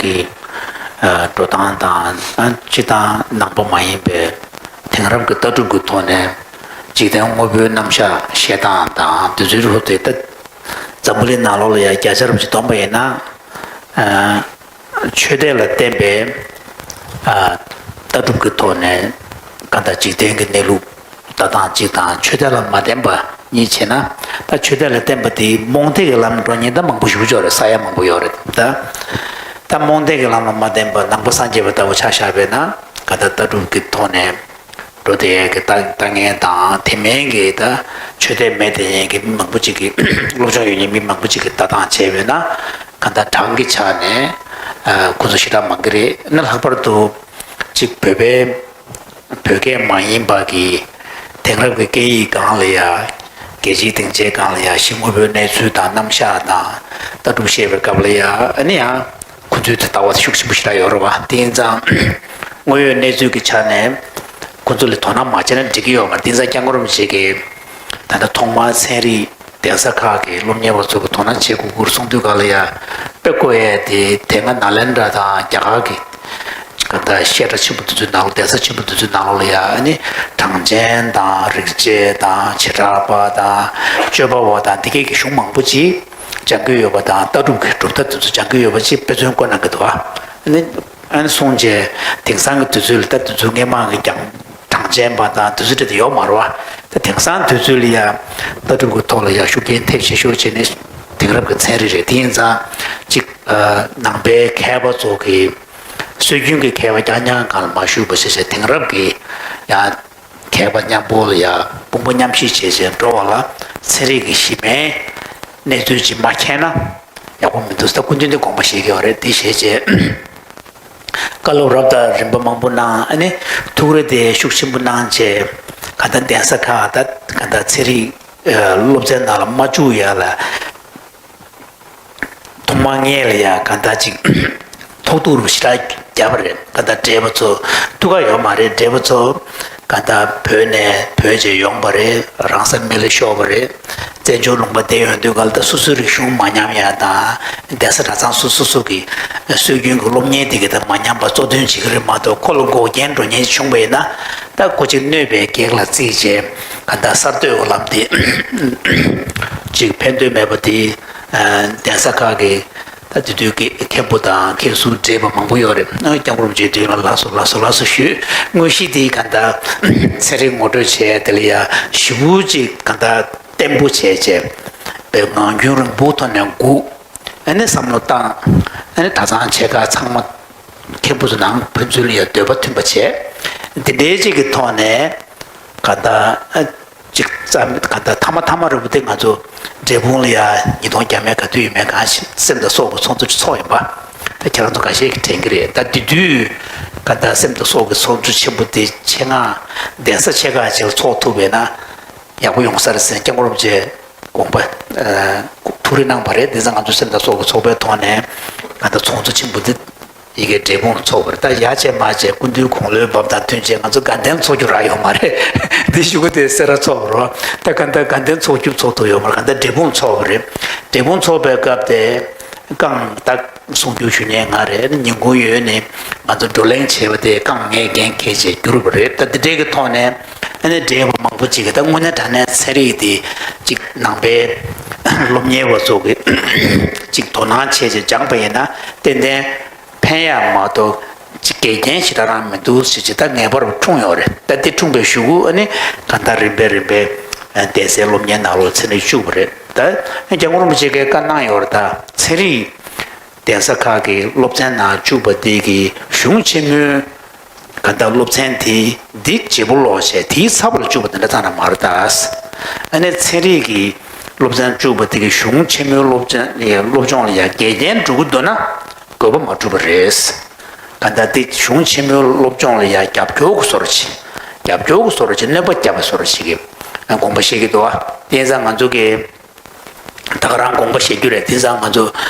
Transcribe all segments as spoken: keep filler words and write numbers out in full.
གི་འགྲོ་སྟངས་དང་། སྤྱིར་བཏང་ནང་པ་མ་ཡིན་པའི་དེང་རབས་ཀྱི་ལྟ་གྲུབ་ཀྱི་ཐོག་ནས་འཇིག་རྟེན་དངོས་པོའི་རྣམ་གཞག་བཤད་སྟངས་དང་། དེ་ཚོའི་ཐོག་དེ་ད་འཛམ་བུ་གླིང་ནང་ལོགས་ལ་ཡང་བརྒྱ་ཆ་རབ་ཅིག་བསྡོམས་པ་ཡིན་ན། ཆོས་དད་ལ་བརྟེན་པའི་ལྟ་གྲུབ་ཀྱི་ཐོག་ནས་གང་ལྟར་འཇིག་རྟེན་གྱི་གནས་ལུགས་ལྟ་སྟངས་གཅིག་དང་། ཆོས་དད་ལ་མ་བརྟེན་པ་གཉིས་བྱས་ན། ད་ཆོས་དད་ལ་བརྟེན་པ་དེ་རྨོངས་དད་ཀྱི་ལམ་འགྲོ་མཁན་ད་མང་པོ་ཞེ་པོ་ཅིག་ཡོད་རེད། ས་ཡ་མང་པོ་ཡོད་རེད་ད། ད་རྨོངས་དད་ཀྱི་ལམ་ལ་མ་བརྟེན་པ་ནང་པ་སངས་རྒྱས་པ་ལྟ་བུ་ཆ་བཞག་པས་ན། གང་ལྟར་ལྟ་གྲུབ་ཀྱི་ཐོག་ནས་འགྲོ་བསྡད་ཀྱི་ལྟ་ལྟ་མཁན་དང་། དེ་མིན་གྱི་ད་ཆོས་དད་མེད་བསྡད་མཁན་གྱི་མི་མང་པོ་ཅིག་གིས། སློབ་སྦྱོང་ཡོད་མཁན་མི་མང་པོ་ཅིག་གིས་ལྟ་སྟངས་བྱས་པས་ན། གང་ལྟར་གྲངས་ཀྱི་ཆ་ནས་ཁོ་ཚོ་ཞེ་དྲག་མང་གི་རེད། ཨ་ནི་ལྷག་པར་དུ་ཅིག་བོད་པའི་བོད་སྐད་མ་ཡིན་པ་གི་དེང་རབས་ཀྱི་སྐད་ཡིག་སྒང་ལ་ཡ། རྒྱལ་སྤྱིའི་སྡིངས་ཆའི་སྒང་ལ་ཡ། གཞི་དངོས་པོའི་གནས་ཚུལ་དང་རྣམ་གཞག་དང་ལྟ་གྲུབ་བཤད་པའི་སྐབས་ལ་ཡ། ཨ་ནི་ཡང་ཁོ་ཚོའི་དེ་ལྟ་བ་ཤུགས་ཆེན་པོ་ཞེ་དྲག་ཡོད་རེད་བ། དེ་ཡིན་ཙང་དངོས་ཡོད་གནས་ཚུལ་གྱི་ཆ་ནས་ཁོ་ཚོ་ལ་དོ་སྣང་མ་བྱས་ན་འགྲིག་གི་ཡོད་མ་རེད། དེང་སང་སྐྱབས་མགོན་རིན་པོ་ཆེ་གིས་ད་ལྟ་ཐོག་མར་ཚན་རིག་གདན་ས་ཁག་གི་སློབ་གཉེར་བ་ཚོ་གི་དོ་སྣང་བྱེད་དགོས་ཀྱི་རེད་གསུང་དུས་སྒང་ལ་ཡ། དཔེ་བཀོད་ཡས་དེ་དེ་སྔ་ནཱ་ལེནྡྲ་དང་རྒྱ་གར་གྱི་གང་ལྟར་བཤད་གྲྭ་ཆེན་པོ་དེ་ཚོའི་ནང་ལོགས། གདན་ས་ཆེན་པོ་དེ་ཚོའི་ནང་ལོགས་ལ་ཡ། ཨ་ནི་གྲངས་ཅན་དང་རིག་བྱེད་དང་བྱེ་བྲག་པ་དང་སྤྱོད་པ་བ་དང་དེ་གས་ཀྱི་གཞུང་མང་པོ་ཅིག་སྦྱང་གི་ཡོད་པ་དང་། ལྟ་གྲུབ་ཀྱི་གྲུབ་མཐའ་དེ་ཚོ་སྦྱང་གི་ཡོད་པ་ཅིག་དཔེ་མཚོན་བཀོད་གནང་གི་འདུག་ཨ། ཨ་ནི་ཨ་ནི་སོང་རྗེས་དེང་སང་གི་དུས་ཚོད་ལ་ད་དུས་ཚོད་སྔས་མ་གི་ཀྱང་གྲངས་ཅན་པ་དང་དུས་ཚོད་དེ་ཡོད་མ་རེད་བ། ད་དེང་སང་དུས་ཚོད་ལ་ཡ་ལྟ་གྲུབ་ཀྱི་ཐོག་ལ་ཡ་ཤུགས་རྐྱེན་ཐེབས་ཆེ་ཤོས་བྱས་ནས་དེང་རབས་ཀྱི་ཚན་རིག་རེད། དེ་ཡིན་ཙང་ཅིག་ནང་པའི་མཁས་པ་ཚོ་གི་སྲོལ་རྒྱུན་གྱི་མཁས་པ་རྐྱང་རྐྱང་སྒང་ལ་མ་ཞུགས་པ་བྱས་བྱས། དེང་རབས་ཀྱི་ཡ་མཁས་པ་མཉམ་པོ་ལ་ཡ་དཔུང་པ་མཉམ་གཤིབ་བྱས་བྱས་འགྲོ་བ་ལ། ཚན་རིག་གི་གཞི་མའི་གནས་ཚུལ་ཅིག་མ་མཁྱེན་ན་ཡག་པོ་མི་འདུག་ཟེར། སྐུ་མདུན་དེ་དགོངས་པ་བཞེས་ཀྱི་ཡོད་རེད། དེ་བྱས་བྱས་བཀའ་སློབ་རབ་དང་རིམ་པ་མང་པོ་གནང་། ཨ་ནི་ཐུགས་རེ་དེ་ཤུགས་ཆེན་པོ་གནང་བྱས། གང་ལྟར་གདན་ས་ཁག་ད་གང་ལྟར་ཚན་རིག་སློབ་ཚན་ནང་ལ་མ་བཅུག་ཡ་ལ། ཐོག་མར་ངས་ལ་ཡ་གང་ལྟར་ཅིག་ཐོག་ཐུག་རུ་ཞེ་དྲག་བརྒྱབ་པ་རེད། གང་ལྟར་བགྲེས་པ་ཚོ་ཐུགས་ཁག་ཡོད་མ་རེད། བགྲེས་པ་ཚོ་གང་ལྟར་བོད་ནས་བྲོས་བྱས་ཡོང་པ་རེད། རང་ས་མེ་ལ་ཤོར་བ་རེད། བཙན་བྱོལ་ལུང་པ་བསྡད་ཡོང་དུས་སྒང་ལ་ད་སོ་སོའི་རིག་གཞུང་མ་ཉམས་ཡ་དང་། གདན་ས་གྲྭ་ཚང་སོ་སོ་སོ་གི་སྲོལ་རྒྱུན་གྱི་སློབ་གཉེར་དེ་གི་ད་མ་ཉམས་པ་གཙོ་དོན་བྱེད་ཀྱི་རེད་མ་གཏོགས། ཁོ་ལ་འགོག་རྐྱེན་འགྲོ་མཁན་བྱུང་བ་ཡིན་ན། ད་ཁོ་ཅིག་གནོད་པའི་གེགས་ལ་བརྩིས་བྱས་གང་ལྟར་གསར་གཏོད་ཀྱི་ལམ་དེ་ཅིག་ཕན་ཐོགས་མེད་པ་དེ། གདན་ས་ཁག་གི་ད་དེ་དུས་ཀྱི་མཁན་པོ་དང་མཁན་ཟུར་བགྲེས་པ་མང་པོ་ཡོད་རེད། སྐྱབས་མགོན་རིན་པོ་ཆེའི་མདུན་ལ་ལགས་སོ་ལགས་སོ་ལགས་སོ་ཞུས། དངོས་གཞི་དེ་གང་ལྟར་ཚན་རིག་ངོ་སྤྲོད་བྱས། དེ་ལ་ཡ་ཞེ་པོ་ཅིག་གང་ལྟར་བརྟན་པོ་བྱས་བྱས་པའི་ངང་རྒྱུན་རིང་པོའི་ཐོག་ནས་སྒུག་ཨ་ནི་བསམ་བློ་བཏང་། ཨ་ནི་གྲྭ་ཚང་ཆེ་ཁག་ཚང་མ་མཁན་པོ་ཚོ་ནང་ཕན་ཚུན་ལ་ཡ་འདོད་པ་མཐུན་པ་བྱས། འདི་འདྲའི་ཅིག་གི་ཐོག་ནས་གང་ལྟར་ཨ་ཅིག་རྩ་མེད་གང་ལྟར་ཐ་མ་ཐ་མ་རེད་པ། དེ་ང་ཚོ་འབྲས་སྤུངས་ལ་ཡ་ཉིས་སྟོང་བརྒྱ་མེད་ག་དུས་ཡོད་མེད་གང་ཤེས། སེམས་དང་སྲོག་གི་ཚོགས་འདུ་ཚོགས་ཡིན་པ། ད་ཁྱེད་རང་ཚོ་འགའ་ཤས་ཀྱིས་དྲན་གྱི་རེད། ད་དེ་དུས་གང་ལྟར་སེམས་དང་སྲོག་གི་ཚོགས་འདུ་ཆེན་པོ་དེ་ཆེད་མངགས་གདན་ས་ཆེ་ཁག་ཅིག་ལ་ཚོགས་ཐུབ་པས་ན་ཡག་པོ་ཡོང་ས་རེད་ཟེར་སྐྱབས་མགོན་རིན་པོ་ཆེ་དགོངས་པ་ཐུགས་རེ་གནང་བ་རེད། དེ་ཙང་ང་ཚོ་སེམས་དང་སྲོག་གི་ཚོགས་པའི་ཐོག་ནས་གང་ལྟར་ཚོགས་འདུ་ཆེན་པོ་འདི་ཡ་གི་འབྲས་སྤུངས་ལ་ཚོགས་པ་རེད། ད་ཡ་བྱས་མ་བྱས་སྐུ་མདུན་དགུང་ལོའི་འབབ་དང་མཐུན་བྱས་ང་ཚོ་དགའ་ལྡན་ཚོགས་རྒྱུ་རག་ཡོད་མ་རེད། འདི་གཞུག་གུ་དེ་སེ་ར་ཚོགས་པ་རེད། ད་གང་ལྟར་དགའ་ལྡན་ཚོགས་རྒྱུ་ཚོགས་ཐུབ་ཡོད་མ་རེད། གང་ལྟར་འབྲས་སྤུངས་ལ་ཚོགས་པ་རེད། འབྲས་སྤུངས་ཚོགས་པའི་སྐབས་དེ་རྐང་ད་གསུང་རྒྱུ་ཞུ་མཁན་ང་རེད། ཉིན་གུང་ཡོལ་ནས་ང་ཚོ་བགྲོ་གླེང་བྱས་པ་དེ་རྐང་ངས་འགན་འཁྱེར་བྱས་བསྒྱུར་བ་རེད། ད་འདི་འདྲའི་གི་ཐོག་ནས་ཨ་ནི་བགྲེས་པ་མང་པོ་ཅིག་གིས་ད་དངོས་གནས་དྲང་གནས་ཚན་རིག་དེ་ཅིག་ནང་པའི་སློབ་གཉེར་བ་ཚོ་གིས་ཅིག་དོ་སྣང་བྱས་བྱས་སྦྱངས་པ་ཡིན་ན་ཏན་ཏན་ཕན་ཡ་མ་གཏོགས་ཅིག་འགལ་རྐྱེན་ཞེ་དྲག་རང་མི་འདུག་ཟེར་བྱས་ད་ངེས་པར་འཁྲུངས་ཡོད་རེད། ད་དེ་འཁྲུངས་པའི་གཞུག་གུ་ཨ་ནི་གང་ལྟར་རིམ་པས་རིམ་པས་གདན་སའི་སློབ་གཉེར་ནང་ལོགས་ཚན་རིག་བཅུག་པ་རེད། ད་སྐྱབས་མགོན་རིན་པོ་ཆེ་གིས་བཀའ་གནང་ཡོད་རེད། ད་ཚན་རིག་གདན་ས་ཁག་གི་སློབ་ཚན་ནང་བཅུག་པ་དེ་གི་གཞུང་ཆེན་མོའི་གང་ལྟར་སློབ་ཚན་དེ་འདི་བརྗེ་པོ་ལོག་བྱས་དེའི་ཚབ་ལ་བཅུག་པ་དེ་འདྲ་ཙམ་རང་མ་རེད་ད། ཨ་ནི་ཚན་རིག་གི་སློབ་ཚན་བཅུག་པ་དེ་གི་གཞུང་ཆེན་མོའི་སློབ་ཚན་ཡ་སློབ་སྦྱོང་ལ་ཡ་འགལ་རྐྱེན་འགྲོ་གི་འདུག་ན་དགོས་པ་མ་གྲུབ་པ་རེད། གང་ལྟར་དེ་གཞུང་ཆེན་མོའི་སློབ་སྦྱོང་ལ་ཡ་རྒྱབ་སྐྱོར་གྱི་བཟོ་འདྲ་ཅིག་རྒྱབ་སྐྱོར་གྱི་བཟོ་འདྲ་ཅིག་གནོད་པ་བརྒྱབ་པའི་བཟོ་འདྲ་ཅིག་གི་དགོངས་པ་བཞེས་ཀྱི་འདུག་ཨ། དེ་ཡིན་ཙང་ང་ཚོ་གི་ད་ག་རང་དགོངས་པ་བཞེས་རྒྱུ་རེད། དེང་སང་ང་ཚོ་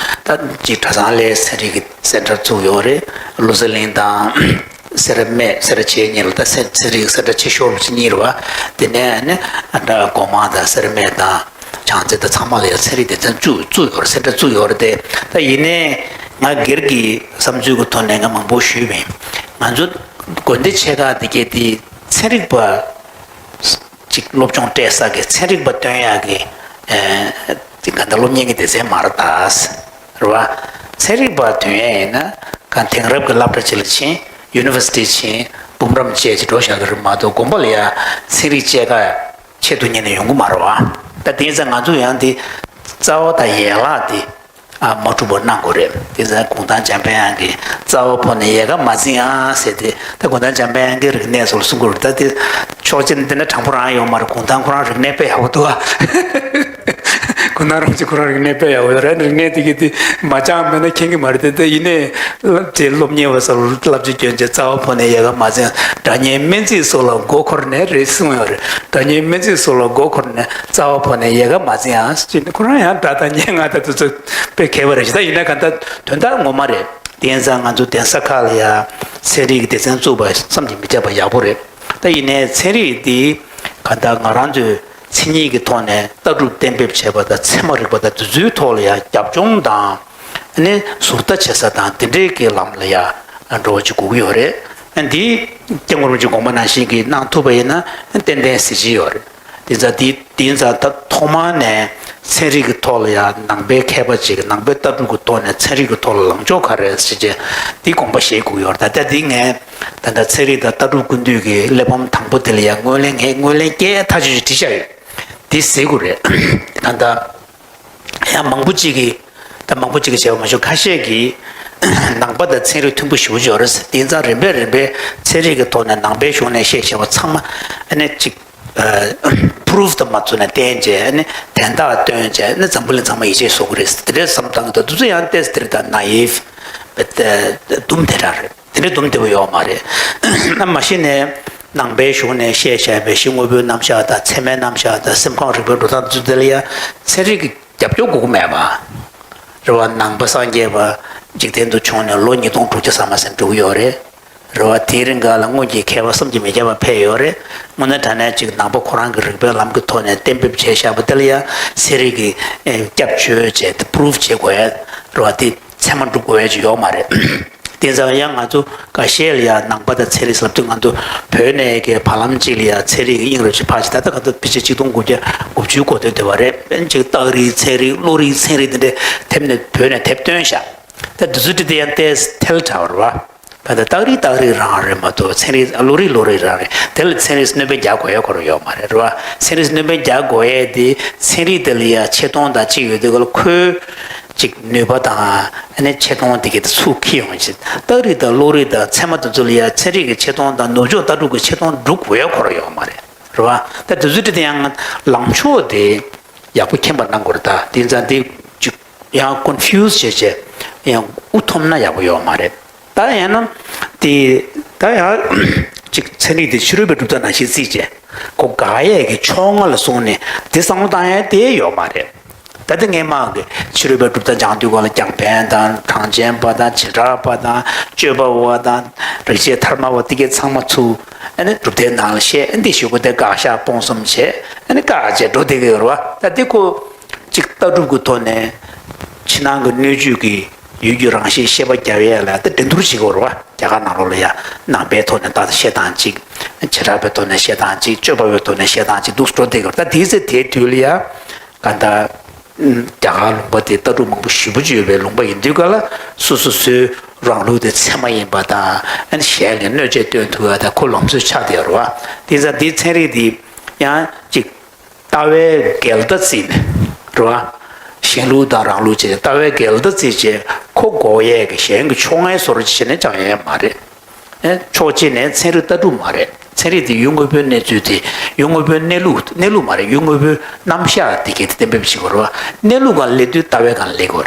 ད་ཅིག་གྲྭ་ཚང་ལ་ཚན་རིག་གི་སེན་ཊར་བཙུགས་ཡོད་རེད། བློ་གསལ་གླིང་དང་སེ་ར་སྨད་སེ་ར་བྱེས་གཉིས་ལ་ད་ཚན་ཚན་རིག་གི་སེན་ཊར་ཆེ་ཤོས་རུ་ཆེ་གཉིས་རེད་བ། དེ་ནས་ནི་ཨ་འདྲ་སྒོ་མང་དང་སེ་ར་སྨད་དང་བྱང་རྩེ་དང་ཚང་མ་ལ་ཡང་ཚན་རིག་སྡེ་ཚན་བཙུགས་བཙུགས་ཡོད་རེད། སེན་ཊར་བཙུགས་ཡོད་རེད་དེ། ད་ཡིན་ནའི་ ང་སྒེར་གྱི་བསམ་ཚུལ་གྱི་ཐོག་ནས་ང་མང་པོ་ཞུས་པ་ཡིན། ང་ཚོ་དགོན་སྡེ་ཆེ་ཁག་དེ་གས་དེ་ཚན་རིག་པ་ཅིག་སློབ་སྦྱོང་སྤྲད་ས་གི་ཚན་རིག་པ་ཐོན་ཡག་གི་ཨེ་དེ་ག་འདྲ་སློབ་གཉེར་གྱི་སྡེ་ཚན་མ་རེད་ད། རེད་བ། ཚན་རིག་པ་ཐོན་ཡག་ཡིན་ན་གང་དེང་རབས་ཀྱི་སློབ་གྲྭ་ཅིག་ལ་ཕྱིན། ཡུ་ནི་ཝར་སི་ཊི་ཕྱིན། འབུམ་རམས་བཅས་ཅིག་འགྲོ་བཞག་གི་རེད་མ་གཏོགས་དགོན་པ་ལ་ཡ་ཚན་རིག་སྐྱེལ་ཀ་ཆེད་དུ་གཉེར་ནས་ཡོང་གི་མ་རེད་བ། ད་དེ་ཡིན་ཙང་ང་ཚོ་ཡང་དེ་རྩ་བ་དང་ཡན་ལག་དེ་ཨ་མ་གྲུབ་པ་གནང་དགོས་རེད། དེ་ཙང་གུང་ཐང་འཇམ་དཔལ་དབྱངས་ཀྱིས་རྩ་བ་ཕོག་ནས་ཡལ་ག་མ་འཛིན་ཨ་ཟེར་ཏེ། ད་གུང་ཐང་འཇམ་དཔལ་དབྱངས་ཀྱི་རིག་གནས་སོགས་ལ་གསུང་གི་རེད། ད་དེ་ཕྱོགས་གཅིག་ནས་བལྟས་ན་དྲང་པོ་རང་ཡོད་མ་རེད། གུང་ཐང་ཁོ་རང་རིག་གནས་དཔེ་ཡག་པོ་འདུག་ཨ། གུང་ཐང་རིན་པོ་ཆེ་ཁོ་རང་རིག་གནས་དཔེ་ཡག་པོ་ཡོད་རེད། རིག་གནས་དེ་གི་དེ་མ་སྦྱངས་མེད་ན་མཁྱེན་གི་མ་རེད་དེ། ད་ཡིན་ནའི་དེ་སློབ་གཉེར་བ་ཚོར་བསླབ་བྱ་སྐྱོན་བྱས་རྩ་བ་ཕོག་ནས་ཡལ་ག་མ་འཛིན། སྒྲ་སྙན་སྨན་རྩིས་སོགས་ལ་མགོ་འཁོར་ནས་རེད་གསུངས་ཡོད་རེད། སྒྲ་སྙན་སྨན་རྩིས་སོགས་ལ་མགོ་འཁོར་ནས་རྩ་བ་ཕོག་ནས་ཡལ་ག་མ་འཛིན་ཨ་ཟེར་ནས། ཁོ་རང་ཡང་སྒྲ་དང་སྙན་ངག་དང་དེ་ཚོ་དཔེ་མཁས་པ་རེད་ཤག་ད་ཡིན་ན་གང་ལྟར་དོན་དག་ངོ་མ་རེད། དེ་ཡིན་ཙང་ང་ཚོ་གདན་ས་ཁག་ལ་ཡང་ཚན་རིག་གི་སྡེ་ཚན་བཙུགས་པ་བསམ་གྱིས་མི་ཁྱབ་པ་ཡག་པོ་རེད། ད་ཡིན་ནའི་ཚན་རིག་འདི་གང་ལྟར་ང་རང་ཚོའི་མཚན་ཉིད་ཀྱི་ཐོག་ནས་ལྟ་གྲུབ་གཏན་འབེབས་བྱས་པ་དང་ཚད་མ་རིག་པ་དང་དེ་ཚོའི་ཐོག་ལ་ཡང་རྒྱབ་ལྗོངས་དང་། ཨ་ནི་ཟུར་ལྟ་བྱེད་ས་དང་དེ་འདྲའི་གི་ལམ་ལ་ཡ་འགྲོ་བ་ཅིག་དགོས་ཀྱི་ཡོད་རེད། ཨ་འདི་སྐྱབས་མགོན་རིན་པོ་ཆེ་དགོངས་པ་ནང་བཞིན་གྱི་གནང་ཐུབ་པ་ཡིན་ན་ཏན་ཏན་གཟི་བརྗིད་ཡོད་རེད། དེ་ཙང་དེ་དེ་ཡིན་ཙང་ད་ཐོག་མར་ནས་ཚན་རིག་གི་ཐོག་ལ་ཡ་ནང་པའི་མཁས་པ་ཅིག་ནང་པའི་ལྟ་གྲུབ་ཀྱི་ཐོག་ནས་ཚན་རིག་གི་ཐོག་ལ་ལངས་ཕྱོགས་ག་རེ་ཟེར་བྱས་དེ་དགོངས་པ་བཞེས་དགོས་ཀྱི་ཡོད་རེད། ད་ལྟ་དེ་ངས་ད་ལྟ་ཚན་རིག་དང་ལྟ་གྲུབ་ཀུན་བཏུས་ཀྱི་གླེགས་བམ་དང་པོ་དེ་ལ་ཡ་སྔོན་གླེང་ངས་སྔོན་གླེང་སྐད་ཐག་ཆོད་ཅིག་བྲིས་བཞག་ཡོད། དེ་གཟིགས་དགོས་རེད། ད་ལྟ། ཡང་མང་པོ་གཅིག་གིས། ད་མང་པོ་གཅིག་གིས་བྱས་པ་མ་ཤོད་ཁ་ཤས་ཀྱིས་ནང་པ་དང་ཚན་རིག་མཐུན་པོ་ཞེ་པོ་ཅིག་ཡོད་རེད་ཟེར། དེ་ཙང་རིམ་པས་རིམ་པས་ཚན་རིག་གི་ཐོག་ནས་ནང་པའི་གཞུང་ནས་བཤད་བཤད་པ་ཚང་མ་ཨ་ནི་གཅིག་པུ་རུབ་དང་མ་བཙུགས་ནས་བསྟན་བྱས་ཨ་ནི་དན་རྟགས་སྟོན་བྱས་ཨ་ནི་འཛམ་བུ་གླིང་ཚང་མ་ཡིད་ཆེས་བཟོ་གི་རེད་ཟེར། དེ་འདྲའི་བསམ་སྟངས་ཀྱི་འདུག་དེ་ཚོ་ཡང་ཏོག་ཙམ་དེ་རིགས་དང་ན་ཡིབ་དུམ་དེ་འདྲ་རེད། དེ་འདྲའི་སྡོམ་བདེ་པོ་ཡོད་མ་རེད། ཨ་མ་གཞི་ནས་ནང་པའི་གཞུང་ནས་བཤད་བཞག་པའི་གཞི་དངོས་པོའི་རྣམ་གཞག་དང་ཚད་མའི་རྣམ་གཞག་དང་སེམས་ཁམས་རིག་པའི་འགྲོ་སྟངས་ཚུལ་དེ་ལ་ཡང་ཚན་རིག་གི་རྒྱབ་སྐྱོར་དགོས་ཀྱི་མེད་པ། རེད་བ། ནང་པ་སངས་རྒྱས་པ་འཇིག་རྟེན་དུ་བྱོན་ནས་ལོ་ཉིས་སྟོང་དྲུག་བརྒྱ་ཙམ་མ་ཟིན་འགྲོ་གི་ཡོད་རེད། རེད་བ། དེའི་རིང་ག་ལ་སྔོན་གྱི་མཁས་པ་བསམ་གྱིས་མི་ཁྱབ་པ་ཕེབས་ཡོད་རེད། དངོས་གནས་དྲང་གནས་ཅིག་ནང་པ་ཁོ་རང་གི་རིག་པའི་ལམ་གྱི་ཐོག་ནས་གཏན་འབེབས་བྱས་བཞག་པ་དེ་ལ་ཡང་ཚན་རིག་གི་ཨེ་སྐྱབས་བཅོལ་བྱས་ཏེ་པུ་རུབ་བྱེད་དགོས་ཡ། རེད་བ། དེ་ཚད་མ་འགྲུབ་དགོས་ཡ་ཅིག་ཡོད་མ་རེད། དེ་ཙང་ཡང་ང་ཚོ་འགའ་ཤས་ལ་ཡང་ནང་པ་དང་ཚན་རིག་ཟེར་ལབ་དུས་ང་ཚོ་བོད་ནས་ཀྱི་བར་ལམ་གཅིག་ལ་ཡང་ཚན་རིག་གི་དབྱིངས་རུ་ཅིག་ཕར་ཅིག་ད་ལྟ་ག་ཚོད་ཕལ་ཆེར་ཆིག་སྟོང་དགུ་བརྒྱ་དགུ་བཅུའི་འགོ་སྟོད་དེ་བ་རེད། ཨ་ནི་ཅིག་རྟགས་རིགས་ཚན་རིག་བློ་རིག་ཚན་རིག་དེ་འདྲས་དེབ་ནས་བོད་ནས་དེབ་བཏོན་ཤག་ད་དེ་ཚོའི་འབྲི་དེ་ཡང་ཏོག་ཙམ་ཐལ་དྲགས་པ་རེད་བ། ད་ལྟ་རྟགས་རིགས་རྟགས་རིགས་རང་རེད་མ་གཏོགས་ཚན་རིག་བློ་རིག་བློ་རིག་རང་རེད། དེ་ལ་ཚན་རིག་སྣོན་པ་རྒྱག་དགོས་ཡ་ཁོ་རང་ཡོད་མ་རེད་རེད་བ། ཚན་རིག་སྣོན་པ་རྒྱག་དགོས་ཡ་དེ་ཚན་རིག་དེ་ལ་ཡ་ཆེ་མཐོང་དང་གཅིག་ཡོད་དུས་ག་ལ་ཁོའི་ཅིག་ནུས་པ་དང་ཨ་ནི་ཆེ་མཐོང་དེ་གའི་ཚུར་འཁྱེར་ཡོང་ཕྱིར་རྟགས་རིགས་དང་བློ་རིག་དང་ཚད་མ་དེ་ཚོ་ལ་ཡ་ཚན་རིག་གི་ཆེ་མཐོང་དང་ནུབ་ཕྱོགས་ལྟ་གྲུབ་ཀྱི་ཆེ་མཐོང་སྒྲུབ་དགོས་ཡ་ཁོ་རང་ཡོད་མ་རེད་རེད་བ། ད་དེ་ཚོའི་འབྲི་དེ་ཡང་ལངས་ཕྱོགས་དེ་ཡག་པོ་མཁྱེན་པ་གནང་དགོས་རེད། ད་དེ་ཙང་དེ་ཅིག་ཡང་ཀོན་ཕིའུ་སི་བྱས་བྱས་ཡང་དབུ་འཐོམ་ན་ཡག་པོ་ཡོད་མ་རེད། ད་ཡང་ན་དེ་ད་ཡང་ཅིག་ཚན་རིག་དེ་ཕྱི་རོལ་པའི་གྲུབ་མཐའ་ནང་བཞིན་བརྩིས་བྱས་ཁོ་དགག་ཡས་ཀྱི་ཕྱོགས་སྔ་ལ་སོང་ནས་དེ་བསམ་བློ་བཏང་ཡས་དེ་ཡོད་མ་རེད། ད་ལྟ་སྔས་མ་གི་ཕྱི་རོལ་པའི་གྲུབ་མཐའ་སྦྱང་དུས་སྒང་ལ་རྒྱང་འཕེན་དང་གྲངས་ཅན་པ་དང་བྱེ་བྲག་པ་དང་དཔྱོད་པ་བ་དང་རིག་བྱེད་ཐ་མལ་པ་དེ་གའི་ཚང་མ་ཚུར་ཨ་ནི་གྲུབ་མཐའི་ནང་ལ་བཤད། ཨ་འདི་ཞུ་དགོས་དེ་དགག་བཞག་སྤོང་གསུམ་བྱས་ཨ་ནི་བཀག་བྱས་འགྲོ་བསྡད་ཀྱི་ཡོད་རེད་བ། ད་འདི་ཁོ་ཅིག་ལྟ་གྲུབ་ཀྱི་ཐོག་ནས་ཕྱི་ནང་གི་སྣོད་བཅུད་ཀྱི་ཡུལ་གྱི་རང་བཞིན་ཤེས་པ་རྒྱབ་ཡས་ལ་ད་འགྲན་བསྡུར་བྱེད་ཀྱི་ཡོད་རེད་བ། རྒྱ་གར་ནང་ལོགས་ལ་ཡ་ནང་པའི་ཐོག་ནས་ད་བཤད་སྟངས་གཅིག་བྱེ་བྲག་པའི་ཐོག་ནས་བཤད་སྟངས་གཅིག་སྤྱོད་པ་པའི་ཐོག་ནས་བཤད་སྟངས་གཅིག་འདུག་འགྲོ་བསྡད་ཀྱི་ཡོད་རེད། ད་དེའི་ཚེ་དེའི་དུས་ལ་ཡ། གང་ལྟར། རྒྱ་གར་ལུང་པ་དེ་ལྟ་གྲུབ་མང་པོ་ཞེ་པོ་ཅིག་ཡོད་པའི་ལུང་པ་ཡིན་དུས་ག་ལ་སོ་སོ་སོའི་རང་ལུགས་དེ་ཚད་མ་ཡིན་པ་དང་ཨ་ནི་གཞན་ལ་གནོད་བྱེད་སྟོན་ཐུབ་ཡ་དང་ཁོ་ལམ་སྲོལ་ཆགས་བསྡད་ཡོད་རེད་བ། དེ་ཙང་འདིའི་ཚན་རིག་འདི་ཡང་ཅིག་ལྟ་བའི་འགལ་ཟླ་བརྩིས་ནས་རེད་བ། གཞན་ལུགས་དང་རང་ལུགས་བྱས་ལྟ་བའི་འགལ་ཟླ་བརྩིས་བྱས་ཁོ་འགོག་ཡས་ཀྱི་གཞན་གྱི་ཕྱོགས་སྔའི་བཟོ་འདྲ་ཅིག་བྱས་ནས་སྦྱང་ཡས་མ་རེད། ཨེ། ཕྱོགས་གཅིག་ནས་ཚན་རིག་ལྟ་གྲུབ་མ་རེད། ཚན་རིག་དེ་ཡུལ་དངོས་པོའི་གནས་ཚུལ་དེ་ཡུལ་དངོས་པོའི་གནས་ལུགས་གནས་ལུགས་མ་རེད། ཡུལ་དངོས་པོའི་རྣམ་གཞག་དེ་གས་དེ་གཏན་འབེབས་བྱེད་དགོས་རེད་བ། གནས་ལུགས་སྒང་སླེབས་དུས་ལྟ་བའི་སྒང་སླེབས་དགོས་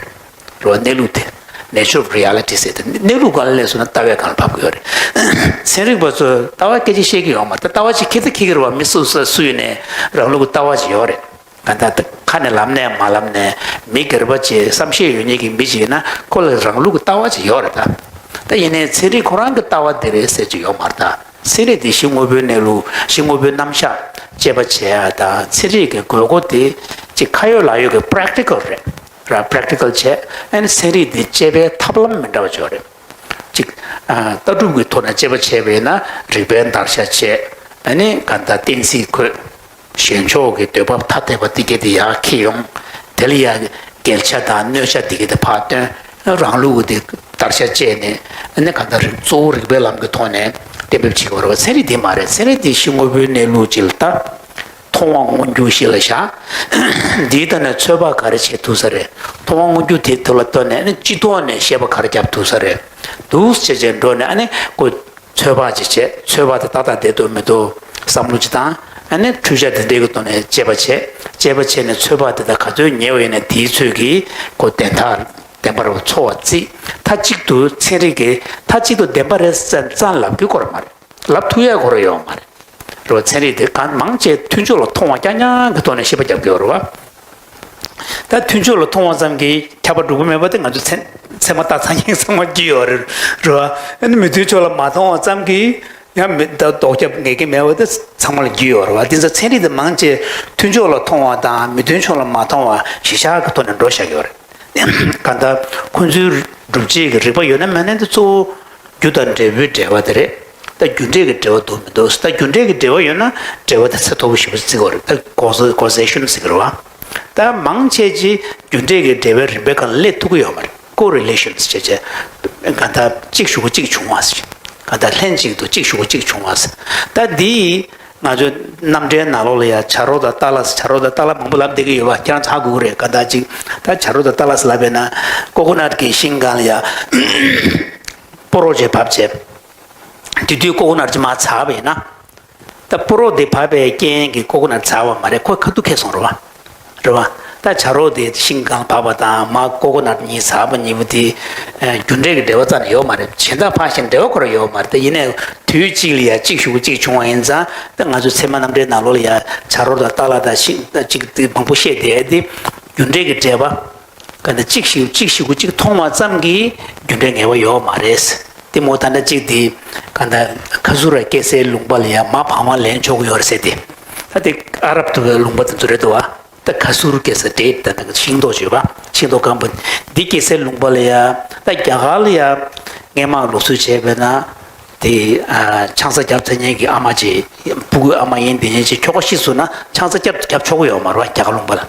རེད། རེད་བ། གནས་ལུགས་དེ་nature of reality ཟེར་དེ་གནས་ལུགས་སྒང་སླེབས་སོང་ན་ལྟ་བའི་སྒང་ལ་བབས་ཀྱི་ཡོད་རེད། ཚན་རིག་པ་ཚོས་ལྟ་བ་སྐད་ཆ་བཤད་ཀྱི་ཡོད་མ་རེད། ད་ལྟ་བ་ཅིག་ཁྱེད་ཚོ་ཁྱེད་ཀྱི་རེད་བ། མི་སུ་སུ་སུ་ཡིན་ནའི་རང་ལུགས་ཀྱི་ལྟ་བ་ཅིག་ཡོད་རེད། གང་ལྟར་ཁ་ནས་ལབ་ནས་མ་ལབ་ནས་མི་སྒེར་པ་ཅིག་བསམ་ཤེས་ཡོད་མཁན་གྱི་མི་ཅིག་ཡིན་ན་ཁོ་ལ་རང་ལུགས་ཀྱི་ལྟ་བ་ཅིག་ཡོད་རེད་ད། ད་ཡིན་ནའི་ཚན་རིག་ཁོ་རང་གི་ལྟ་བ་འདི་རེད་ཟེར་ཅིག་ཡོད་མ་རེད་ད། ཚན་རིག་དེ་གཞི་དངོས་པོའི་གནས་ལུགས་གཞི་དངོས་པོའི་རྣམ་གཞག་དཔྱད་པ་བྱེད་ཡ་དང་ཚན་རིག་གི་དགོས་མཁོ་དེ་ཅིག་ཁ་ཡོད་ལག་ཡོད་ཀྱི་practical རེད། ར་པེ་རེག་ཊི་ཀལ་བྱས། ཨ་ནི་ཚན་རིག་འདི་དཔྱད་པའི་ཐབས་ལམ་མི་འདྲ་བ་ཅིག་ཡོད་རེད། གཅིག་ཨ་ལྟ་གྲུབ་ཀྱི་ཐོག་ནས་དཔྱད་པ་བྱས་པ་ཡིན་ན་རིག་པའི་བརྡར་ཤ་བཅད། ཨ་ནི་གང་ལྟར་གཏན་ཚིགས་འཁོད། གཞན་ཕྱོགས་ཀྱི་འདོད་པ་ཐ་དད་པ་འདི་གས་དེ་ཡར་འཁྱེར་ཡོང་། དེ་ལ་ཡང་འགེལ་ཆ་དང་གནོད་ཆ་འདི་གས་དེ་ཕར་སྟོན། རང་ལུགས་ཀྱི་དེ་བརྡར་ཤ་བཅད་ནས། ཨ་ནི་གང་ལྟར་རིག་གཙོ་བོ་རིག་པའི་ལམ་གྱི་ཐོག་ནས་གཏན་འབེབས་བྱེད་ཀྱི་ཡོད་རེད་བ། ཚན་རིག་འདི་མ་རེད། ཚན་རིག་འདི་གཤིས་དངོས་པོའི་གནས་ལུགས་ཅིག་ལ་ལྟ། མཐོང་བ་མངོན་གྱུར་གཞི་ལ་བཞག་འདིའི་ཐོག་ནས་ཚོད་དཔག་ག་རེ་བྱེད་ཐུབ་ས་རེད། མཐོང་བ་མངོན་གྱུར་དེ་ཐོག་ལ་ལྟོས་ནས། ཨ་ནི་སྤྱི་ཐོག་ནས་བཤད་པ་ག་རེ་རྒྱབ་ཐུབ་ས་རེད། འདུག་སེ་བྱས་བྱས་འགྲོ་ནས། ཨ་ནི་ཁོ་ཚོད་དཔག་ཅིག་བྱས། ཚོད་དཔག་དེ་ཏག་ཏག་བསྡད་འདུག་མི་འདུག་བསམ་བློ་ཅིག་བཏང་། ཨ་ནི་འཕྲུལ་ཆ་དེ་འདྲའི་གི་ཐོག་ནས་དཔྱད་པ་བྱས། དཔྱད་པ་བྱས་ནས་ཚོད་དཔག་དེ་དག་ག་ཚོད་ཉེ་བ་ཡིན་ན་དེའི་ཚོད་ཀྱིས་ཁོ་བདེན་མཐའ་བདེན་པར་འཚོལ་བ་བརྩིས། མཐའ་གཅིག་ཏུ་ཚན་རིག་གི་མཐའ་གཅིག་ཏུ་བདེན་པ་རེད་ཙང་ཙང་ལབ་རྒྱུ་ཁོ་རང་མ་རེད། ལབ་ཐུབ་ཡ་ཁོ་རང་ཡོད་མ་རེད། རེད་བ། ཚན་རིག་དེ་གང་མང་ཆེ་མཐུན་ཕྱོགས་ལ་མཐོང་བ་རྐྱང་རྐྱང་གི་ཐོག་ནས་བཤད་པ་རྒྱབ་ཀྱི་ཡོད་རེད་བ། ད་མཐུན་ཕྱོགས་ལ་མཐོང་བ་ཙམ་གྱིས་ཁྱབ་པ་འགྲུབ་ཀྱི་མེད་པ་དེ་ང་ཚོ་ཚད་ཚད་མ་ལྟ་ཚང་ཡིན་ཚང་མ་རྒྱུས་ཡོད་རེད། རེད་བ། ཨ་ནི་མི་མཐུན་ཕྱོགས་ལ་མ་མཐོང་བ་ཙམ་གྱིས་ཡང་མི་ད་ལྡོག་ཁྱབ་ངེས་ཀྱི་མེད་པ་དེ་ཚང་མ་ལ་རྒྱུས་ཡོད་རེད་བ། དེ་ཚོ་ཚན་རིག་དེ་མང་ཆེ་མཐུན་ཕྱོགས་ལ་མཐོང་བ་དང་མི་མཐུན་ཕྱོགས་ལ་མ་མཐོང་བ་གཞི་བཞག་གི་ཐོག་ནས་འགྲོ་བཞག་ཡོད་རེད། གང་ལྟར་ཁོང་ཚོའི་སྒྲུབ་བྱེད་ཀྱི་རིགས་པ་ཡོད་ན་མེད་ན་དེ་གཙོ་བོ་རྒྱུ་དང་འབྲས་བུའི་འབྲེལ་བ་དེ་རེད། ད་རྒྱུ་འབྲས་ཀྱི་འབྲེལ་བ་འདུག་མི་འདུག་ད་རྒྱུ་འབྲས་ཀྱི་འབྲེལ་བ་ཡོད་ན་འབྲེལ་བ་དེ་ཚད་མཐོ་པོ་ཞེ་པོ་བརྩི་གི་ཡོད་རེད། ད་causation ཟེར་གི་རེད་བ། ད་མང་ཆེ་ཅིག་རྒྱུ་འབྲས་ཀྱི་འབྲེལ་བའི་རིམ་པའི་སྒང་ལ་སླེབས་ཐུབ་ཀྱི་ཡོད་མ་རེད། correlations བྱས་བྱས། གང་ལྟར་གཅིག་ཞུགས་གཅིག་འབྱུང་བ་ཟེར། གང་ལྟར་ལྷན་ཅིག་ཏུ་གཅིག་ཞུགས་གཅིག་འབྱུང་བ་ཟེར། ད་འདི་ང་ཚོའི་རྣམ་འགྲེལ་ནང་ལོགས་ལ་ཡང་བྱ་རོག་དང་ཏཱ་ལ་ཟེར། བྱ་རོག་དང་ཏཱ་ལ་མང་པོ་ལབ་བསྡད་ཀྱི་ཡོད་པ་ཁྱེད་རང་ཚོ་ཧ་གོ་གི་རེད། གང་ལྟར་ཅིག་ད་བྱ་རོག་དང་ཏཱ་ལ་ཟེར་ལབ་པས་ན་ཀོ་ཀོ་ནཊ་གི་ཤིང་སྒང་ལ་ཡང་སྤོ་རོག་ཅིག་བབས་བྱས། དེ་དུས་ཀོ་ཀོ་ནཊ་ཅིག་མར་འཛག་པ་ཡིན་ན། ད་སྤོ་རོག་དེ་བབས་པའི་རྐྱེན་གྱིས་ཀོ་ཀོ་ནཊ་འཛག་པ་མ་རེད། ཁོ་ཁ་ཐུག་ཁེངས་སོང་རེད་བ། རེད་བ། ད་བྱ་རོག་དེ་ཤིང་སྒང་བབས་པ་དང་མར་ཀོ་ཀོ་ནཊ་གཉིས་འཛག་པ་གཉིས་པོ་དེ། ཨ། རྒྱུ་འབྲས་ཀྱི་འབྲེལ་བ་རྩ་ནས་ཡོད་མ་རེད། གཞན་དག་ཕར་ཕྱིན་འབྲེལ་བ་ཁོ་རང་ཡོད་མ་རེད། ད་ཡིན་ནའི་དུས་གཅིག་ལ་ཡང་གཅིག་ཞུགས་གཅིག་བྱུང་བ་ཡིན་ཙང་། ད་ང་ཚོའི་ཚད་མ་རྣམ་འགྲེལ་ནང་ལོགས་ལ་ཡང་བྱ་རོག་དང་ཏཱ་ལ་དང་ཤིང་ད་གཅིག་དེ་མང་པོ་བཤད་བསྡད་དེ། རྒྱུ་འབྲས་ཀྱི་འབྲེལ་བ། ག་འདྲ་གཅིག་ཞུགས་གཅིག་ཞུགས་གཅིག་མཐོང་བ་ཙམ་གྱིས་རྒྱུ་འབྲས་ངེས་པ་ཡོད་མ་རེད། དེ་མོ་ད་ལྟ་གཅིག་དེ་ག་འདྲ་ཁ་སུ་ར་ཀེ་སའི་ལུང་པ་ལ་ཡང་མར་བག་མ་ལེན་ཆོག་གི་ཡོད་རེད་ཟེར་ཏེ། ད་དེ་ཨ་རབ་ཏུ་ལུང་པ་དེ་ཚོ་རེད་འདུག་བ། ད་ཁ་སུ་ར་ཀེ་ས་དེ་ད་ལྟ་ཤིང་ཏོག་བརྗོད་པ། ཤིང་ཏོག་སྐམ་པོ་འདི་ཀེ་སའི་ལུང་པ་ལ་ཡང་། ད་རྒྱ་གར་ལ་ཡང་སྔས་མ་ལུགས་སྲོལ་བྱས་པས་ན། དེ་ཨ་ཆང་ས་བརྒྱབ་ཚར་མཁན་གྱི་ཨ་མ་ཅིག་སྤུ་གུའི་ཨ་མ་ཡིན་དེ་ཉིད་ཅིག་ཁྱོ་ག་ཤི་སོང་ན་ཆང་ས་བརྒྱབ་བརྒྱབ་ཆོག་གི་ཡོད་མ་རེད་བ། རྒྱ་གར་ལུང་པ་ལ།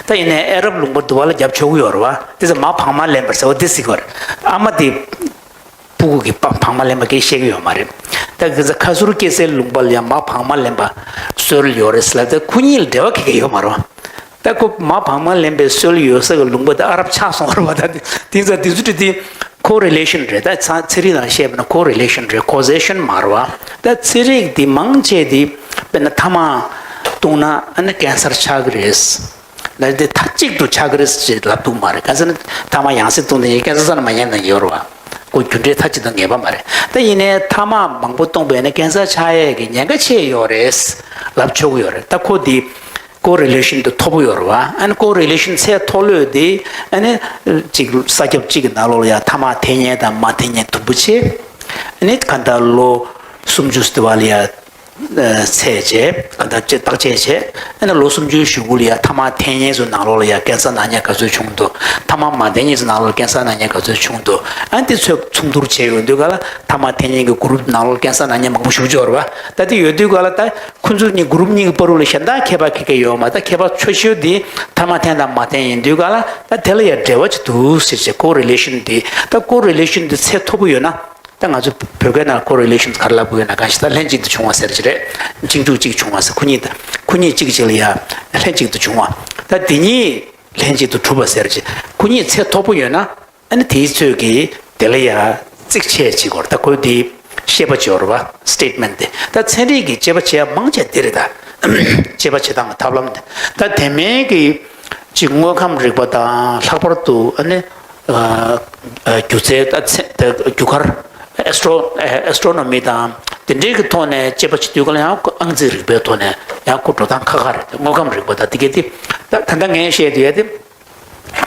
ད་ཡིན་ནའི་ཨ་རབ་ལུང་པ་འདི་པ་ལ་བརྒྱབ་ཆོག་གི་ཡོད་རེད་བ། དེ་ཚོ་མར་བག་མ་ལེན་པར་ཟེར་བ་འདི་ཟེར་གི་ཡོད་རེད། ཨ་མ་དེ་སྤུ་གུ་གི་བག་མ་ལེན་པ་གིས་བཤད་གི་ཡོད་མ་རེད། ད་གི་ཚ་ཁ་སུར་སྐྱེ་སའི་ལུང་པ་ལ་ཡང་མར་བག་མ་ལེན་པ་སྲོལ་ཡོད་རེད་ཟེར་ལབ། ད་ཁོ་གཉིས་ལ་འབྲེལ་བ་ག་གེ་ཡོད་མ་རེད་བ། ད་ཁོ་མར་བག་མ་ལེན་པའི་སྲོལ་ཡོད་ས་གི་ལུང་པ་དེ་ཨ་རབ་ཆགས་སོང་བ་རེད་བ། ད་དེ་ཚ་དེ་ཚོ་དེ་ཁོ་རི་ལེ་ཤན་རེད། ད་ཚ་ཚན་རིག་ནང་བཤད་པ་ན་ཁོ་རི་ལེ་ཤན་རེད། ཁོ་ཟེ་ཤན་མ་རེད་བ། ད་ཚན་རིག་དེ་མང་ཆེ་དེ་དཔེར་ན་ཐ་མག་བཏུང་ན་ཨ་ནི་ཀན་སར་ཆགས་ཀྱི་རེད། ལ་དེ་མཐའ་གཅིག་ཏུ་ཆགས་ཀྱི་རེད་ཅེས་ལབ་ཐུབ་མ་རེད། ག་ཟེར་ན་ཐ་མག་ཡང་སེ་བཏུང་དེ་ཡིན་ཀན་སར་ས་ན་མ་ཉན་ན་ཡོད་རེད་བ། ཁོ་རྒྱུ་འབྲས་མཐའ་གཅིག་ཏུ་ངེས་པ་མ་རེད། ད་ཡིན་ནའི་ཐ་མག་མང་པོ་བཏུང་པས་ན་ཀན་སར་ཆགས་ཡས་ཀྱི་ཉེན་ཁ་ཆེ་ཡོད་རེད་ལབ་ཆོག་གི་ཡོད་རེད། ད་ཁོ་དེ་ཀོ་རི་ལེ་ཤན་དེ་མཐོ་པོ་ཡོད་རེད་བ། ཨ་ནི་ཀོ་རི་ལེ་ཤན་ཚད་མཐོ་ལོས་དེ་ཨ་ནི་གཅིག་ས་ཁྱབ་གཅིག་གི་ནང་ལོགས་ལ་ཡང་ཐ་མག་འཐེན་མཁན་དང་མ་འཐེན་མཁན་དུམ་བུ་ཆེ། ཨ་ནི་གང་ལྟར་ལོ་སུམ་ཅུ་ཙམ་པ་ལ་ཡང་ཚད་བྱས་གང་ལྟར་བརྟག་དཔྱད་བྱས། ཨ་ནི་ལོ་སུམ་ཅུའི་གཞུག་གུ་ལ་ཡང་ཐ་མག་འཐེན་མཁན་ཚོའི་ནང་ལོགས་ལ་ཡང་ཀན་སར་ན་མཁན་ག་ཚོད་བྱུང་འདུག་ཐ་མག་མ་འཐེན་མཁན་ཚོའི་ནང་ལོགས་ཀན་སར་ན་མཁན་ག་ཚོད་བྱུང་འདུག་ཨ་ནི་དེ་ཚོ་མཚུངས་བསྡུར་བྱས་ཡོང་དུས་ག་ལ་ཐ་མག་འཐེན་མཁན་གྱི་གུ་རུབ་ནང་ལོགས་ཀན་སར་ན་མཁན་མང་པོ་ཞེ་པོ་ཅིག་ཡོད་རེད་བ། ད་དེ་ཡོད་དུས་ག་ལ་ད། ཁོ་ཚོ་གཉིས་གུ་རུབ་གཉིས་ཀྱི་བར་ལ་གཞན་དག་ཁྱད་པར་ག་གེ་ཡོད་མ་རེད། ད་ཁྱད་པར་ཆེ་ཤོས་དེ་ཐ་མག་འཐེན་དང་མ་འཐེན་ཡིན་དུས་ག་ལ། ད་དེ་ལ་ཡང་འབྲེལ་བ་ཅིག་འདུག་ཟེར་བྱས་ཀོ་རི་ལེ་ཤན་དེ། ད་ཀོ་རི་ལེ་ཤན་དེ་ཚད་མཐོ་པོ་ཡོད་ན། ད་ང་ཚོ་བོད་སྐད་ནང་ཀོ་རི་ལེ་ཤན་ག་རེ་ལབ་དགོས་ཡོད་ན། གང་ཞིག་ད་ལྷན་ཅིག་ཏུ་བྱུང་བ་ཟེར་གྱི་རེད། གཅིག་མཇུག་གཅིག་བྱུང་བ་ཟེར། ཁོ་གཉིས་ད་ཁོ་གཉིས་གཅིག་གཅིག་ལ་ཡང་ལྷན་ཅིག་ཏུ་བྱུང་བ། ད་དེ་གཉིས་ལྷན་ཅིག་ཏུ་གྲུབ་པ་ཟེར་བྱས་ཁོ་གཉིས་ཚད་མཐོ་པོ་ཡོད་ན། ཨ་ནི་དེའི་ཚོད་ཀྱིས་དེ་ལ་ཡང་གཙིགས་ཆེ་བྱེད་དགོས་རེད། ད་ཁོས་དེ་བཤད་པ་བྱས་པ་རེད་བ། སི་ཊེ་ཊི་མེན་ཊི་དེ། ད་ཚན་རིག་གི་དཔྱད་པ་བྱེད་ཡ་མང་ཆེ་དེ་རེད། ད་དཔྱད་པ་བྱེད་སྟངས་ཀྱི་ཐབས་ལམ་དེ། ད་དེ་མིན་གྱི་ཅིག་དངོས་ཁམས་རིག་པ་དང་། ལྷག་པར་དུ་ཨ་ནི་ཨ་ཨ་སྒྱུ་རྩལ། ད་ཚན་ད་རྒྱུ་སྐར། ཨེ་སི་ཊོ་ཨེ་སི་ཊོ་རོ་ནོ་མི་དང་དེ་འདྲའི་གི་ཐོག་ནས་དཔྱད་པ་བྱེད་དུས་ག་ལ་ཡང་ཁོ་ཨང་རྩིས་རིག་པའི་ཐོག་ནས་ཡང་ཁོ་འགྲོ་སྟངས་ཁག་ཁག་རེད། དངོས་ཁམས་རིག་པ་དང་དེ་གས་དེ། ད་ད་ལྟ་ངས་བཤད་དུས་ཡ་དེ།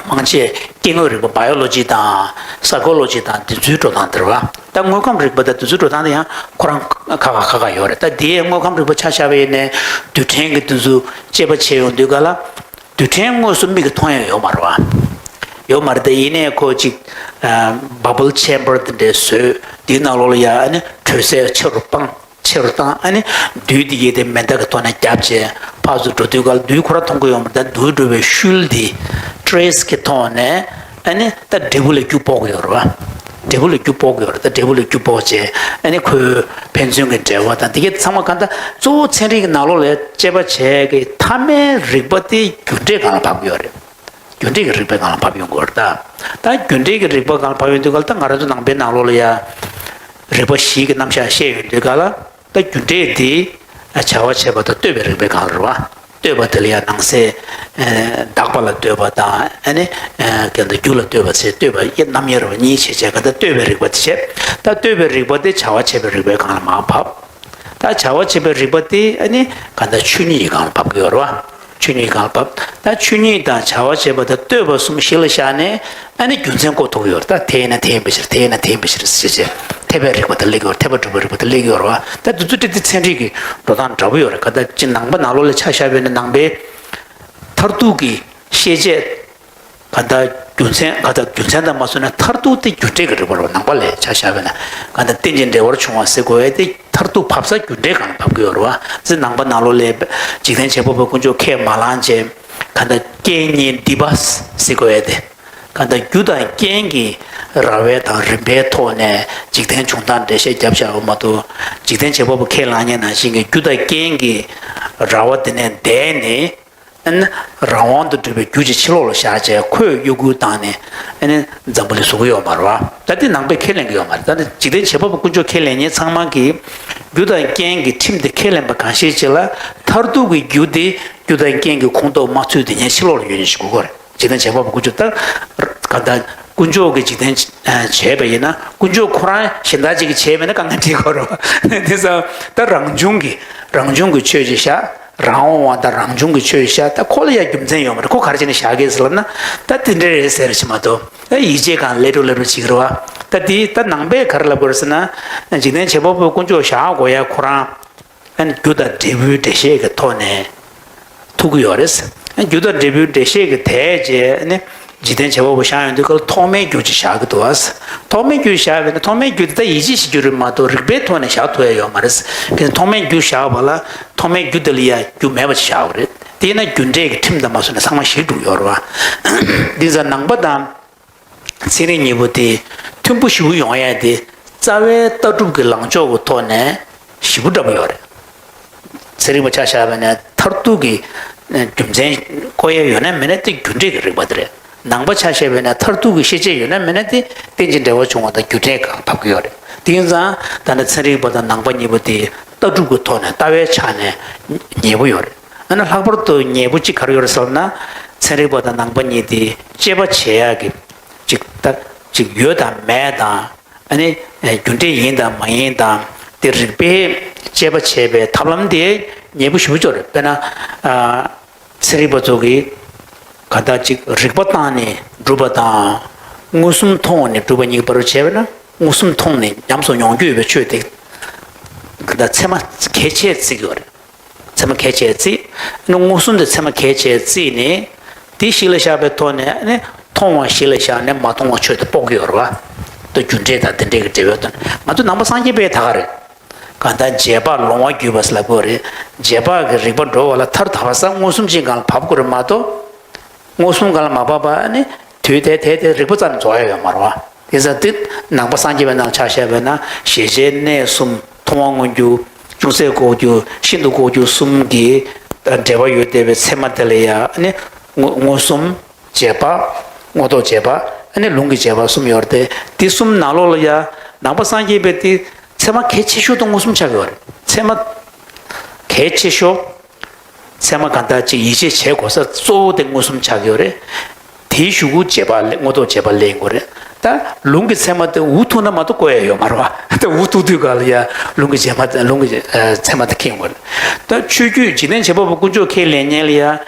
མང་ཆེ་སྐྱེ་དངོས་རིག་པ། བ་ཡོ་ལོ་ཇི་དང་སའི་ཀོ་ལོ་ཇི་དང་དེ་ཚོའི་འགྲོ་སྟངས་དེ་རེད་བ། ད་དངོས་ཁམས་རིག་པ་དང་དེ་ཚོའི་འགྲོ་སྟངས་དེ་ཡང་ཁོ་རང་ཁག་ཁག་ཁག་ཁག་ཡོད་རེད། ད་དེའི་དངོས་ཁམས་རིག་པ་ཆ་བཞག་པ་ཡིན་ནའི་རྡུལ་ཕྲན་གྱི་དེ་ཚོ་དཔྱད་པ་བྱེད་ཡོང་དུས་ག་ལ། རྡུལ་ཕྲན་དངོས་སུ་མིག་གིས་མཐོང་ཡ་ཡོད་མ་རེད་བ། ཡོད་མ་རེད་དེ། ཡིན་ནའི་ཁོ་ཅིག་ཨ་bubble chamber་དེ་འདྲས་བཟོས། དེའི་ནང་ལོགས་ལ་ཡ་ཨ་ནི་དྲོད་ཚད་ཆེ་རུ་བཏང་། ཆེ་རུ་བཏང་། ཨ་ནི་རྡུལ་དེ་གས་དེ་མེ་མདའ་གི་ཐོག་ནས་བརྒྱབ་བྱས་ཕར་ཚུར་འགྲོ་དུས་ག་ལ་རྡུལ་ཁོ་རང་མཐོང་གི་ཡོད་མ་རེད། ད་རྡུལ་འགྲོ་བའི་ཤུལ་དེ་trace་གི་ཐོག་ནས་ཨ་ནི་ད་འབྲས་བུ་ལ་རྒྱུ་ཕོག་གི་ཡོད་རེད་བ། འབྲས་བུ་ལ་རྒྱུ་ཕོག་གི་ཡོད་རེད། ད་འབྲས་བུ་ལ་རྒྱུ་ཕོག་བྱས་ཨ་ནི་ཁོའི་ཕན་ཚུན་གྱི་འབྲེལ་བ་དང་དེ་གས་ཚང་མ་གང་ལྟར་གཙོ་བོ་ཚན་རིག་གི་ནང་ལོགས་ལ་དཔྱད་པ་བྱས་ཀྱི་མཐའ་མའི་རིག་པ་དེ་རྒྱུ་འབྲས་སྒང་ལ་བབས་ཀྱི་ཡོད་རེད། རྒྱུ་འབྲས་ཀྱི་རིག་པའི་སྒང་ལ་བབས་ཡོང་གི་ཡོད་རེད་ད། ད་རྒྱུ་འབྲས་ཀྱི་རིག་པ་སྒང་ལ་བབས་ཡོང་དུས་ག་ལ་ད་ང་རང་ཚོ་ནང་པའི་ནང་ལོགས་ལ་ཡ་རིག་པ་བཞི་གི་རྣམ་གཞག་བཤད་ཡོང་དུས་ག་ལ། ད་རྒྱུ་འབྲས་འདི་བྱ་བ་བྱེད་པ་དང་ལྟོས་པའི་རིག་པའི་སྒང་ལ་རེད་བ། ལྟོས་པ་དེ་ལ་ཡང་ནང་གསེས་ཨ་དག་པ་ལ་ལྟོས་པ་དང་ཨ་ནི་ཨ་གལ་ཏེ་རྒྱུ་ལ་ལྟོས་པ་ཟེར་ལྟོས་པ་དབྱེ་རྣམ་དབྱེ་རུ་གཉིས་བྱས་བྱས་ག་ད་ལྟོས་པའི་རིག་པ་དེ་བྱས། ད་ལྟོས་པའི་རིག་པ་དེ་བྱ་བ་བྱེད་པའི་རིག་པའི་སྒང་ལ་མར་བབས། ད་བྱ་བ་བྱེད་པའི་རིག་པ་དེ་ཨ་ནི་ག་ད་ཆོས་ཉིད་ཀྱི་སྒང་ལ་བབས་ཀྱི་ཡོད་རེད་བ། ཆོས་ཉིད་སྒང་ལ་བབས། ད་ཆོས་ཉིད་དང་བྱ་བ་བྱེད་པ་དང་ལྟོས་པ་གསུམ་གཞི་ལ་བཞག་ནས་ཨ་ནི་རྒྱུ་མཚན་བཀོད་ཐུབ་ཀྱི་ཡོད་རེད། ད་དེ་ཡིན་ན་དེ་ཡིན་པའི་ཕྱིར། དེ་ཡིན་ན་དེ་ཡིན་པའི་ཕྱིར་ཞེས་བྱས་འཐད་པའི་རིག་པ་དེ་སླེབས་ཀྱི་ཡོད་རེད། འཐད་པ་གྲུབ་པའི་རིག་པ་དེ་སླེབས་ཀྱི་ཡོད་རེད་བ། ད་དེ་ཚོ་ཏིག་ཏིག་ཚན་རིག་གི་འགྲོ་སྟངས་འདྲ་པོ་ཡོད་རེད། ག་ད་ཅི་ནང་པ་ནང་ལོགས་ལ་ཆ་བཞག་པ་ཡིན་ན་ནང་པའི་མཐར་ཐུག་གི་ཤེས་བྱེད་ག་ད་རྒྱུ་མཚན་ག་ད་རྒྱུ་མཚན་དང་མ་སོང་ན་མཐར་ཐུག་དེ་རྒྱུ་འབྲས་ཀྱི་རིག་པ་རེད་བ། ནང་པ་ལ་ཆ་བཞག་པ་ཡིན་ན་ག་ད་རྟེན་ཅིང་འབྲེལ་བར་འབྱུང་བ་ཟེར་དགོས་ཡ་དེ། མཐར་ཐུག་བབས་ས་རྒྱུ་འབྲས་སྒང་ལ་བབས་ཀྱི་ཡོད་རེད་བ། ཙི་ནང་པ་ནང་ལོགས་ལ་འཇིག་རྟེན་བྱེད་པ་པོའི་དཀོན་མཆོག་ཁས་མ་བླངས་བྱས་ག་ད་རྐྱེན་ངན་སྡིག་པ་ཟེར་དགོས་ཡ་དེ། ག་ད་རྒྱུ་དང་རྐྱེན་གྱི་ར་བ་དང་རིམ་པའི་ཐོག་ནས་འཇིག་རྟེན་བྱུང་སྟངས་འགྲེལ་བཤད་བརྒྱབ་བཞག་པ་མ་གཏོགས། འཇིག་རྟེན་བྱེད་པ་པོ་ཁས་བླངས་མཁན་ནང་བཞིན་གྱི་རྒྱུ་དང་རྐྱེན་གྱི་ར་བ་དེ་ནས་འདས་ནས། ཨ་ནི་རང་དབང་དུ་གྲུབ་པའི་རྒྱུ་ཅིག་ཕྱི་ལོགས་ལ་བཞག་བྱས་ཁོས་གཡོ་འགུལ་བཏང་ནས་ཨ་ནི་འཛམ་བུ་གླིང་བཟོ་གི་ཡོད་མ་རེད་བ། ད་འདི་ནང་པས་ཁས་ལེན་གྱི་ཡོད་མ་རེད། ད་འདི་འཇིག་རྟེན་བྱེད་པ་པོ་དཀོན་མཆོག་ཁས་ལེན་མཁན་ཚང་མ་གིས་རྒྱུ་དང་རྐྱེན་གྱི་ཁྲིམས་དེ་ཁས་ལེན་པ་གང་ཞིག་ཅིག་ལ་མཐར་ཐུག་གི་རྒྱུ་དེ་རྒྱུ་དང་རྐྱེན་གྱི་ཁོངས་གཏོགས་མ་ཚུད་དེ་ཉན་ཕྱི་ལོགས་ལ་ཡོད་ནས་ཞིག་དགོས་ཀྱི་རེད། འཇིག་རྟེན་བྱེད་པ་པོ་དཀོན་མཆོག་ད་ག་ད་དཀོན་མཆོག་གིས་འཇིག་རྟེན་བྱས་པ་ཡིན་ན་དཀོན་མཆོག་ཁོ་རང་གཞན་དག་ཅིག་གིས་བྱས་མེད་ན་དཀའ་ངལ་འཕྲད་ཀྱི་རེད་བ། དེ་ཙང་ད་རང་བྱུང་གི་རང་བྱུང་གི་ཆོས་ཅིག་བཞག་རང་དབང་བ་དང་རང་བྱུང་གི་ཆོས་བཞག་ད་ཁོ་ལ་ཡང་རྒྱུ་མཚན་ཡོད་མ་རེད། ཁོ་ག་རེ་བྱས་ནས་བཞག་གི་ཟེར་ལབ་ན། ད་དེ་འདྲ་རེད་ཟེར་ཞིག་མ་གཏོགས། ད་ཡིད་ཆེས་གང་ལེ་ཀྲོ་ལེ་ཀྲོ་བྱེད་ཀྱི་རེད་བ། ད་དེ་ད་ནང་པས་ག་རེ་ལབ་དགོས་རེད་ཟེར་ན། འཇིག་རྟེན་བྱེད་པ་པོའི་དཀོན་མཆོག་བཞག་དགོས་ཡ་ཁོ་རང་ཨ་ནི་རྒྱུ་དང་འབྲས་བུའི་འགྲེལ་བཤད་ཀྱི་ཐོག་ནས་ཐུག་གི་ཡོད་རེད། ཨ་རྒྱུ་དང་འབྲས་བུའི་འགྲེལ་བཤད་ཀྱི་དེ་རྗེས་ཨ་ནི་འཇིག་རྟེན་བྱེད་པ་པོ་བཞག་ཡོང་དུས་སྐབས་ཐོག་མའི་རྒྱུ་ཅིག་བཞག་གི་འདུག་བ། ཐོག་མའི་རྒྱུ་བཞག་པས་ན་ཐོག་མའི་རྒྱུ་དེ་ད་ཡིད་ཆེས་བྱེད་རྒྱུ་རེད་མ་གཏོགས་རིགས་པའི་ཐོག་ནས་བཞག་ཐུབ་ཡ་ཡོད་མ་རེད། གལ་ཏེ་ཐོག་མའི་རྒྱུ་བཞག་པ་ལ་ཐོག་མའི་རྒྱུ་དེ་ལ་ཡ་རྒྱུ་མེད་པ་ཅིག་བཞག་པ་རེད། དེས་ན་རྒྱུ་འབྲས་ཀྱི་ཁྲིམས་དང་མ་སོང་ན་ཚང་མ་ཞིག་འགྲུབ་ཡོད་རེད་བ། འདི་ཚོ་ནང་པ་དང་ཚན་རིག་གཉིས་པོ་དེ་མཐུན་པོ་ཞེ་པོ་ཡོང་ཡ་དེ་རྩ་བའི་ལྟ་གྲུབ་ཀྱི་ལངས་ཕྱོགས་ཀྱི་ཐོག་ནས་ཞེ་པོ་འདྲ་པོ་ཡོད་རེད། ཚན་རིག་པ་ཆ་བཞག་པ་ཡིན་ན་མཐར་ཐུག་གི་རྒྱུ་མཚན་བཀོད་ཡ་ཡོད་ན་མེད་ན་དེ་རྒྱུ་འབྲས་ཀྱི་རིག་པ་དེ་རེད། ནང་པ་ཆ་བཞག་པ་ཡིན་ན་མཐར་ཐུག་གི་ཤེས་བྱ་ཡོད་ན་མེད་ན་དེ་རྟེན་ཅིང་འབྲེལ་བར་འབྱུང་བ་དང་རྒྱུ་འབྲས་སྒང་བབས་ཀྱི་ཡོད་རེད། དེ་ཡིན་ཙང་ད་ནི་ཚན་རིག་པ་དང་ནང་པ་གཉིས་པོ་དེ་ལྟ་གྲུབ་ཀྱི་ཐོག་ནས་ལྟ་བའི་ཆ་ནས་ཉེ་པོ་ཡོད་རེད། ཨ་ནི་ལྷག་པར་དུ་ཉེ་པོ་གཅིག་ག་རེ་ཡོད་རེད་ཟེར་ན། ཚན་རིག་པ་དང་ནང་པ་གཉིས་དེ་དཔྱད་པ་བྱེད་ཡག་གི་ཅིག་ལྟ་ཅིག་ཡོད་དང་མེད་དང་། ཨ་ནི་རྒྱུ་འབྲས་ཡིན་དང་མ་ཡིན་དང་དེ་རིགས་པས་དཔྱད་པ་བྱེད་པའི་ཐབས་ལམ་དེ་ཉེ་པོ་ཞེ་པོ་ཅིག་རེད། དཔེར་ན། ཨ། ཚན་རིག་པ་ཚོ་གིས་གང་ལྟར་ཅིག་རིགས་པ་བཏང་ནས་སྒྲུབ་པ་དང་། མངོན་སུམ་མཐོང་ནས་སྒྲུབ་པ་གཉིས་ཀྱི་བར་དུ་བྱས་པ་ན། མངོན་སུམ་མཐོང་ནས་ཉམས་སུ་མྱོང་རྒྱུ་ཡོད་པའི་ཆོས་དེ་གང་ལྟར་ཚད་མ་གལ་ཆེ་བརྩི་གི་ཡོད་རེད། ཚད་མ་གལ་ཆེ་བརྩི། ཨ་ནི་མངོན་སུམ་དེ་ཚད་མ་གལ་ཆེ་བརྩིས་ནས། དེ་གཞི་ལ་བཞག་པའི་ཐོག་ནས་ཨ་ནི་མཐོང་བ་གཞི་ལ་བཞག་ནས་མ་མཐོང་བ་ཆོས་དེ་དཔོག་གི་ཡོད་རེད་བ། ད་རྒྱུ་འབྲས་དང་དེ་འབྲས་ཀྱི་འབྲེལ་བའི་ཐོག་ནས་ང་ཚོ་ནང་པ་སངས་རྒྱས་པས་ད་ག་རེད། གང་ལྟར་རྗེས་དཔག་ལོང་བ་བརྒྱུད་པ་ཟེར་ལབ་དགོས་རེད། རྗེས་དཔག་གི་རིགས་པ་འགྲོ་བ་ལ་མཐར་ཐུག་ས་མངོན་སུམ་ཅིག་སྒང་ལ་བབས་དགོས་རེད་མ་གཏོགས། མངོན་སུམ་སྒང་ལ་མ་བབས་པ་ཨ་ནི་དུས་དེ་དེ་དེ་རིགས་པ་ཙམ་རྫོགས་ཡ་ཡོད་མ་རེད་བ། དེ་ཙང་དེ་ནང་པ་སངས་རྒྱས་པའི་ནང་ཆ་བཞག་པ་ཡིན་ན་ཞེས་བྱའི་གནས་གསུམ། མཐོང་བ་མངོན་གྱུར། ཅུང་ཟད་ལྐོག་གྱུར། ཤིན་ཏུ་ལྐོག་གྱུར་གསུམ་གྱི་འབྲེལ་བ་ཡོད་བསྡད་པའི་ཚད་མ་དེ་ལ་ཡ་ཨ་ནི་མངོན་མངོན་སུམ། རྗེས་དཔག། མངོན་རྟོགས་རྗེས་དཔག། ཨ་ནི་ལུང་གི་རྗེས་དཔག་གསུམ་ཡོད་རེད་དེ། དེ་གསུམ་ནང་ལོགས་ལ་ཡ་ནང་པ་སངས་རྒྱས་པས་དེ་ཚད་མ་གལ་ཆེ་ཤོས་དེ་མངོན་སུམ་ཆགས་ཀྱི་ཡོད་རེད། ཚད་མ་གལ་ཆེ་ཤོས། ཚད་མ་གང་ལྟར་ཅིག་ཡིད་ཆེས་བྱེད་དགོས་ས་གཙོ་བོ་དེ་མངོན་སུམ་ཆགས་ཀྱི་ཡོད་རེད། དེའི་གཞུག་གུ་རྗེས་དཔག་ལ་མངོན་རྟོགས་རྗེས་དཔག་སླེབས་ཀྱི་ཡོད་རེད། ད་ལུང་གི་ཚད་མ་དེ་འུ་ཐུག་ན་མ་གཏོགས་བཀོད་ཡ་ཡོད་མ་རེད་བ། ད་འུ་ཐུག་དུས་ག་ལ་ཡ་ལུང་གི་རྗེས་དཔག་ལུང་གི་ཨ་ཚད་མ་དེ་འཁེལ་ཡོང་གི་རེད། ད་ཆོས་བརྒྱུད་འཇིག་རྟེན་བྱེད་པ་པོ་དཀོན་མཆོག་ཁས་ལེན་མཁན་ལ་ཡ་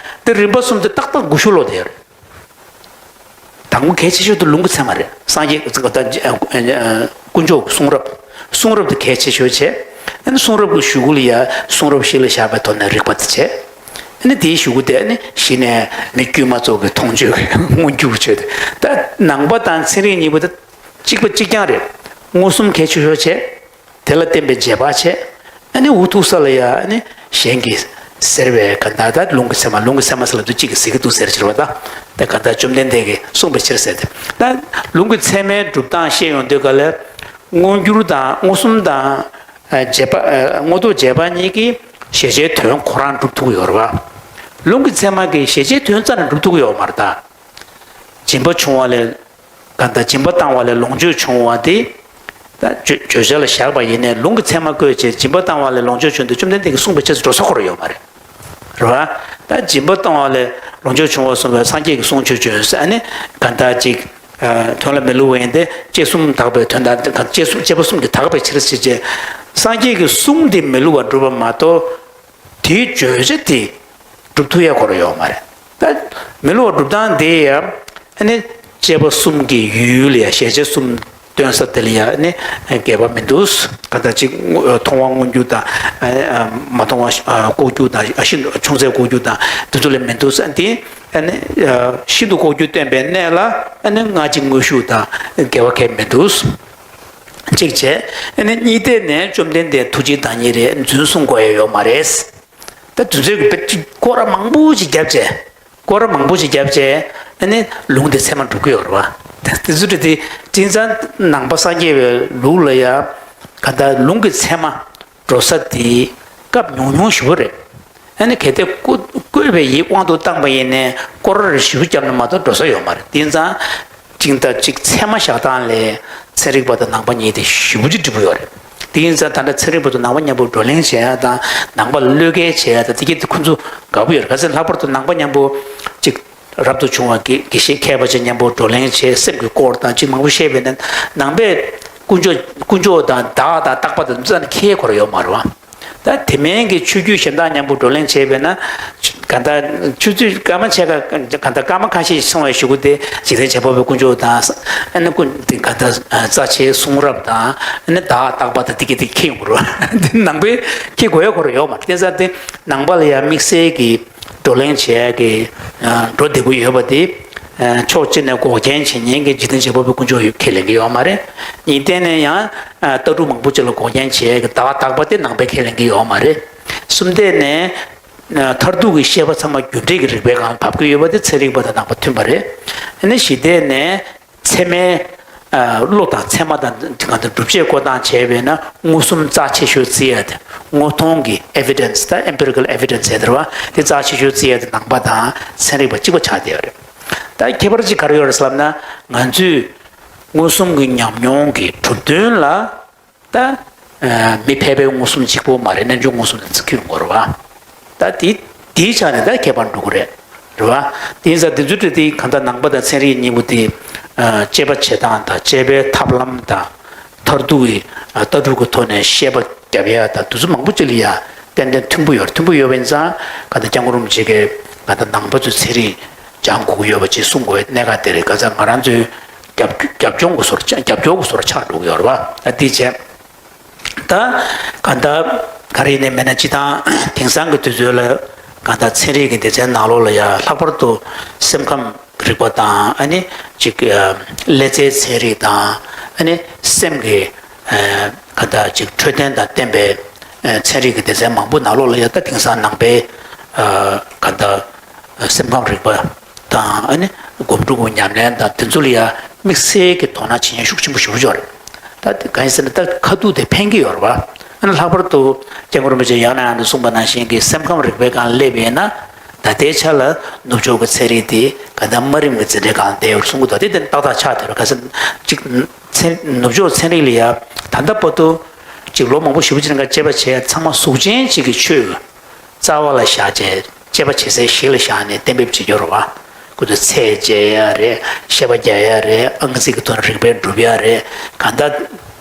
དེ་རིམ་པ་གསུམ་དེ་ཏག་ཏག་སྒུལ་ཤུགས་ལོག་བསྡད་ཡོད་རེད། དང་པོ་གལ་ཆེ་ཤོས་དེ་ལུང་གི་ཚད་མ་རེད། སངས་རྒྱས་ཀྱི་ཚིག་དང་དཀོན་མཆོག་གི་གསུང་རབ། གསུང་རབ་དེ་གལ་ཆེ་ཤོས་བྱས། ཨ་ནི་གསུང་རབ་ཀྱི་གཞུག་གུ་ལ་ཡ་གསུང་རབ་གཞི་ལ་བཞག་པའི་ཐོག་ནས་རིགས་པ་དེ་བྱས། ནི་དེའི་གཞུག་གུ་དེ་ནི་གཞི་ནས་མི་དཀྱུས་མ་ཚོ་གི་མཐོང་ཆོས་ཀྱི་མངོན་གྱུར་ཆོས་དེ། ད་ནང་པ་དང་ཚན་རིག་གཉིས་པོ་ད་གཅིག་པ་གཅིག་རྐྱང་རེད། མངོན་སུམ་གལ་ཆེ་ཤོས་བྱས། དེ་ལ་བརྟེན་པའི་རྗེས་དཔག་བྱས། ཨ་ནི་འུ་ཐུག་ས་ལ་ཡ་ཨ་ནི་གཞན་གྱིས་ཟེར་བའི་ག་ད་ད་ལུང་གི་ཚད་མ་ལུང་གི་ཚད་མ་ཟེར་ལབ་དུས་གཅིག་གིས་ཟེར་གྱི་འདུག་ཟེར་བྱེད་པ་ད། ད་ག་ད་བཅོམ་ལྡན་འདས་ཀྱིས་གསུངས་པའི་ཕྱིར་ཟེར་ཏེ། ད་ལུང་གི་ཚད་མའི་སྒྲུབ་སྟངས་བཤད་ཡོང་དུས་ག་ལ། མངོན་གྱུར་དང་མངོན་སུམ་དང་། རྗེས་དཔག་མངོན་རྟོགས་རྗེས་དཔག་གཉིས་ཀྱིས་གཞལ་བྱའི་དོན་ཁོ་རང་སྒྲུབ་ཐུབ་ཀྱི་ཡོད་རེད་བ། ལུང་གི་ཚད་མ་གིས་གཞལ་བྱའི་དོན་རྩ་ནས་སྒྲུབ་ཐུབ་ཀྱི་ཡོད་མ་རེད་ད། སྦྱིན་པ་བྱུང་བ་ལས། གང་ལྟར་སྦྱིན་པ་བཏང་བ་ལས་ལོངས་སྤྱོད་བྱུང་བ་དེ། ད་བརྗོད་བརྗོད་བྱ་ལ་བཞག་པ་ཡིན་ནའི་ལུང་གི་ཚད་མ་བཀོད་བྱས་སྦྱིན་པ་བཏང་བ་ལས་ལོངས་སྤྱོད་བྱུང་དུས་བཅོམ་ལྡན་འདས་ཀྱིས་གསུངས་པའི་ཕྱིར་འགྲོ་ས་ཁོ་རང་ཡོད་མ་རེད། རེད་བ། ད་སྦྱིན་པ་བཏང་བ་ལས་ལོངས་སྤྱོད་བྱུང་བ་གསུངས་པའི་སངས་རྒྱས་ཀྱིས་གསུངས་ཆོས་བྱོན་ཟེར་ཨ་ནི་གང་ལྟར་ཅིག་དོན་ལ་མི་བསླུ་བ་ཡིན་ཏེ་དཔྱད་གསུམ་དག་པའི་དོན་དང་དཔྱད་གསུམ་དཔྱད་པ་གསུམ་གྱིས་དག་པའི་ཕྱིར་ཟེར་བྱས། སངས་རྒྱས་ཀྱིས་གསུངས་ཏེ་མི་བསླུ་བར་སྒྲུབ་པ་མ་གཏོགས། དེའི་བརྗོད་བྱ་དེ་སྒྲུབ་ཐུབ་ཡ་ཁོ་རང་ཡོད་མ་རེད། ད་མི་བསླུ་བ་སྒྲུབ་སྟངས་དེ་ཡང་ཨ་ནི་དཔྱད་པ་གསུམ་གྱི་ཡུལ་ལ་ཡང་གཞལ་བྱ་གསུམ་སྟོན་ས་དེ་ལ་ཡང་ཨ་ནི་འགལ་བ་མི་འདུག་ག་ད་ཅིག་མཐོང་བ་མངོན་གྱུར་དང་མ་མཐོང་བ་ལྐོག་གྱུར་དང་ཤིན་ཏུ་ཆུང་ཚད་ལྐོག་གྱུར་དང་དེ་ཚོ་ལ་མི་འདུག་ཟེར་དེ་ཨ་ནི་ཤིན་ཏུ་ལྐོག་གྱུར་སྟོན་པའི་གནས་ལ་ཨ་ནི་སྔ་ཕྱི་དངོས་ཤུགས་དང་འགལ་བ་གང་ཡང་མི་འདུག་གཅིག་བྱས། ཨ་ནི་གཉིས་ཐད་ནས་བཅོམ་ལྡན་འདས་ཐུགས་རྗེའི་བདག་ཉིད་རེད་རྫུན་གསུང་དགོས་ཡ་ཡོད་མ་རེད། ད་དུས་ཚོད་ཀྱི་དཔེ་ཅིག་སྐོར་ར་མང་པོ་ཞིག་བརྒྱབ་བྱས། སྐོར་ར་མང་པོ་ཞིག་བརྒྱབ་བྱས་ཨ་ནི་ལུང་དེ་ཚད་མར་འགྲོ་གི་ཡོད་རེད་བ། དེ་དེ་ཚོ་དེ་དེ་དེང་སང་ནང་པ་སངས་རྒྱས་པའི་ལུགས་ལ་ཡ་ག་ད་ལུང་གི་ཚད་མ་འགྲོ་ས་དེ་སྐབས་ཉུང་ཉུང་ཞེ་པོ་རེད། ཨ་ནི་གལ་ཏེ་བཀོད་བཀོད་པའི་ཡིད་དབང་དུ་བཏང་པ་ཡིན་ནའི་སྐོར་ར་ཞེ་པོ་བརྒྱབ་ན་མ་གཏོགས་འགྲོ་ས་ཡོད་མ་རེད། དེང་སང་གཅིག་དང་གཅིག་ཚད་མ་བཞག་སྟངས་ལས་ཚན་རིག་པ་དང་ནང་པ་གཉིས་དེ་ཞེ་པོ་ཅིག་འགྲིག་པོ་ཡོད་རེད། དེ་ཡིན་ཙང་ད་ལྟ་ཚན་རིག་པ་དང་ནང་པ་མཉམ་པོ་བགྲོ་གླེང་བྱེད་ཡ་དང་ནང་པ་ལ་བློས་འགེལ་བྱེད་ཡ་དང་དེ་གྱད་དེ་ཁོང་ཚོ་དགའ་པོ་ཡོད་རེད། ག་ཚད་ལྷག་པར་དུ་ནང་པ་མཉམ་པོ་གཅིག་རབ་ཏུ་བྱུང་བ་དགེ་དགེ་བཤེས་མཁས་པ་ཅིག་མཉམ་པོ་བགྲོ་གླེང་བྱེད་སེམས་ཀྱི་སྐོར་དང་གཅིག་མང་པོ་བཤད་པས་ན་ནང་པས་དཀོན་མཆོག་དཀོན་མཆོག་དང་བདག་དང་རྟག་པ་དང་རྩ་ནས་ཁྱད་ཁོ་ར་ཡོད་མ་རེད་བ། ད་དེ་མིན་གྱི་ཆོས་བརྒྱུད་གཞན་དག་མཉམ་པོ་བགྲོ་གླེང་བྱས་པས་ན། ག་ད་ཆོས་བརྒྱུད་སྐར་མ་ཕྱེད་ཀ་ག་ད་སྐར་མ་ཁ་ཤས་ཤིག་སོང་བའི་གཞུག་གུ་དེ་འཇིག་རྟེན་བྱེད་པོ་པའི་དཀོན་མཆོག་དང་ཨ་ནི་ཀུན་དེ་ག་ད་རྩ་ཆེའི་གསུང་རབ་དང་ཨ་ནི་བདག་རྟག་པ་དང་དེ་གྱད་དེ་ཁྱད་ཡོང་གི་རེད་བ། དེ་ནང་པའི་ཁྱད་དགོས་ཡ་ཁོ་ར་ཡོད་མ་རེད། དེ་ཙང་དེ་ནང་པ་ལ་ཡ་དམིགས་བསལ་གྱི་བགྲོ་གླེང་བྱེད་ཡ་གི་འགྲོ་བདེ་པོ་ཡོད་པ་དེ། ཕྱོགས་གཅིག་ནས་འགོག་རྐྱེན་བྱེད་མཁན་གྱི་འཇིག་རྟེན་བྱེད་པོ་པའི་དཀོན་མཆོག་ཁས་ལེན་གྱི་ཡོད་མ་རེད། གཉིས་ཐད་ནས་ཡང་། ལྟ་གྲུབ་མང་པོ་ཅིག་ལ་འགོག་རྐྱེན་བྱེད་ཡས་ཀྱི་བདག་རྟག་པ་དེ་ནང་པས་ཁས་ལེན་གྱི་ཡོད་མ་རེད། གསུམ་ཐད་ནས། མཐར་ཐུག་གི་བཤད་པ་ཚང་མ་རྒྱུ་འབྲས་ཀྱི་རིགས་པའི་སྒང་ལ་བབས་ཀྱི་ཡོད་པ་དེ་ཚན་རིག་པ་དང་ནང་པ་མཐུན་པ་རེད། ཨ་ནི་བཞི་ཐད་ནས་ཚད་མའི་བློ་དང་ཚད་མ་དང་གང་ལྟར་སྒྲུབ་བྱེད་བཀོད་སྟངས་བྱས་པས་ན་མངོན་སུམ་རྩ་ཆེ་ཤོས་བརྩི་ཡ་དེ་དངོས་མཐོང་གི་evidence ད་empirical evidence ཟེར་བ་དེ་རྩ་ཆེ་ཤོས་བརྩི་ཡ་དེ་ནང་པ་དང་ཚན་རིག་པ་གཅིག་པ་ཆགས་བསྡད་ཡོད་རེད། ད་ཁྱད་པར་གཅིག་ག་རེ་ཡོད་རེད་ཟེར་ལབ་ན་ང་ཚོས་མངོན་སུམ་གྱི་ཉམས་མྱོང་གི་གྲུབ་དོན་ལ། ད། མི་ཕལ་པའི་མངོན་སུམ་གཅིག་པོ་མ་རེད། རྣལ་འབྱོར་མངོན་སུམ་དེ་ཚོ་ཁྱོན་དགོས་རེད་བ། ད་དེ་དེའི་ཆ་ནས་ད་ཁྱད་པར་འགྲོ་གི་རེད། རེད་བ། དེ་ཡིན་ཙང་དེ་ཚོའི་གྲས་དེ་གང་ལྟར་ནང་པ་དང་ཚན་རིག་གཉིས་པོ་དེ། དཔྱད་པ་བྱེད་སྟངས་དང་དཔྱད་པའི་ཐབས་ལམ་དང་། མཐར་ཐུག་གི་ལྟ་གྲུབ་ཀྱི་ཐོག་ནས་བཤད་པ་རྒྱབ་ཡ་དང་དེ་ཚོ་མང་པོ་ཅིག་ལ་ཡ་ཏན་ཏན་མཐུན་པོ་ཡོད་རེད། མཐུན་པོ་ཡོད་པ་ཡིན་ཙང་གང་ལྟར་སྐྱབས་མགོན་རིན་པོ་ཆེ་གིས་གང་ལྟར་ནང་པ་ཚོས་ཚན་རིག་སྦྱང་དགོས་ཀྱི་ཡོད་པ་ཅིག་གསུང་དགོས་པའི་གནད་འགག་དེ་རེད། གང་ཟེར་ང་རང་ཚོའི་རྒྱབ་རྒྱབ་ལྗོངས་ཀྱི་བཟོ་འདྲ་ཆགས་རྒྱབ་སྐྱོར་གྱི་བཟོ་འདྲ་ཆགས་འགྲོ་གི་ཡོད་རེད་བ། ད་དེ་བྱས། ད་གང་ལྟར་ག་རེ་ཡིན་ནའི་མིན་ན་སྤྱིར་བཏང་དེང་སང་གི་དུས་ཚོད་ལ་གང་ལྟར་ཚན་རིག་གི་སྡེ་ཚན་ནང་ལོགས་ལ་ཡ་ལྷག་པར་དུ་སེམས་ཁམས་རིག་པ་དང་ཨ་ནི་ཅིག་ཀླད་རྩའི་ཚན་རིག་དང་ཨ་ནི་སེམས་ཀྱི་གང་ལྟར་ཅིག་འཕྲོད་བསྟེན་དང་བསྟེན་པའི་ཚན་རིག་གི་སྡེ་ཚན་མང་པོ་ནང་ལོགས་ལ་ཡ་ད་དེང་སང་ནང་པའི་གང་ལྟར། སེམས་ཁམས་རིག་པ་དང་ཨ་ནི་སྒོམ་སྒྲུབ་ཀྱི་ཉམས་ལེན་དང་དེ་ཚོ་ལ་ཡང་དམིགས་བསལ་གྱི་དོ་སྣང་བྱེད་མཁན་ཤུགས་ཆེན་པོ་ཞེ་པོ་ཅིག་ཡོད་རེད། ད་དེ་གང་ཡིན་ཟེར་ན་ད་ཁ་ཐུག་དེ་ཕན་གྱི་ཡོད་རེད་བ། ཨ་ནི་ལྷག་པར་དུ་སྐྱབས་མགོན་རིན་པོ་ཆེ་ཡང་ནས་ཡང་དུ་གསུངས་པ་ནང་བཞིན་གྱི་སེམས་ཁམས་རིག་པའི་སྒང་སླེབས་ཡིན་ན་ད་ལྟའི་ཆ་ལ་ནུབ་ཕྱོགས་ཀྱི་ཚན་རིག་དེ་ག་ད་དམའ་རིམ་གྱི་འཛིན་གྲྭའི་སྒང་ལ་བསྡད་ཡོད་རེད་གསུང་གི་འདུག་དེ་དེ་ཏག་ཏག་ཆགས་བསྡད་རེད། ག་ཟེར་ཅིག་ཚན་ནུབ་ཕྱོགས་ཚན་རིག་ལ་ཡང་ད་ལྟ་བར་དུ་ཅིག་ལོ་མང་པོ་ཞེ་པོ་ཅིག་རིང་ག་དཔྱད་པ་བྱས་ཚང་མ་གཟུགས་ཅན་གཅིག་གི་ཆོས། རྩ་བ་ལ་བཞག་བྱས་དཔྱད་པ་བྱེད་སའི་གཞི་ལ་བཞག་ནས་གཏན་འབེབས་བྱེད་རྒྱུ་རེད་བ། ཁོ་ཚོས་ཚད་འཇལ་ཡ་རེད། བཤད་པ་རྒྱག་ཡ་རེད། ཨང་རྩིས་ཀྱི་ཐོག་ནས་རིགས་པས་སྒྲུབ་ཡ་རེད། གང་ལྟར་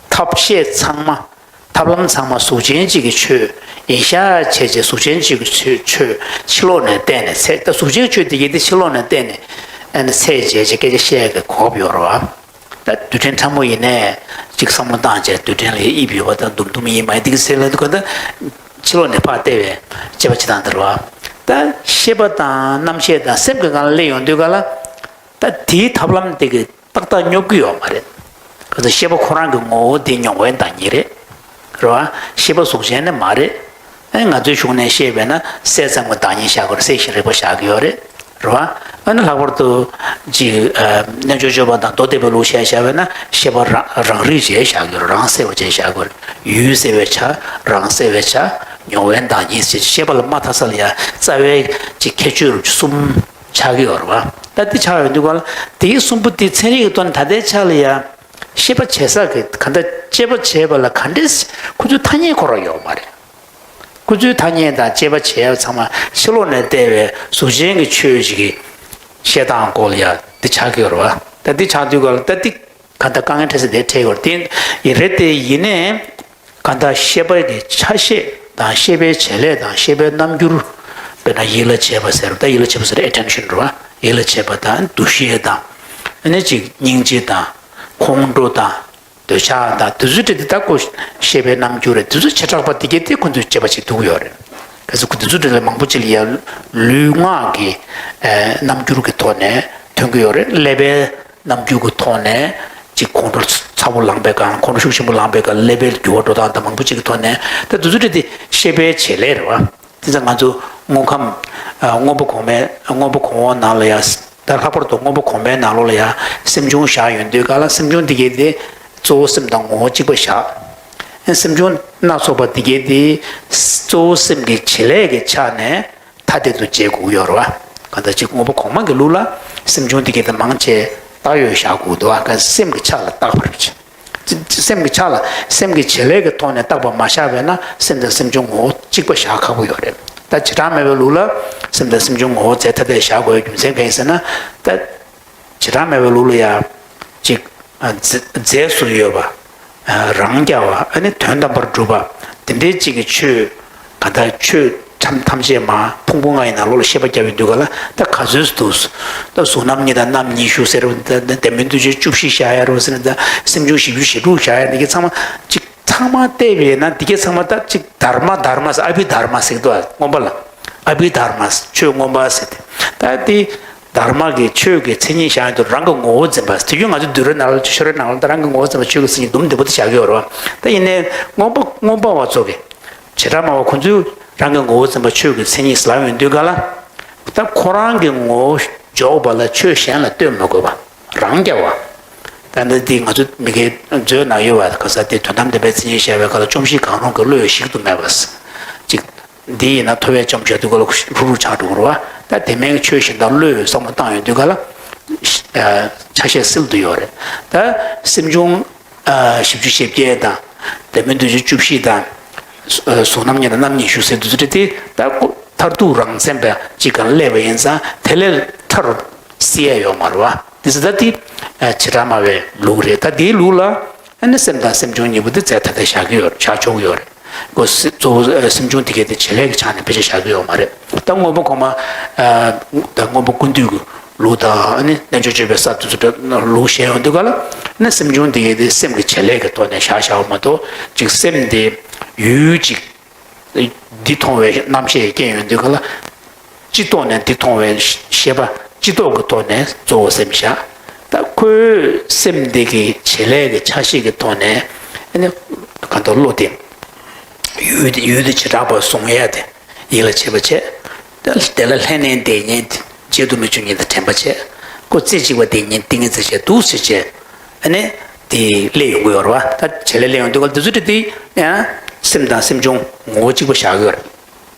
ཐབས་ཤེས་ཚང་མ་ཐབས་ལམ་ཚང་མ་གཟུགས་ཅན་གཅིག་གི་ཆོས་ཡིན་ཤག་བྱས་བྱས་གཟུགས་ཅན་གཅིག་གི་ཆོས་ཆོས་ཕྱི་ལོགས་ནས་བལྟས་ནས་ཚད་ད་གཟུགས་ཅན་གྱི་ཆོས་དེ་གྱད་དེ་ཕྱི་ལོགས་ནས་བལྟས་ནས་ཨ་ནི་ཚད་འཇལ་བྱས་སྐད་ཆ་བཤད་ཡ་གི་གོ་སྐབས་ཡོད་རེད་བ། ད་རྡུལ་ཕྲན་ཕྲ་མོ་ཡིན་ནའི་གཅིག་བསམ་བློ་བཏང་བྱས་རྡུལ་ཕྲན་ལ་དབྱིབས་ཡོད་པ་དང་འདུམ་འདུམ་ཡིན་མ་ཡིན་དེ་གི་ཟེར་ལབ་དུས་ག་ད་ཕྱི་ལོགས་ནས་ཕར་བལྟས་པའི་དཔྱད་པ་བྱེད་སྟངས་དེ་རེད་བ། ད་ཤེས་པ་དང་རྣམ་ཤེས་དང་སེམས་ཀྱི་སྒང་ལ་སླེབས་ཡོང་དུས་ག་ལ། ད་དེའི་ཐབས་ལམ་དེ་གི་ཏག་ཏག་སྙོབ་ཀྱི་ཡོད་མ་རེད། ག་ཚོད་ཤེས་པ་ཁོ་རང་གི་ངོ་བོ་དེ་མྱོང་བའི་བདག་ཉིད་རེད། རེད་བ། ཤེས་པ་གཟུགས་ཅན་ནི་མ་རེད། ཨེ་ང་ཚོའི་གཞུང་ནས་བཤད་པས་ན་སྲེད་ཙམ་གྱི་བདག་ཉིད་བཞག་གི་རེད། སྲེད་ཞེན་རིག་པ་བཞག་གི་ཡོད་རེད། རེད་བ། ཨ་ནི་ལྷག་པར་དུ་ཅིག་ཨ་རྣལ་འབྱོར་སྤྱོད་པ་དང་མདོ་སྡེ་པའི་ལུགས་བཤད་བཞག་པས་ན་ཤེས་པ་རང་རང་རིག་ཅེས་བཞག་གི་རེད། རང་གསལ་བ་ཅེས་བཞག་གི་རེད། ཡུལ་གསལ་བའི་ཆ། རང་གསལ་བའི་ཆ། མྱོང་བའི་བདག་ཉིད་ཅེས་ཤེས་པ་ལ་མ་མཐའ་ས་ལ་ཡང་རྩ་བའི་ཅིག་ཁྱད་ཆོས་རུ་གསུམ་ཆགས་ཀྱི་ཡོད་རེད་བ། ད་འདི་ཆགས་ཡོང་དུས་ག་ལ་དེའི་གསུམ་པོ་དེ་ཚན་རིག་གི་ཐོག་ནས་ད་ལྟའི་ཆ་ལ་ཡང་ཤེས་པ་བྱེད་ས་གི་ག་འདྲ་དཔྱད་པ་བྱེད་པ་ལ་ག་འདྲས་ཁོ་ཚོའི་ཐ་སྙད་ཁོ་རང་ཡོད་མ་རེད། ཁོ་ཚོའི་ཐ་སྙད་དང་དཔྱད་པ་བྱེད་ཡ་ཚང་མ་ཕྱི་ལོགས་ནས་བལྟས་པའི་གཟུགས་ཅན་གྱི་ཆོས་ཅིག་གི་བཤད་སྟངས་སྐོར་ལ་ཡང་འདི་ཆགས་ཀྱི་ཡོད་རེད་བ། ད་འདི་ཆགས་དུས་ག་ལ་ད་འདི་ག་འདྲ་དཀའ་ངལ་འཕྲད་ས་དེ་འཕྲད་ཡོད་རེད། དེ་ཡིན་རེད། དེ་ཡིན་ནའི་ག་འདྲ་ཤེས་པ་གི་ཆ་ཤས་དང་ཤེས་པའི་བྱེད་ལས་དང་ཤེས་པའི་རྣམ་འགྱུར། དཔེར་ན་ཡིད་ལ་བྱེད་པ་ཟེར་བ། ད་ཡིད་ལ་བྱེད་པ་ཟེར་ཨེ་ཊེན་ཤན་རེད་བ། ཡིད་ལ་བྱེད་པ་དང་འདུ་ཤེས་དང་། ཨ་ནི་ཅིག་སྙིང་རྗེ་དང་ཁོང་ཁྲོ་དང་། འདོད་ཆགས་དང་དེ་ཚོའི་གྲས་དེ་ད་ཁོ་ཤེས་པའི་རྣམ་འགྱུར་རེད། དེ་ཚོ་བྱེ་བྲག་པ་དེ་གས་དེ་ཁོ་ཚོས་དཔྱད་པ་བྱེད་ཐུབ་ཀྱི་ཡོད་རེད། གལ་སྲིད་ཁོ་དེ་ཚོའི་གྲས་ལ་མང་པོ་ཅིག་ལ་ཡ་ལུས་ངག་གི་ཨེ་རྣམ་འགྱུར་གྱི་ཐོག་ནས་ཐོན་གྱི་ཡོད་རེད། ཀླད་པའི་རྣམ་འགྱུར་གྱི་ཐོག་ནས་ཅིག་ཁོང་ཁྲོ་ཚ་པོ་ལངས་པའི་སྒང་། ཁོང་ཁྲོ་ཤུགས་ཆེན་པོ་ལངས་པའི་སྒང་ཀླད་པའི་འགྱུར་བ་འགྲོ་སྟངས་དང་མང་པོ་ཅིག་གི་ཐོག་ནས་ད་དེ་ཚོའི་གྲས་དེ་ཤེས་པའི་བྱེད་ལས་རེད་བ། དེ་ཚོ་ང་ཚོ་དངོས་ཁམས་ཨ་སྔོན་པོ་གོང་མའི་སྔོན་པོ་གོང་འོག་ནང་ལ་ཡ། ད་ལྷག་པར་དུ་སྔོན་པོ་གོང་མའི་ནང་ལོགས་ལ་ཡང་སེམས་བྱུང་བཞག་ཡོང་དུས་ག་ལ་སེམས་བྱུང་འདི་གས་དེ་གཙོ་བོ་སེམས་དང་ངོ་བོ་གཅིག་པ་བཞག་ཨེ་སེམས་བྱུང་སྣ་ཚོགས་པ་འདི་གས་དེ་གཙོ་བོ་སེམས་ཀྱི་བྱེད་ལས་ཀྱི་ཆ་ནས་ཐ་དད་དུ་འབྱེད་དགོས་ཀྱི་ཡོད་རེད་བ། གང་ལྟར་ཅིག་སྔོན་པོ་གོང་མ་གི་ལུགས་ལ་སེམས་བྱུང་འདི་གས་དེ་མང་ཆེ་བཏགས་ཡོད་བཞག་དགོས་འདུག་བ། ག་སེམས་ཀྱི་ཆ་ལ་བཏགས་པ་རེད། སེམས་ཀྱི་ཆ་ལ་སེམས་ཀྱི་བྱེད་ལས་ཀྱི་ཐོག་ནས་བཏགས་པ་མ་བཞག་པས་ན་སེམས་དང་སེམས་བྱུང་ངོ་བོ་གཅིག་པ་བཞག་ཁག་པོ་ཡོད་རེད། ད་བྱེ་བྲག་སྨྲ་བའི་ལུགས་ལ་སེམས་དང་སེམས་བྱུང་ངོ་བོ་རྫས་ཐ་དད་བཞག་དགོས་རྒྱུ་མཚན་གང་ཡིན་ཟེར་ན། ད་བྱེ་བྲག་སྨྲ་བའི་ལུགས་ལ་ཡང་ཅིག་རྫས་རྫས་སུ་ཡོད་པ། རང་རྐྱ་བ། ཨ་ནི་དོན་དམ་པར་གྲུབ་པ། དེ་འདྲའི་ཅིག་གི་ཆོས། ག་ད་ཆོས་ཐམས་ཐམས་ཅད་མ་ཕུང་པོ་ལྔ་ཡི་ནང་ལོགས་ལ་ཤེས་པ་བརྒྱབ་ཡོང་དུས་ག་ལ་ད་ག་ཚོད་འདུག་ད་གཟུགས་རྣམ་གཉིས་དང་རྣམ་གཉིས་ཤུགས་ཟེར་བ་ད་ལྡན་མིན་འདུ་བྱེད་བཅུ་བཞི་བཞག་ཡ་རོ་ཟེར་ན་ད་སེམས་བྱུང་བཞི་བཅུ་ཞེ་དྲུག་བཞག་ཡ་འདི་གའི་ཚང་མ་ཅིག་ཚང་མ་བལྟས་པས་ན་འདི་གའི་ཚང་མ་ད་ཅིག་དྷརྨ་དྷརྨ་ཟེར་ཨ་བྷི་དྷརྨ་ཟེར་གི་འདུག་སྔོན་པ་ལ་ཨ་བྷི་དྷརྨ་ཆོས་མངོན་པ་ཟེར་ཏེ་ད་འདི། དྷརྨ་གི་ཆོས་ཀྱི་མཚན་ཉིད་བཞག་ཡོང་དུས་རང་གི་ངོ་བོ་འཛིན་པ། དེ་རྒྱུན་ང་ཚོ་བསྡུས་གྲྭའི་ནང་ལ་ཆོས་རའི་ནང་ལ་ད་རང་གི་ངོ་བོ་འཛིན་པ་ཆོས་ཀྱི་མཚན་ཉིད་དུམ་བདེ་པོ་དེ་བཞག་གི་ཡོད་རེད་བ། ད་ཡིན་ནའི་མངོན་པ་མངོན་པ་བ་ཚོ་གི་བྱེ་བྲག་སྨྲ་བ་ཁོ་ཚོས་རང་གི་ངོ་བོ་འཛིན་པ་ཆོས་ཀྱི་མཚན་ཉིད་ཟེར་ལབ་ཡོང་དུས་ག་ལ། ད་ཁོ་རང་གི་ངོ་བོ་འཇོག་པ་ལ་ཆོས་གཞན་ལ་ལྟོས་མ་དགོས་པ་རང་རྐྱ་བ། ད་ལྟ་འདི་ང་ཚོ་མི་སྒེར་མཛོད་ནང་ཡོད་པ་ག་ས་དེ་དོན་དམ་བདེན་པའི་མཚན་ཉིད་བཤད་པའི་སྐབས་ལ་བཅོམ་ཞིང་གང་རུང་གི་བློ་ཡིས་ཞིག་ཏུ་མེད་པ། ཅིག་འདི་ཡིན་ན་ཐོ་བས་བཅོམ་བྱས་དུས་ག་ལ་ཧྲུག་ཧྲུག་ཆགས་འགྲོ་གི་རེད་བ། ད་དེ་མིན་གྱི་ཆོས་གཞན་དག་བློས་བསམ་བློ་བཏང་ཡོང་དུས་ག་ལ་ཆ་ཤས་སིལ་དུ་ཡོད་རེད། ད་སེམས་བྱུང་བཞི་བཅུ་ཞེ་བརྒྱད་དང་ལྡན་མིན་འདུ་བྱེད་བཅུ་བཞི་དང་གཟུགས་རྣམ་གཉིས་དང་རྣམ་གཉིས་ཤུགས་ཟེར་དུས་ཚོད་དེ་ད་མཐར་ཐུག་རང་མཚན་པ་གཅིག་ག་ལ་སླེབས་པ་ཡིན་ཙང་དེ་ལས་ཐར་སྲིད་ཡ་ཡོད་མ་རེད་བ། དེ་ཟེར་ད་དེ་བྱེ་བྲག་སྨྲ་བའི་ལུགས་རེད། ད་དེའི་ལུགས་ལ། ཨ་ནི་སེམས་དང་སེམས་བྱུང་གཉིས་པོ་དེ་རྫས་ཐ་དད་བཞག་གི་ཡོད་རེད། བཞག་ཆོག་གི་ཡོད་རེད། ཁོ་སེ་གཙོ་བོ་ཨ་སེམས་བྱུང་དེ་གས་དེ་བྱེད་ལས་ཀྱི་ཆ་ནས་ཕལ་ཆེར་བཞག་གི་ཡོད་མ་རེད། ད་སྔོན་པོ་གོང་མ་ཨ་ད་སྔོན་པོ་ཀུན་བཏུས་ཀྱི་ལུགས་དང་ཨ་ནི་རྣལ་འབྱོར་སྤྱོད་པའི་ས་དེ་ཚོ་འདྲ་ལུགས་བཤད་ཡོང་དུས་ག་ལ་ཨ་ནི་སེམས་བྱུང་དེ་གས་དེ་སེམས་ཀྱི་བྱེད་ལས་ཀྱི་ཐོག་ནས་བཞག་བཞག་པ་མ་གཏོགས་ཅིག་སེམས་དེ་ཡུལ་ཅིག་འདི་མཐོང་བའི་རྣམ་ཤེས་སྐྱེ་ཡོང་དུས་ག་ལ། སྤྱི་ལྡོག་ནས་འདི་མཐོང་བའི་ཤེས་པ་སྤྱི་ལྡོག་གི་ཐོག་ནས་གཙོ་བོ་སེམས་བཞག་ད་ཁོའི་སེམས་འདི་གི་བྱེད་ལས་ཀྱི་ཆ་ཤས་ཀྱི་ཐོག་ནས་ཨ་ནི་གང་ལྟར་བློ་དེ་ཡུལ་དེ་ཡུལ་དེ་བྱེ་བྲག་པར་བཟུང་ཡ་དེ་ཡིད་ལ་བྱེད་པ་བྱས། དེ་ལ་ལྷན་ནེ་བདེ་གཉིས་བརྗེད་དུ་མི་འཇུག་གཉིས་དང་དྲན་པ་བྱས། ཁོ་རྩེ་གཅིག་པ་བདེ་གཉིས་ཏིང་ངེ་འཛིན་བྱས་འདུག་ཟེར་བྱས། ཨ་ནི་དེ་སླེབས་ཡོང་གི་ཡོད་རེད་བ། ད་བྱེད་ལས་སླེབས་ཡོང་དུས་ག་ལ་དེ་ཚོ་དེ་དེ་ཡང་སེམས་དང་སེམས་བྱུང་ངོ་བོ་གཅིག་པ་བཞག་གི་ཡོད་རེད།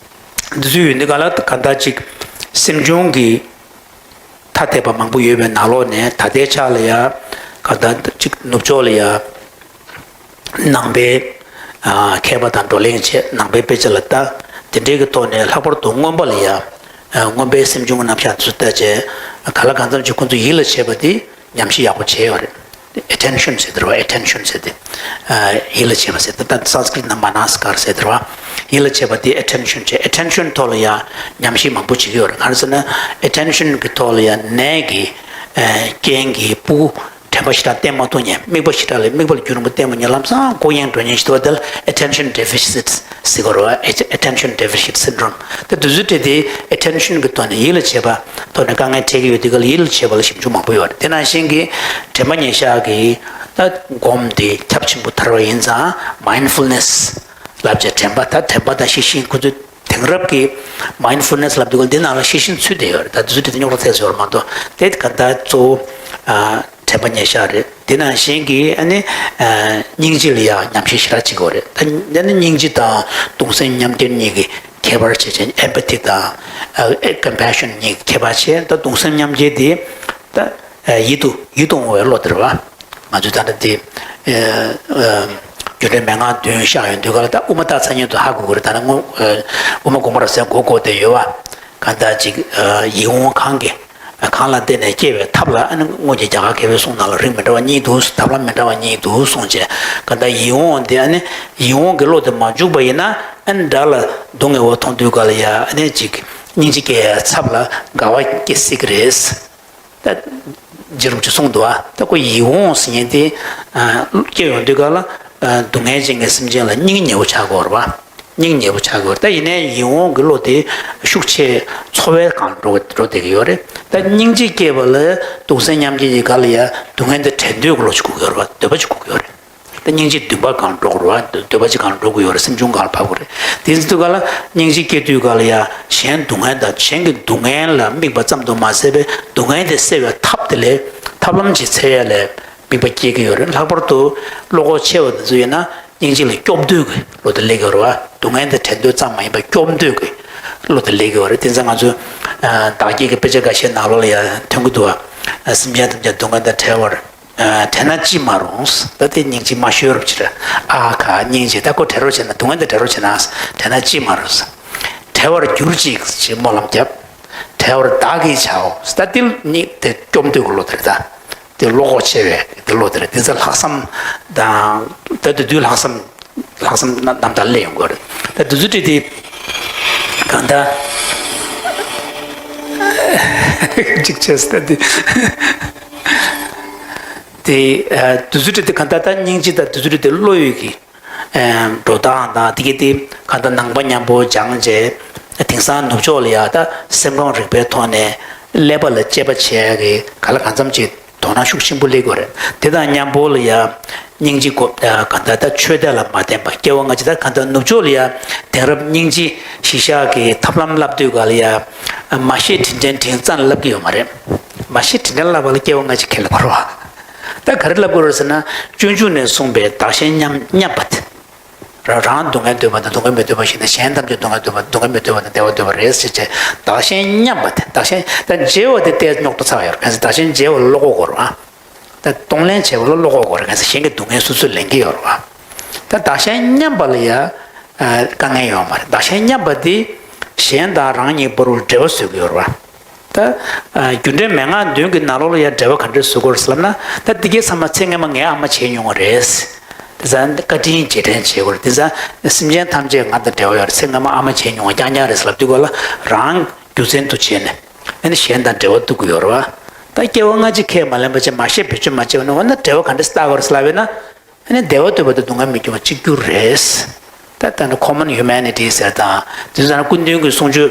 འདི་ཚོ་ཡོད་འདི་ག་ལ་ག་འདྲ་ཅིག་སེམས་བྱུང་གི་ཐ་དད་པ་མང་པོ་ཡོད་པའི་ནང་ལོགས་ནས་ད་ལྟའི་ཆ་ལ་ཡ་ག་འདྲ་ཅིག་ནུབ་ཕྱོགས་ལ་ཡ་ནང་པའི་ཨ་མཁས་པ་དང་བགྲོ་གླེང་བྱས། ནང་པའི་དཔེ་ཆ་ལ་ལྟ། དེ་འདྲའི་གི་ཐོག་ནས་ལྷག་པར་དུ་མངོན་པ་ལ་ཡ་ཨ་མངོན་པའི་སེམས་བྱུང་གི་རྣམ་གཞག་དེ་ཚོ་ལྟ་བྱས། ག་ལ་གང་འཚམ་ཅིག་ཁོང་ཚོ་ཡིད་ལ་བྱེད་པ་དེ། ཉམས་ཞིབ་ཡག་པོ་བྱས་ཡོད་རེད། ཨེ་ཊེན་ཤན་ཟེར་དེ་རེད་བ། ཨེ་ཊེན་ཤན་ཟེར་དེ། ཨ་ཡིད་ལ་བྱེད་པ་ཟེར་དེ། ད་སཾ་སྐྲྀཏ་ན་མ་ན་སི་ཀར་ཟེར་དེ་རེད་བ། ཡིད་ལ་བྱེད་པ་དེ་ཨེ་ཊེན་ཤན་བྱས། ཨེ་ཊེན་ཤན་ཐོག་ལ་ཡང་ཉམས་ཞིབ་མང་པོ་བྱེད་ཀྱི་ཡོད་རེད། ག་རེ་ཟེར་ན་ཨེ་ཊེན་ཤན་གྱི་ཐོག་ལ་ཡང་ནད་ཀྱི་ཨ་རྐྱེན་གྱིས་སྤུ་གུ་ དྲན་པ་ཞེ་དྲག་བསྟེན་མ་ཐུབ་མཁན། དམིགས་པ་ཞེ་དྲག་ལས་དམིགས་པ་ལས་རྒྱུ་རིང་པོ་བསྟེན་མ་མཁན། ལམ་སང་ལྐོག་གཡེང་འགྲོ་མཁན་ཞིག་འདུག་པ། དེ་ལ་attention deficit ཟེར་གྱི་ཡོད་རེད་བ། attention deficit syndrome། ད་དེ་ཚོའི་གྲས་དེ་attention གི་ཐོག་ནས་ཡིད་ལ་བྱེད་པ་ཐོག་ནས་དཀའ་ངལ་འཕྲད་ཀྱི་ཡོད་དུས་སྐབས་ལ་ཡིད་ལ་བྱེད་པ་ལ་ཞིབ་འཇུག་མང་པོ་ཡོད་རེད། དེ་ནང་བཞིན་གྱི་དྲན་པ་ཉེར་བཞག་གི་ད་སྒོམ་དེ་ཁྱབ་ཆེན་པོ་དར་བ་ཡིན་ཙང་mindfulness ལབ་བྱས། དྲན་པ་ད་དྲན་པ་དང་ཤེས་བཞིན། ཁོ་ཚོས་དེང་རབས་ཀྱི་mindfulness ལབ་དུས་སྐབས་འདི་ནང་ལ་ཤེས་བཞིན་ཚུད་བསྡད་ཡོད་རེད། ད་དེ་ཚོ་དེ་རྙོག་དྲ་ཐེབས་ཡོད་རེད་མ་གཏོགས། དེ་ག་ད་གཙོ་བོ་ཨ་དྲན་པ་ཉེར་བཞག་རེད། དེ་ནང་བཞིན་གྱི་ཨ་ནི་ཨ་སྙིང་རྗེ་ལ་ཡང་ཉམས་ཞིབ་ཞེ་དྲག་བྱེད་དགོས་རེད། ད་ཨ་ནི་སྙིང་རྗེ་དང་གདུང་སེམས་མཉམ་སྐྱེད་གཉིས་ཀྱི་ཁྱད་པར་བྱས་བྱས། empathy དང་ཨ་compassion གཉིས་ཀྱི་ཁྱད་པར་བྱས། ད་གདུང་སེམས་མཉམ་སྐྱེད་དེ་ད་ཨ་ཡིད་དུ་ཡིད་དུ་འོང་བའི་བློ་དེ་རེད་བ། ང་ཚོས་ད་ལྟ་དེ་ཨ་ཨ་རྒྱུ་འབྲས་མན་ངག་བདུན་བཤད་ཡོང་དུས་སྐབས་ལ། ད་དབུ་མ་རྟགས་མཚན་ཉིད་དུ་ཧ་གོ་དགོས་རེད། ད་ནི་དངོས་ཨ་དབུ་མ་དགོངས་པ་རབ་གསལ་མགོ་བསྐོར་བསྡད་ཡོད་བ། གང་ལྟར་ཅིག་ཨ་ཡིད་འོང་གང་གི་གང་ལ་བརྟེན་ནས་སྐྱེ་བའི་ཐབས་ལ། ཨ་ནི་སྔོན་གྱི་རྒྱ་གར་མཁས་པའི་གསུང་ནང་ལ་རིགས་མི་འདྲ་བ་གཉིས་འདུག། ཐབས་ལམ་མི་འདྲ་བ་གཉིས་འདུག་གསུངས་བྱས། གང་ལྟར་ཡིད་འོང་དེ་ཨ་ནི་ཡིད་འོང་གི་བློ་དེ་མ་འཇུག་པ་ཡིན་ན། ཨ་ནི་དགྲ་ལ་སྡུག་བསྔལ་བ་མཐོང་དུས་སྐབས་ལ་ཡ་ཨ་ནི་ཅིག་སྙིང་རྗེ་སྐྱེ་ཡའི་ཚབ་ལ་དགའ་བ་སྐྱེ་སྲིད་ཀྱི་རེད། ད་རྗེ་རིན་པོ་ཆེས་གསུངས་འདུག་ཨ། ད་ཁོ་ཡིད་འོང་ཟེར་མཁན་དེ་ཨ་སྐྱེ་ཡོང་དུས་སྐབས་ལ་ཨ་སྡུག་བསྔལ་ཅན་གྱི་སེམས་ཅན་ལ་སྙིང་ཉེ་བོ་ཆགས་དགོས་རེད་བ། སྙིང་ཉེ་བོ་ཆགས་དགོས་རེད། ད་ཡིན་ནའི་ཡིད་འོང་གི་བློ་དེ་ཤུགས་ཆེ་ཚོར་བའི་སྒང་འགྲོ་འགྲོ་བསྡད་ཀྱི་ཡོད་རེད། ད་སྙིང་རྗེ་སྐྱེས་པ་ལ་གདུང་སེམས་མཉམ་སྐྱེད་ཀྱི་སྒང་ལ་ཡ་སྡུག་བསྔལ་དེ་བྲལ་འདོད་ཀྱི་བློ་ཅིག་དགོས་ཀྱི་ཡོད་རེད་བ། འདོད་པ་ཅིག་དགོས་ཀྱི་ཡོད་རེད། ད་སྙིང་རྗེ་འདུན་པ་སྒང་འགྲོ་དགོས་རེད་བ། འདོད་པ་ཅིག་སྒང་འགྲོ་དགོས་ཡོད་རེད། སེམས་བྱུང་སྒང་ལ་བབས་དགོས་རེད། དེ་ཚོའི་སྐབས་ལ་སྙིང་རྗེ་སྐྱེ་དུས་སྐབས་ལ་ཡ་གཞན་སྡུག་བསྔལ་དང་། གཞན་གྱི་སྡུག་བསྔལ་ལ་དམིགས་པ་ཙམ་དུ་མ་ཟད་པའི་སྡུག་བསྔལ་དེ་སེལ་བའི་ཐབས་དེ་ལ་ཐབས་ལམ་ཅིག་འཚོལ་ཡ་ལ་དམིགས་པ་སྐྱེ་གི་ཡོད་རེད། ལྷག་པར་དུ་བློ་ཁོག་ཆེ་བ་དེ་ཚོ་ཡིན་ན་སྙིང་རྗེ་ལ་སྐྱོབ་འདོད་ཀྱི་བློ་དེ་སླེབས་ཀྱི་ཡོད་རེད་བ། སྡུག་བསྔལ་དེ་བྲལ་འདོད་ཙམ་མ་ཡིན་པར་སྐྱོབ་འདོད་ཀྱི་བློ་དེ་སླེབས་ཀྱི་ཡོད་རེད། དེ་ཚོ་ང་ཚོ་ཨ་བདག་བསྐྱེད་ཀྱི་དཔེ་ཆ་འགའ་ཤས་ནང་ལོགས་ལ་ཡང་ཐོན་གྱི་འདུག་བ། སེམས་ཅན་ཐམས་ཅད་སྡུག་བསྔལ་དང་བྲལ་བར་ཨ་བྲལ་ན་ཅི་མ་རུང་། ད་དེ་སྙིང་རྗེ་མ་ཤོར་བ་ཕྱིར། ཨ་ཁ་སྙིང་རྗེ། ད་ཁོ་བྲལ་རོགས་བྱས་ན། སྡུག་བསྔལ་དེ་བྲལ་རོགས་བྱས་ན། བྲལ་ན་ཅི་མ་རུང་། བྲལ་བར་གྱུར་ཅིག་ཅེས་སྨོན་ལམ་བརྒྱབ། བྲལ་བར་བདག་གིས་བྱའོ། ད་དེ་ནི་དེ་སྐྱོབ་འདོད་ཀྱི་བློ་དེ་རེད། ད་དེ་བློ་ཁོག་ཆེ་བའི་དེ་བློ་དེ་རེད། དེ་ཚོ་ལྷག་བསམ་དང་། ད་དེ་དུས་ལྷག་བསམ་ལྷག་བསམ་རྣམ་རྣམ་དག་སླེབས་ཡོང་གི་རེད། ད་དེ་ཚོ་བྲིས་ཏེ་གང་ལྟར་གཅིག་བྱས་ད་དེ། དེ་ཨ་དུས་ཚོད་དེ་གང་ལྟར་ད་སྙིང་རྗེ་དང་དུས་ཚོད་དེ་བློ་ཡོད་ཀྱི་ཨ་འགྲོ་སྟངས་དང་། དེ་གི་དེ་གང་ལྟར་ནང་པ་མཉམ་པོ་སྦྱངས་རྗེས། དེང་སང་ནུབ་ཕྱོགས་ལ་ཡ་ད་སེམས་ཁམས་རིག་པའི་ཐོག་ནས་ཀླད་པ་ལ་དཔྱད་པ་བྱེད་ཡ་གི་ག་ལ་གང་འཚམ་ཅིག་དོ་སྣང་ཤུགས་ཆེན་པོ་སླེབས་ཀྱི་ཡོད་རེད། དེ་དང་མཉམ་པོ་ལ་ཡ་སྙིང་རྗེ་སྒོམ་ཨ་གང་ལྟར་ད་ཆོས་དད་ལ་མ་བརྟེན་པ། སྐྱེ་བ་སྔ་ཕྱི། ད་གང་ལྟར་ནུབ་ཕྱོགས་ལ་ཡ་དེང་རབས་སྙིང་རྗེ་གཞི་བཞག་གི་ཐབས་ལམ་བསླབ་དུས་སྐབས་ལ་ཡ་མ་ཤེས་དྲིན་དྲན་དྲིན་གཙང་བསླབ་ཀྱི་ཡོད་མ་རེད། མ་ཤེས་དྲིན་དྲན་བསླབ་པ་ལ་སྐྱེ་བ་སྔ་ཕྱི་ཁས་ལེན་དགོས་རེད་བ། ད་ག་རེ་ལབ་དགོས་རེད་ཟེར་ན། སྤྱོད་འཇུག་ནས་གསུངས་པའི་བདག་གཞན་མཉམ་མཉམ་པ་དེ། རང་རང་སྡུག་བསྔལ་འདོད་པ་དང་སྡུག་བསྔལ་མི་འདོད་པ་ཞིག་ནས། གཞན་ཐམས་ཅད་སྡུག་བསྔལ་འདོད་པ། སྡུག་བསྔལ་མི་འདོད་པ་དང་བདེ་བ་འདོད་པ་རེད་ཟེར་བྱས། བདག་གཞན་མཉམ་པ་དེ། བདག་གཞན་ད་བརྗེ་བ་དེ་ཏོག་ཙམ་རྙོག་དྲ་ཚ་བ་ཡོད་རེད། གང་ཟེར་བདག་གཞན་བརྗེ་བ་ལ་བློ་ཁོག་དགོས་རེད་བ། ད་གཏོང་ལེན་བྱེད་པ་ལ་བློ་ཁོག་དགོས་རེད། གང་ཟེར་གཞན་གྱི་སྡུག་བསྔལ་སོ་སོས་ལེན་གྱི་ཡོད་རེད་བ། ད་བདག་གཞན་མཉམ་པ་ལ་ཡ་ཨ་དཀའ་ངལ་ཡོད་མ་རེད། བདག་གཞན་མཉམ་པ་དེ་གཞན་དང་རང་གཉིས་བར་དུ་འབྲེལ་བ་བཟོ་གི་ཡོད་རེད་བ། ད་ཨ་རྒྱུ་འབྲས་མན་ངག་བདུན་གྱི་ནང་ལོགས་ལ་ཡང་འབྲེལ་བ་ག་འདྲས་བཟོ་དགོས་རེད་ལབ་ན། ད་འདི་གའི་ཚང་མ་ཚེ་སྔ་མ་ངའི་ཨ་མ་བྱས་མྱོང་བ་རེད། དེང་སང་བཀའ་དྲིན་རྗེས་དྲན་བྱེད་དགོས་རེད། དེང་སང་སེམས་ཅན་ཐམས་ཅད་ང་དང་འབྲེལ་བ་ཡོད་རེད། ཚེ་སྔ་མ་ཨ་མ་བྱས་མྱོང་བ་རྐྱང་རྐྱང་རེད་ལབ་དུས་སྐབས་ལ་རང་རྒྱུ་མཚན་དུ་བྱས་ནས་ཨ་ནི་གཞན་དང་འབྲེལ་བ་གཏོད་ཀྱི་ཡོད་རེད་བ། ད་སྐྱེ་བ་སྔ་ཕྱི་ཁས་མ་ལེན་པ་བྱས། མ་ཤེས་བེད་སྤྱོད་མ་བྱས་པ་ན། འོ་ན་འབྲེལ་བ་ག་འདྲས་བཏགས་དགོས་རེད་ལབ་པས་ན། ཨ་ནི་བདེ་བ་འདོད་པ་དང་སྡུག་བསྔལ་མི་འདོད་པ་གཅིག་གྱུར་རེད། ད་ལྟ་ནི་common humanity ཟེར་དང་། དེ་ཚོ་ནི་སྐུ་མདུན་གྱི་གསུང་ཆོས་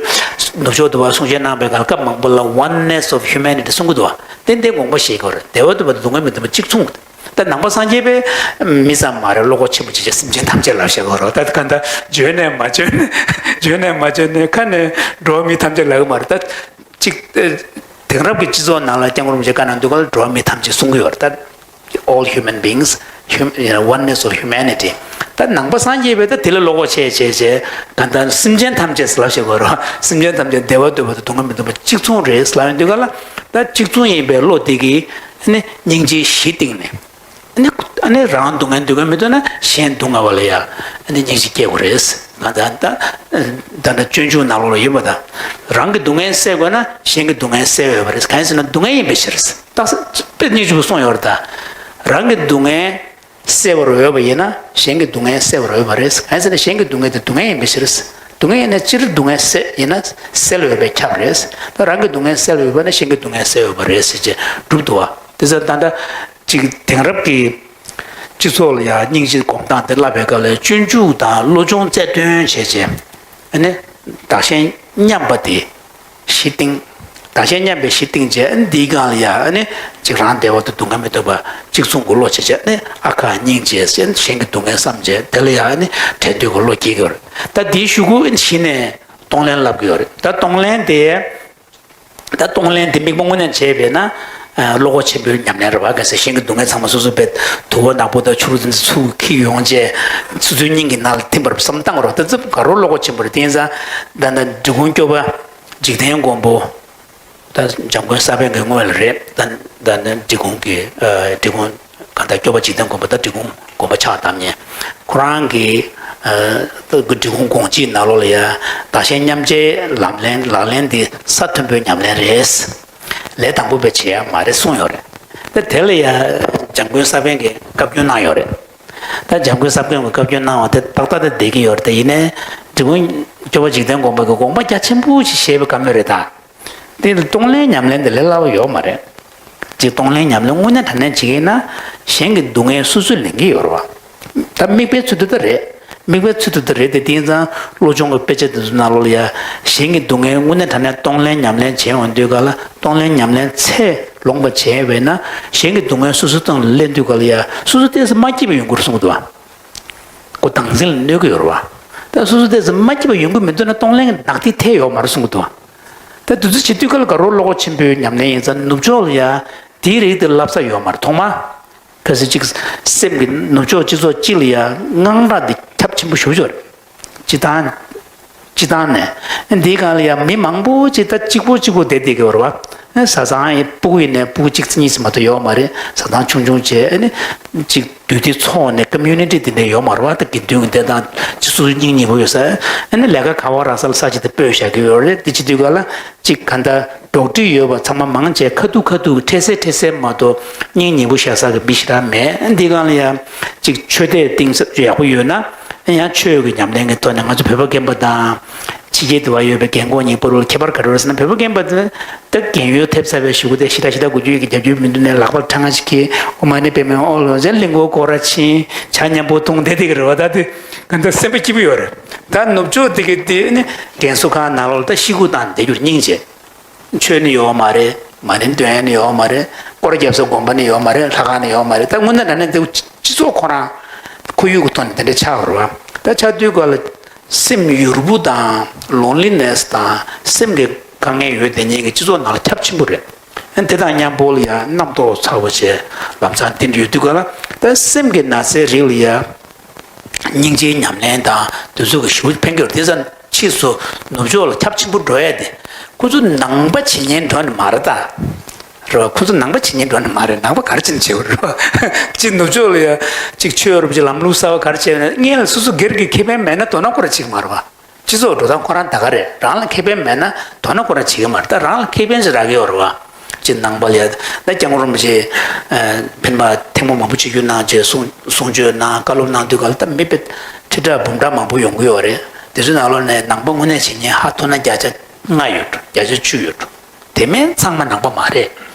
ནུབ་ཕྱོགས་དུ་བ་གསུང་བཤད་གནང་བའི་སྐབས་སྐབས་མང་པོ་ལ་oneness of humanity གསུང་གི་འདུག་བ། ཏན་ཏན་དགོངས་པ་བཞེས་དགོས་རེད། བདེ་བ་འདོད་པ་དང་སྡུག་བསྔལ་མི་འདོད་པ་གཅིག་མཚུངས། ད་ནང་པ་སངས་རྒྱས་པའི་མི་ཙམ་མ་རེད། བློ་ཁོག་ཆེན་པོ་ཅིག་བྱས་སེམས་ཅན་ཐམས་ཅད་ལབ་བཤད་དགོས་རེད། ད་ག་འདྲ་བརྗོད་ནས་མ་བརྗོད་ནས། བརྗོད་ནས་མ་བརྗོད་ནས་ཁ་ནས་འགྲོ་བ་མི་ཐམས་ཅད་ལབ་ཀྱི་མ་རེད། ད་གཅིག་དེང་རབས་ཀྱི་སྤྱི་ཚོགས་ནང་ལ་སྐྱབས་མགོན་རིན་པོ་ཆེས་བཀའ་གནང་དུས་སྐབས་ལ་འགྲོ་བ་མི་ཐམས་ཅད་གསུང་གི་ཡོད་རེད། ད་all human beings, hum- you know, oneness of humanity. ད་ནང་པ་སངས་རྒྱས་པས་ད་དེ་ལ་བློ་ཁོག་ཆེ་བྱས་བྱས། གང་ལྟར་སེམས་ཅན་ཐམས་ཅད་ལབ་བཤད་དགོས་རེད། སེམས་ཅན་ཐམས་ཅད་བདེ་བ་འདོད་པ་དང་སྡུག་བསྔལ་མི་འདོད་པ་གཅིག་མཚུངས་རེད་ལབ་ཡོང་དུས་སྐབས་ལ། ད་གཅིག་མཚུངས་ཡིན་པའི་བློ་དེ་གིས་ནི་སྙིང་རྗེའི་གཞི་བཏིང་ནས། ཨ་ནི་ཨ་ནི་རང་སྡུག་བསྔལ་འདོད་མཁན་མི་འདུག་ན་གཞན་སྡུག་བསྔལ་བ་ལ་ཡང་ཨ་ནི་སྙིང་རྗེ་སྐྱེ་དགོས་རེད། ང་ད་ད་ད་ལྟ་སྤྱོད་འཇུག་ནང་ལོགས་ལ་ཡོད་པ་དང་། རང་གི་སྡུག་བསྔལ་སེལ་དགོས་ན་གཞན་གྱི་སྡུག་བསྔལ་སེལ་འོས་པ་རེད། གང་ཡིན་ཟེར་ན་སྡུག་བསྔལ་ཡིན་པའི་ཕྱིར། རྟགས་དཔེ་སྙིང་རྗེ་པོ་གསུངས་ཡོད་རེད་ད། རང་གི་སྡུག་བསྔལ་སེལ་བར་འོས་པ་ཡིན་ན་གཞན་གྱི་སྡུག་བསྔལ་སེལ་བར་འོས་པ་རེད། གང་ཡིན་ཟེར་ན་གཞན་གྱི་སྡུག་བསྔལ་དེ་སྡུག་བསྔལ་ཡིན་པའི་ཕྱིར། སྡུག་བསྔལ་ཡིན་ན་སྤྱིར་སྡུག་བསྔལ་སེལ་ཡིན་ན་སེལ་འོས་པས་ཁྱབ་རེད། ད་རང་གི་སྡུག་བསྔལ་སེལ་འོས་པ་ན་གཞན་གྱི་སྡུག་བསྔལ་སེལ་འོས་པ་རེད་ཟེར་བྱས་གྲུབ་འདུག་བ། དེ་ཚོ་ད་ལྟ་ ཅིག་དེང་རབས་ཀྱི་སྤྱི་ཚོགས་ལ་ཡང་སྙིང་རྗེ་སྒོམ་སྟངས་དེ་བསླབ་པའི་སྐབས་ལ་སྤྱོད་འཇུག་དང་བློ་སྦྱོང་རྩལ་འདོན་བྱས་བྱས། ཨ་ནི་བདག་གཞན་མཉམ་པ་དེ་གཞི་བཏིང་། བདག་གཞན་མཉམ་པའི་གཞི་བཏིང་བྱས། ཨ་ནི་འདིའི་སྒང་ལ་ཡང་ཨ་ནི་ཅིག་རང་བདེ་བ་དང་སྡུག་བསྔལ་མི་འདོད་པ་གཅིག་མཚུངས་ཀྱི་བློ་བྱས་བྱས། ཨ་ནི་ཨ་ཁ་སྙིང་རྗེ་ཟེར་གཞན་གྱི་སྡུག་བསྔལ་བསམ་བྱས། དེ་ལ་ཡང་ཨ་ནི་འབྲལ་འདོད་ཀྱི་བློ་སྐྱེ་གི་ཡོད་རེད། ད་འདིའི་གཞུག་གུ་ཨ་ནི་གཞི་ནས་གཏོང་ལེན་བསླབ་ཀྱི་ཡོད་རེད། ད་གཏོང་ལེན་དེ། ད་གཏོང་ལེན་དེ་དམིགས་པ་དངོས་གནས་བྱས་པས་ན། ཨ། བློ་ཁོག་ཆེན་པོའི་ཉམས་ལེན་རེད་བ། གལ་སྲིད་གཞན་གྱི་སྡུག་བསྔལ་ཚང་མ་སོ་སོ་བས་དུ་བ་ནག་པོ་དང་ཕྱུར་བུ་དེ་ཚོ་ཚུར་འཁྱེར་ཡོང་བྱས། སོ་སོའི་སྙིང་གི་ནང་ལ་ཐིམ་པར་བསམ་བཏང་རོགས། དེ་ཚོ་དགའ་རབ་བློ་ཁོག་ཆེན་པོ་རེད། དེ་ཡིན་ཙང་ད་ལྟ་འབྲི་གུང་སྐྱོབ་པ་འཇིག་རྟེན་མགོན་པོ། ད་འཇམ་མགོན་ས་པཎ་གྱི་སྔོན་ལ་རེད། ད་ད་ནི་འབྲི་གུང་གི། ཨ། འབྲི་གུང་གང་ལྟར་སྐྱོབ་པ་འཇིག་རྟེན་མགོན་པོ། ད་འབྲི་གུང་དགོན་པ་ཕྱག་བཏབ་མཁན་ཁོ་རང་གིས། ཨ། ད་འབྲི་གུང་དགོངས་གཅིག་ནང་ལོགས་ལ་ཡ། བདག་གཞན་མཉམ་བརྗེའི་ལམ་ལེན། ལག་ལེན་འདི་ས་མཐོན་པོའི་ཉམས་ལེན་རེད། ལས་དང་པོ་བས་བྱེད་ཡ་མ་རེད་གསུངས་ཡོད་རེད། ད་དེ་ལ་ཡ་འཇམ་མགོན་ས་པཎ་གྱིས་བཀའ་བཀྱོན་གནང་ཡོད་རེད། ད་འཇམ་མགོན་ས་པཎ་གྱིས་བཀའ་བཀྱོན་གནང་བ་དེ་ཏག་ཏག་དེ་བསྡད་ཀྱི་ཡོད་རེད། དེ་ཡིན་ནའི་འབྲི་གུང་སྐྱོབ་པ་འཇིག་རྟེན་མགོན་པོ་གིས་དགོངས་པ་རྒྱ་ཆེན་པོ་ཞིག་བཞེས་པའི་བཀའ་མོལ་རེད་ད། དེ་ལ་གཏོང་ལེན་ཉམས་ལེན་དེ་ལས་སླ་བ་ཡོད་མ་རེད། ཅིག་གཏོང་ལེན་ཉམས་ལེན་དངོས་གནས་དྲང་གནས་བྱེད་ཀྱི་ཡིན་ན། གཞན་གྱི་སྡུག་བསྔལ་སོ་སོས་ལེན་གྱི་ཡོད་རེད་བ། ད་དམིགས་པའི་ཚུལ་དུ་ད་རེད། དམིགས་པའི་ཚུལ་དུ་ད་རེད་དེ། དེ་ཡིན་ཙང་བློ་སྦྱོང་གི་དཔེ་ཆ་དེ་ཚོ་ནང་ལོགས་ལ་ཡ། གཞན་གྱི་སྡུག་བསྔལ་དངོས་གནས་དྲང་གནས་གཏོང་ལེན་ཉམས་ལེན་བྱས་ཡོང་དུས་ག་ལ། གཏོང་ལེན་ཉམས་ལེན་ཚད་ལོངས་པ་བྱས་པས་ན། གཞན་གྱི་སྡུག་བསྔལ་སོ་སོའི་སྟེང་ལ་ལེན་དུས་ག་ལ་ཡ། སོ་སོ་ཏོག་ཙམ་མ་སྐྱིད་པ་ཡོང་གི་རེད་གསུངས་འདུག་བ། ཁོ་བདག་འཛིན་ལ་གནོད་ཀྱི་ཡོད་རེད་བ། ད་སོ་སོ་ཏོག་ཙམ་མ་སྐྱིད་པ་ཡོང་གི་མི་འདུག་ན་གཏོང་ལེན་གྱི་ནག་ཐིག་ཐེབས་ཡོད་མ་རེད་གསུངས་འདུག་བ། ད་དེ་ཚོ་བྱེད་དུས་ག་ལ་དགའ་རབ་བློ་ཁོག་ཆེན་པོའི་ཉམས་ལེན་ཡིན་ཙང་། ནུབ་ཕྱོགས་ལ་ཡ་དེའི་རིགས་དེ་བསླབ་ས་ཡོད་མ་རེད། ཐོག་མ་གལ་སྲིད་ཅིག་སེམས་ཀྱི་ནུབ་ཕྱོགས་སྤྱི་ཚོགས་སྤྱི་ལ་ཡ་དངངས་སྐྲག་འདི་ཁྱབ་ཆེན་པོ་ཞེ་པོ་ཅིག་ཡོད་རེད། སྤྱི་བཏང་། སྤྱི་བཏང་ནས་འདིའི་སྒང་ལ་ཡ་མི་མང་པོ་ཅིག་ད་གཅིག་པོ་གཅིག་པོ་བསྡད་བསྡད་ཀྱི་ཡོད་རེད་བ། བཟའ་ཚང་ཡིན། སྤུ་གུ་ཡིན་ནའི་སྤུ་གུ་གཅིག་གཉིས་ཙམ་མ་གཏོགས་ཡོད་མ་རེད། བཟའ་ཚང་ཆུང་ཆུང་བྱས། ཨ་ནི་ཅིག་འདུས་སྡེ་ཚོགས་ནས་ཀོ་མིའུ་ནི་ཊི་དེ་འདྲ་ཡོད་མ་རེད་བ། ད་དགེ་འདུན་གྱི་བསྡད་སྟངས་ཅིག་སོ་སོའི་སྙིང་ཉེ་པོ་ཡོད་ས། ཨ་ནི་ལས་ཀ་ག་བ་རག་ས་ལ་ས་ཆ་དེ་སྤོས་བཞག་གི་ཡོད་རེད། དེ་བྱེད་དུས་ག་ལ་ཅིག་ག་འདྲ་འགྲོགས་འདྲིས་ཡོད་པ་ཚང་མ་མང་ཆེ་ཁ་ཐུག་ཁ་ཐུག་འཕྲལ་སེལ་འཕྲལ་སེལ་མ་གཏོགས་སྙིང་ཉེ་པོ་བཞག་ས་གི་མི་ཞེ་དྲག་མེད། འདི་སྒང་ལ་ཡང་ཅིག་ཆོས་དད་གཏིང་ཟབ་ཡག་པོ་ཡོད་ན། ཡང་ཆོས་ཀྱི་ཉམས་ལེན་གྱི་ཐོག་ནས་ང་ཚོ་བོད་པ་རྒན་པ་དང་། ཕྱི་རྒྱལ་དུ་བ་ཡོད་པའི་རྒན་གོག་གཉིས་བར་ལ་ཁྱད་པར་ག་རེ་ཡོད་ཟེར་ན། བོད་པ་རྒན་པ་དེ་ད་རྒན་ཡོལ་ཐེབས་ཚར་བའི་གཞུག་གུ་དེ་ཞེ་དྲག་ཞེ་དྲག་དགོས་རྒྱུ་ཡོད་ཀྱི་རྒྱབ་སྐྱོར་མི་འདུག་ནས་ལག་པར་ཁྲ་ང་ཞིག་གིས། ཨོཾ་མ་ཎི་པདྨེ་ཧཱུྃ་ལོ་ཟེར། གླིང་སྐོར་སྐོར་ར་ཕྱིན། ཇ་མཉམ་པོ་འཐུང་བསྡད་བསྡད་ཀྱི་རེད་བ། ད་དེ་ག་འདྲ་སེམས་པ་སྐྱིད་པོ་ཡོད་རེད། ད་ནུབ་ཕྱོགས་དེ་གི་དེ་ནི་རྒན་གསོ་ཁང་ནང་ལོགས་ལ་ད་ཤི་ཁུག་བཏང་བསྡད་རྒྱུར་སྙིང་རྗེ། ཆོས་ནི་ཡོད་མ་རེད། མ་ཎི་འདོན་ཡ་ནི་ཡོད་མ་རེད། སྐོར་རྒྱབ་ས་དགོན་པ་ནི་ཡོད་མ་རེད། ལྷ་ཁང་ནི་ཡོད་མ་རེད། ད་དངོས་གནས་དྲང་གནས་དེ་སྤྱི་ཚོགས་ཁོ་རང་ཁོར་ཡུག་གི་ཐོག་ནས་དེ་འདྲ་ཆགས་པ་རེད་བ། ད་ཆགས་དུས་ག་ལ་སེམས་ཡུར་བུ་དང་། ལོན་ལི་ནེ་སི་དང་། སེམས་ཀྱི་དཀའ་ངལ་ཡོད་དེ་ཉིད་ཀྱི་སྤྱི་ཚོགས་ནང་ལ་ཁྱབ་ཆེན་པོ་རེད། དེ་དང་མཉམ་པོ་ལ་ཡང་རྣམ་རྟོག་ཚ་བོ་བྱས། ལམ་སང་དེ་འདྲ་ཡོད་དུས་ག་ལ། ད་སེམས་ཀྱི་ན་ཚའི་རིགས་ལ་ཡ། སྙིང་རྗེའི་ཉམས་ལེན་དང་དེ་ཚོ་གི་ཞུ་ཕན་གྱི་རེད། དེ་ཙམ་ཕྱིས་སུ་ནུབ་ཕྱོགས་ལ་ཁྱབ་ཆེན་པོ་འགྲོ་ཡ་དེ། ཁོ་ཚོ་ནང་པ་བྱེད་ཉན་འགྲོ་ནི་མ་རེད་ད། རེད་བ། ཁོ་ཚོ་ནང་པ་བྱེད་ཉན་འགྲོ་ནི་མ་རེད། ནང་པ་ག་རེ་བྱེད་ནི་བྱེད་དགོས་རེད་བ། གཅིག་ནུབ་ཕྱོགས་ལ་ཡ་གཅིག་ཆོས་རུབ་ཅིག་ལམ་ལུགས་གསར་བ་ག་རེ་བྱས་ན་སྔོན་ལ་སོ་སོ་སྒེར་གྱི་ཁེ་ཕན་མེད་ན་དོ་སྣང་ཁོ་རང་བྱེད་ཀྱི་མ་རེད་བ། སྤྱི་ཚོགས་འགྲོ་སྟངས་ཁོ་རང་ད་ག་རེད། རང་ལ་ཁེ་ཕན་མེད་ན་དོ་སྣང་ཁོ་རང་བྱེད་ཀྱི་མ་རེད། ད་རང་ལ་ཁེ་ཕན་ཞིག་རག་གི་ཡོད་རེད་བ། ཅིག་ནང་པ་ལ་ཡ་ད་སྐྱབས་མགོན་རིན་པོ་ཆེ། ཨ། འཕེན་པ་ཐེངས་མ་མང་པོ་ཆིབས་བསྒྱུར་གནང་བྱས་གསུང་གསུང་ཆོས་གནང་། བཀའ་སློབ་གནང་དུས་ག་ལ་ད་མི་དཔེ་ཁྲི་ཕྲག་འབུམ་ཕྲག་མང་པོ་ཡོང་གི་ཡོད་རེད། དེ་ཚོའི་ནང་ལོགས་ནས་ནང་པ་དངོས་གནས་བྱེད་མཁན་ཧ་ཐོ་ན་བརྒྱ་ཆ་ལྔ་ཡོད་འགྲོ། བརྒྱ་ཆ་བཅུ་ཡོད་འགྲོ། དེ་མིན་ཚང་མ་ནང་པ་མ་རེད།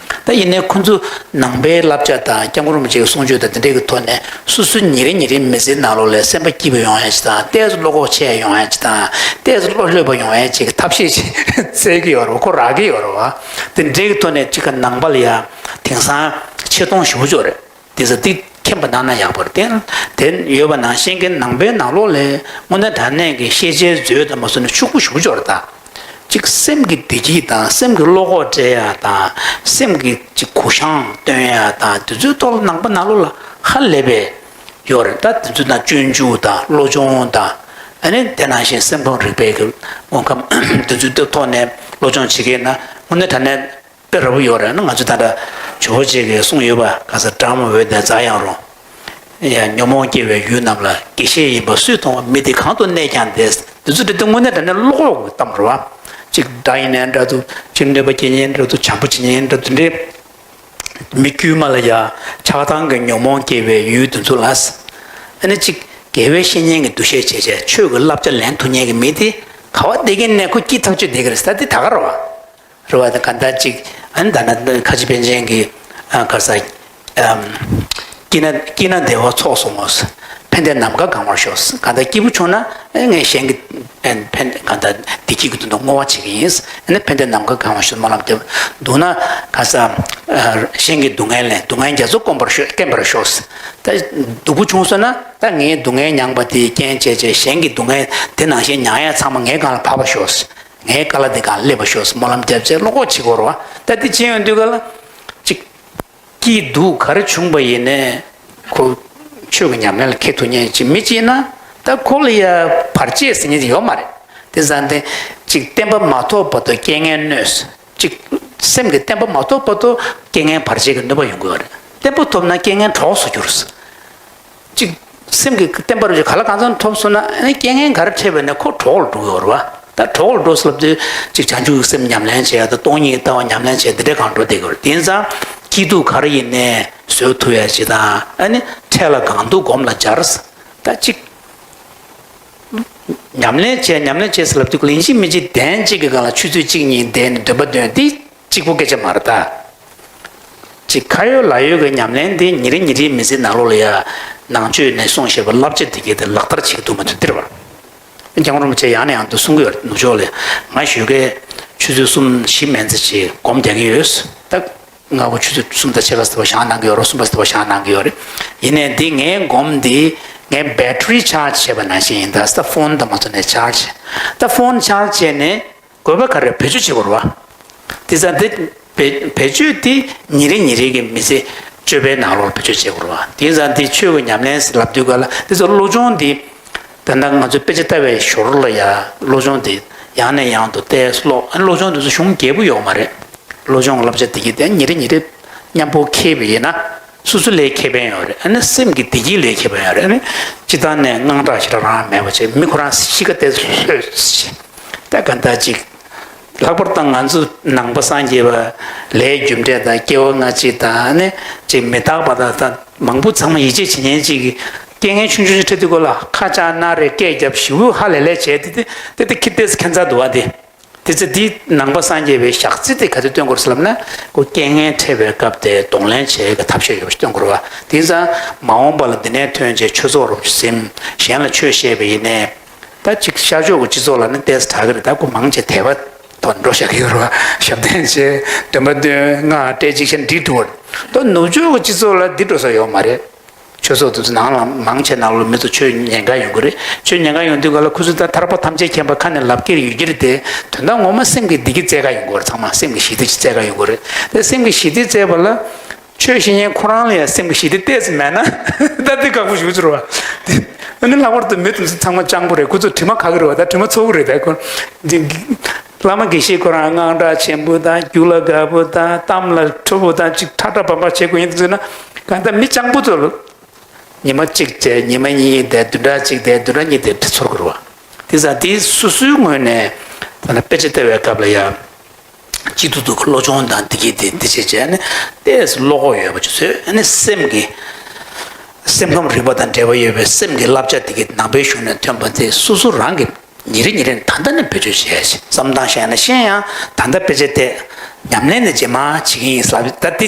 ད་ཡིན་ནའི་ཁོ་ཚོ་ནང་པའི་བསླབ་བྱ་དང་སྐྱབས་མགོན་རིན་པོ་ཆེའི་གསུང་ཆོས་དང་དེ་འདྲའི་གི་ཐོག་ནས་སོ་སོའི་ཉིན་རེ་ཉིན་རེའི་མི་ཚེའི་ནང་ལོགས་ལ་སེམས་པ་སྐྱིད་པ་ཡོང་ཡ་ཅིག་དང་། ཏོག་ཙམ་བློ་ཁོག་ཆེ་ཡ་ཡོང་ཡ་ཅིག་དང་། ཏོག་ཙམ་བློ་ལྷོད་པ་ཡོང་ཡ་ཅིག་གི་ཐབས་ཤེས་ཅིག་བཙལ་གི་ཡོད་རེད་བ། ཁོ་རག་གི་ཡོད་རེད་བ། དེ་འདྲའི་གི་ཐོག་ནས་ཅིག་ག་ནང་པ་ལ་ཡ་དེང་སང་ཆེ་མཐོང་ཞེ་པོ་ཅིག་ཡོད་རེད། དེ་ཚོ་དེ་མཁྱེན་པ་གནང་ན་ཡག་པོ་རེད། དེ་དེ་ཡོད་པ་ནང་བཞིན་གྱི་ནང་པའི་ནང་ལོགས་ལ་དངོས་གནས་དྲང་གནས་ཀྱི་ཤེས་བྱའི་མཛོད་དང་མ་སོ་ནས་ཕྱུག་པོ་ཞེ་པོ་ཅིག་ཡོད་རེད་ད། གཅིག་སེམས་ཀྱི་བདེ་སྐྱིད་དང་། སེམས་ཀྱི་བློ་ཁོག་སྤྲད་ཡ་དང་། སེམས་ཀྱི་གཅིག་གུ་བཤངས་སྟོན་ཡ་དང་། དེ་ཚོའི་ཐོག་ལ་ནང་པ་ནང་ལོགས་ལ་ཧ་ལས་པའི་ཡོད་རེད་ད། དེ་ཚོའི་ནང་སྤྱོད་འཇུག་དང་བློ་སྦྱོང་དང་། ཨ་ནི་དེ་ནང་བཞིན་སེམས་ཁམས་རིག་པའི་གི་དངོས་ཁམས་དེ་ཚོའི་ཐོག་ནས་བློ་སྦྱོང་བྱེད་མཁན་ན་དངོས་གནས་དྲང་གནས་དཔེ་ར་བོ་ཡོད་རེད། ང་ཚོ་ད་ལྟ་ཇོ་བོ་རྗེ་གིས་གསུངས་ཡོད་པ། ག་ས་སྒྲ་མི་འོད་ལྡན་རྩྭ་ཡང་རུང་། ཡང་ཉོན་མོངས་སྐྱེ་བའི་ཡུལ་རྣམས་ལ། དགེ་བཤེས་ཡིན་པ་སུས་མཐོང་བ། མི་དེ་གང་དུ་གནས་ཀྱང་བདེ། འདི་ཚོ་འདྲ་དེ་དངོས་གནས་དྲང་གནས་བློ་ཁོག་གི་གཏམ་རེད་བ། གཅིག་སྒྲ་ཡིན་ནའི་འདྲ་འདུག་གཅིག་གནོད་པ་སྐྱེལ་མཁན་འདྲ་འདུག་བྱམས་པོ་བྱེད་མཁན་འདྲ་འདུག་འདྲ། མི་དཀྱུས་མ་ལ་ཡང་ཆགས་སྡང་གི་ཉོན་མོངས་སྐྱེ་བའི་ཡུལ་འདི་ཚོ་ལ། ཨ་ནི་གཅིག་དགེ་བའི་བཤེས་གཉེན་གྱི་འདུ་ཤེས་བྱས་བྱས་ཆོས་ཀྱི་བསླབ་བྱ་ལེན་ཐུབ་མཁན་གྱི་མི་དེ་ག་བ་བསྡད་ཀྱི་ནས་ཁོ་སྐྱིད་ཐག་ཆོད་བསྡད་ཀྱི་རེད་ཟེར། དེ་ད་ག་རེད་བ། རེད་བ། དེ་ག་འདྲ་ཅིག་ཨ་ནི་ད་ནི་ཁ་ཆེ་པཎ་ཆེན་གྱི་ཨ་ག་ས་ སྐྱིད་ན་སྐྱིད་ན་བདེ་བ་ཚོགས་སུ་བསྔོ། ཕན་བདེ་ནམ་མཁའ་གང་བར་ཤོག། གང་ལྟར་སྐྱིད་པོ་བྱུང་ན་ཨེ་ངས་གཞན་གྱི་ཨེ་ཕན་གང་ལྟར་བདེ་སྐྱིད་ཀྱི་དོན་དུ་བསྔོ་བ་བྱེད་ཀྱི་ཡིན། ཨ་ནི་ཕན་བདེ་ནམ་མཁའ་གང་བར་ཤོག་སྨོན་ལམ་འདེབས། སྡུག་ན་ག་ས་ཨ་གཞན་གྱི་སྡུག་བསྔལ་ལས་སྡུག་བསྔལ་རྒྱ་མཚོ་སྐོམ་པར་ཤོག་སྐེམ་པར་ཤོག། ད་སྡུག་པོ་བྱུང་སོང་ན་ད་ངའི་སྡུག་བསྔལ་མྱངས་པ་དེའི་རྐྱེན་བྱས་བྱས་གཞན་གྱི་སྡུག་བསྔལ་དེ་ནང་བཞིན་མྱངས་ཡ་ཚང་མ་ངའི་སྒང་ལ་བབས་པར་ཤོག། ངའི་བཀའ་ལ་དེ་གང་སླེབས་པར་ཤོག་སྨོན་ལམ་བརྒྱབ་བྱས་བློ་ཁོག་བྱེད་དགོས་རེད་བ། ད་དེ་བྱེད་ཡོང་དུས་ག་ལ་ཅིག་སྐྱིད་སྡུག་ག་རེ་བྱུང་བ་ཡིན་ནའི་ཁོ་ཆོས་ཀྱི་ཉམས་ལེན་ལ་འཁེལ་ཐུབ་མཁན་ཅིག་མི་གཅིག་ན་ད་ཁོ་ལ་ཡ་བར་ཆད་ཟེར་མཁན་ཅིག་ཡོད་མ་རེད། དེ་ཙང་དེ་ཅིག་བསྟན་པ་མ་ཐོབ་བར་དུ་རྐྱེན་ངན་གནོད། ཅིག་སེམས་ཀྱི་བསྟན་པ་མ་ཐོབ་བར་དུ་རྐྱེན་ངན་བར་ཆད་ཀྱི་གནོད་པ་ཡོང་གི་ཡོད་རེད། བསྟན་པ་ཐོབ་ན་རྐྱེན་ངན་གྲོགས་སུ་འགྱུར། ཅིག་སེམས་ཀྱི་བརྟན་པ་རུ་ཅིག་ག་ལ་གང་འཚམ་ཐོབ་སོང་ན་ཨ་ནི་རྐྱེན་ངན་ག་རེ་འཕྲད་པ་ཡིན་ན་ཁོ་གྲོགས་ལ་འགྲོ་གི་ཡོད་རེད་བ། ད་གྲོགས་ལ་འགྲོ་ཟེར་ལབ་དུས་ཅིག་བྱང་ཆུབ་ཀྱི་སེམས་ཉམས་ལེན་བྱེད་ཡ་དང་སྟོང་ཉིད་ཀྱི་ལྟ་བ་ཉམས་ལེན་བྱེད་ཡ་འདི་འདྲའི་སྒང་འགྲོ་བསྡད་ཀྱི་ཡོད་རེད། དེ་ཡིན་ཙང་སྐྱིད་སྡུག་ག་རེ་ཡིན་ནའི་བཟོད་ཐུབ་ཡ་ཅིག་དང་ཨ་ནི་འཕྲད་ལ་གང་ཐུབ་སྒོམ་ལ་སྦྱར། ད་ཅིག་ཉམས་ལེན་བྱས་ཉམས་ལེན་བྱས་ཟེར་ལབ་དུས་ཡིན་གཅིག་མིན་གཅིག་གདན་གཅིག་གི་སྒང་ལ་ཆུ་ཚོད་གཅིག་གཉིས་བསྡད་ནས་འདོན་པ་འདོན་འདི་གཅིག་པོ་སྐད་ཆ་མ་རེད་ད། ཅིག་ཁ་ཡོད་ལག་ཡོད་ཀྱི་ཉམས་ལེན་འདི་ཉིན་རེ་ཉིན་རེའི་མི་ཚེའི་ནང་ལོགས་ལ་ཡ་ནང་ཆོས་ནས་གསུངས་བཞག་པའི་བསླབ་བྱ་འདི་གས་དེ་ལག་བསྟར་བྱེད་ཀྱི་འདུག་མ་འདུག་སྟེར་བ། སྐྱབས་མགོན་རིན་པོ་ཆེ་ཡང་ནས་ཡང་དུ་གསུང་གི་ཡོད་རེད། ནུབ་ཕྱོགས་ལ་ང་ཞོགས་ཀས་ཆུ་ཚོད་གསུམ་བཞི་མན་ཚེ་ཅིག་སྒོམ་རྒྱག་གི་ཡོད་ད། ང་གོ་ཆུ་ཚོད་གསུམ་དང་ཕྱེད་ཀ་ཟེར་བ་བཞག་གནང་གི་ཡོད་རེད། གསུམ་པ་ཟེར་བ་བཞག་གནང་གི་ཡོད་རེད། ཡིན་ནའི་འདི་ངའི་སྒོམ་འདི་ངའི་བེ་ཊི་རི་ཆར་ཇི་བྱས་པ་ནང་བཞིན་ཡིན་ད། ད་ཕོན་དང་མ་ཚོ་ནས་ཆར་ཇི་ད་ཕོན་ཆར་ཇི་བྱས་ནས་དགོས་པ་ག་རེ་བེད་སྤྱོད་བྱེད་དགོས་རེད་བ། དེ་ཙང་འདི་བེད་བེད་སྤྱོད་དེ་ཉིན་རེ་ཉིན་རེ་གི་མི་ཚེ་སྤྱོད་པའི་ནང་ལོགས་བེད་སྤྱོད་བྱེད་དགོས་རེད་བ། དེ་ཙང་འདི་ཆོས་ཀྱི་ཉམས་ལེན་ཟེར་ལབ་དུས་ག་ལ་དེ་ཚོ་བློ་སྦྱོང་འདི་ད་ལྟ་ང་ཚོ་དཔེ་ཆ་ལྟ་བའི་ཞོར་ལ་ཡ་བློ་སྦྱོང་འདི་ཡང་ནས་ཡང་དུ་བལྟས་ཀློག་ཨ་བློ་སྦྱོང་འདི་ཚོ་གཞུང་རྒྱས་པོ་ཡོད་མ་རེད། བློ་སྦྱོང་བསླབ་བྱ་འདི་གི་དེ་ཉིན་རེ་ཉིན་རེ་མཉམ་པོ་འཁྱེར་བ་ཡིན་ན་སོ་སོ་ལའི་ཁེ་ཕན་ཡོད་རེད། ཨ་ནི་སེམས་ཀྱི་བདེ་སྐྱིད་ལའི་ཁེ་ཕན་ཡོད་རེད། ཨ་ནི་སྤྱིར་བཏང་ནས་དངངས་སྐྲག་ཞེ་དྲག་རང་མེད་པ་བྱས་མི་ཁོ་རང་གཤིས་ཀ་ཏོག་ཙམ་ལྷོད་ཅིག་ད་ག་འདྲ་ཅིག་ལྷག་པར་དུ་ང་ཚོ་ནང་པ་སངས་རྒྱས་པ་ལའི་རྒྱུ་འབྲས་དང་སྐྱེ་བ་སྔ་ཕྱི་དང་ཨ་ནི་ཅིག་མི་རྟག་པ་དང་ད་མང་པོ་ཚང་མ་ཡིད་ཆེས་བྱེད་མཁན་ཅིག་གི་རྐྱེན་ངན་ཆུང་ཆུང་ཅིག་འཕྲད་དུས་སྐོར་ལ་ཁ་གཅག་སྣ་རལ་སྐད་རྒྱབ་ཞེ་པོ་ཧ་ལས་ལས་བྱས་དེ་དེ་དེ་དེ་ཁྱི་ཏོག་ཙམ་ཁྱད་མཚར་འདུག་བ་དེ། དེ་ཚེ་འདི་ནང་པ་སངས་རྒྱས་པའི་ཞག་རྩི་དེ་ག་དུས་སྟོན་དགོས་ཟེར་ལབ་ན་ཁོ་རྐྱེན་ངན་འཕྲད་པའི་སྐབས་དེ་གདོང་ལེན་བྱེད་ཀྱི་ཐབས་ཤེས་ཡོད་པ་ཞིག་སྟོན་དགོས་རེད་བ། དེ་ཙང་མ་འོངས་པ་ལ་འདི་ནས་ཐོན་རྗེས་ཆོས་ཚོགས་རོགས་ཟིན་གཞན་ལ་ཆོས་བཤད་པ་ཡིན་ནའི་ད་ཅིག་ཤར་ཕྱོགས་ཀྱི་སྤྱི་ཚོགས་ལ་ནི་ཏོག་ཙམ་དྲག་གི་རེད། ད་ཁོ་མང་ཆེ་དད་པ་དོ་འགྲོ་བཞག་གི་ཡོད་རེད་བ། ཞབས་བརྟན་བྱས་འདོན་པ་འདོན་སྔགས་བགྲེས་གཅིག་ཤ་འདྲི་ཐུབ་པ་རེད། ད་ནུབ་ཕྱོགས་ཀྱི་སྤྱི་ཚོགས་ལ་འདི་འགྲོ་ས་ཡོད་མ་རེད། ཆོས་ཚོགས་དེ་ཚོ་ནང་ལ་མང་ཆེ་ནང་ལོགས་མི་ཚོ་ཆོས་ཉན་མཁན་ཡོང་གི་རེད། ཆོས་ཉན་མཁན་ཡོང་དུས་ག་ལ་ཁོ་ཚོ་ད་ཐར་པ་ཐམས་ཅད་མཁྱེན་པ་ཁ་ནས་ལབ་ཀྱི་ཡོད་ཀྱི་རེད་དེ། དོན་དག་ངོ་མ་སེམས་ཀྱི་བདེ་སྐྱིད་བཙལ་ག་ཡོང་གི་རེད། ཚང་མ་སེམས་ཀྱི་ཞི་བདེ་ཅིག་བཙལ་ག་ཡོང་གི་རེད་དེ། སེམས་ཀྱི་ཞི་བདེ་བཙལ་བ་ལ་ཆོས་བཤད་མཁན་ཁོ་རང་ལ་ཡང་སེམས་ཀྱི་ཞི་བདེ་ཏོག་ཙམ་མེད་ན་ད་དེ་ཁག་པོ་ཞིག་འགྱུར་བ། དེ་ཨ་ནི་ལྷག་པར་དུ་མི་དེ་ཚོ་ཚང་མ་སྤྱང་པོ་རེད། ཁོ་ཚོ་དྲི་མ་ཁ་གི་རེད་བ། ད་དྲི་མ་ཚོར་གི་རེད། ད་ཁོ་བླ་མ་དགེ་བཤེས་ཁོ་རང་དངངས་སྐྲག་ཆེན་པོ་དང་རྒྱུ་ལ་དགའ་པོ་དང་གཏམ་ལ་ཁྲོ་བོ་དང་ཅིག་ཁྲག་ཁྲག་འབམ་འབམ་བྱེད་དགོས་ཡིན་ཟེར་ན་གང་ལྟར་མི་སྤྱང་པོ་ཚོ་ལ་ཉི་མ་གཅིག་བྱས་ཉི་མ་གཉིས་བསྡད་བདུན་ཕྲག་གཅིག་བསྡད་བདུན་ཕྲག་གཉིས་བསྡད་དེ་ཚོར་དགོས་རེད་བ། དེ་ཙང་དེ་སོ་སོའི་ངོས་ནས་ད་ལྟ་དཔེ་ཆ་ལྟ་བའི་སྐབས་ལ་ཡང་སྐྱིད་སྡུག་ཏུ་བློ་སྦྱོང་དང་དེ་གྱིས་དེ་འདི་བྱེད་བྱས་ནས་ཏོག་ཙམ་བློ་ཁོག་ཡོད་པ་ཅིག་བཟོས་ནས་སེམས་ཀྱི་སེམས་ཁམས་རིག་པ་དང་འབྲེལ་བ་ཡོད་པའི་སེམས་ཀྱི་བསླབ་བྱ་དེ་གྱིས་ནང་པའི་གཞུང་ནས་ཐོན་པ་དེ་སོ་སོ་རང་གི་ཉིན་རེ་ཉིན་རེ་ད་ལྟ་ནས་བེད་སྤྱོད་བྱས་ཤིག་བསམ་སྟངས་བཤད་ན་ཤེས་ཡང་ད་ལྟ་དཔེ་ཆ་བལྟས། ཉམས་ལེན་ནི་རྗེས་མ་བྱེད་ཀྱི་ཡིན་ཟེར་ལབ་ད་འདི་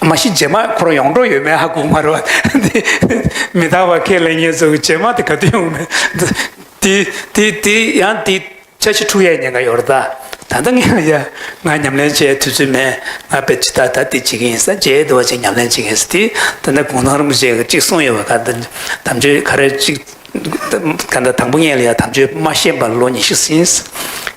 མ་གཞི་རྗེས་མ་ཁོ་རང་ཡོང་འགྲོ་ཡོད་མེད་ཧ་གོ་མ་རེད་བ། འདི་མི་རྟག་པ་ཁས་ལེན་མཁན་ཚོ་གི་རྗེས་མ་དེ་ག་དུས་ཡོང་མེད། འདི་འདི་འདི་ཡང་འདི་འཆར་གཞི་འཁྲུག་ཡས་ཉེན་ཁ་ཡོད་རེད་ད། ད་ལྟ་ངས་ལ་ཡ་ང་ཉམས་ལེན་བྱེད་དུས་ཚོད་མེད། ང་དཔེ་ཆ་ད་ད་འདི་བྱེད་ཀྱི་ཡིན་ས་རྗེས་འདི་བ་ཅིག་ཉམས་ལེན་བྱེད་ཀྱི་ཡིན་ས་འདི་ད་ལྟ་གུང་ཐང་རིན་པོ་ཆེ་གིས་གཅིག་གསུངས་ཡོད་པ་ག་ད་དམ་ཆོས་ག་རེ་གཅིག་ག་འདྲ་དང་པོ་ངས་ལ་ཡ་དམ་ཆོས་མ་ཤེས་པར་ལོ་ཉི་ཤུ་ཟིན།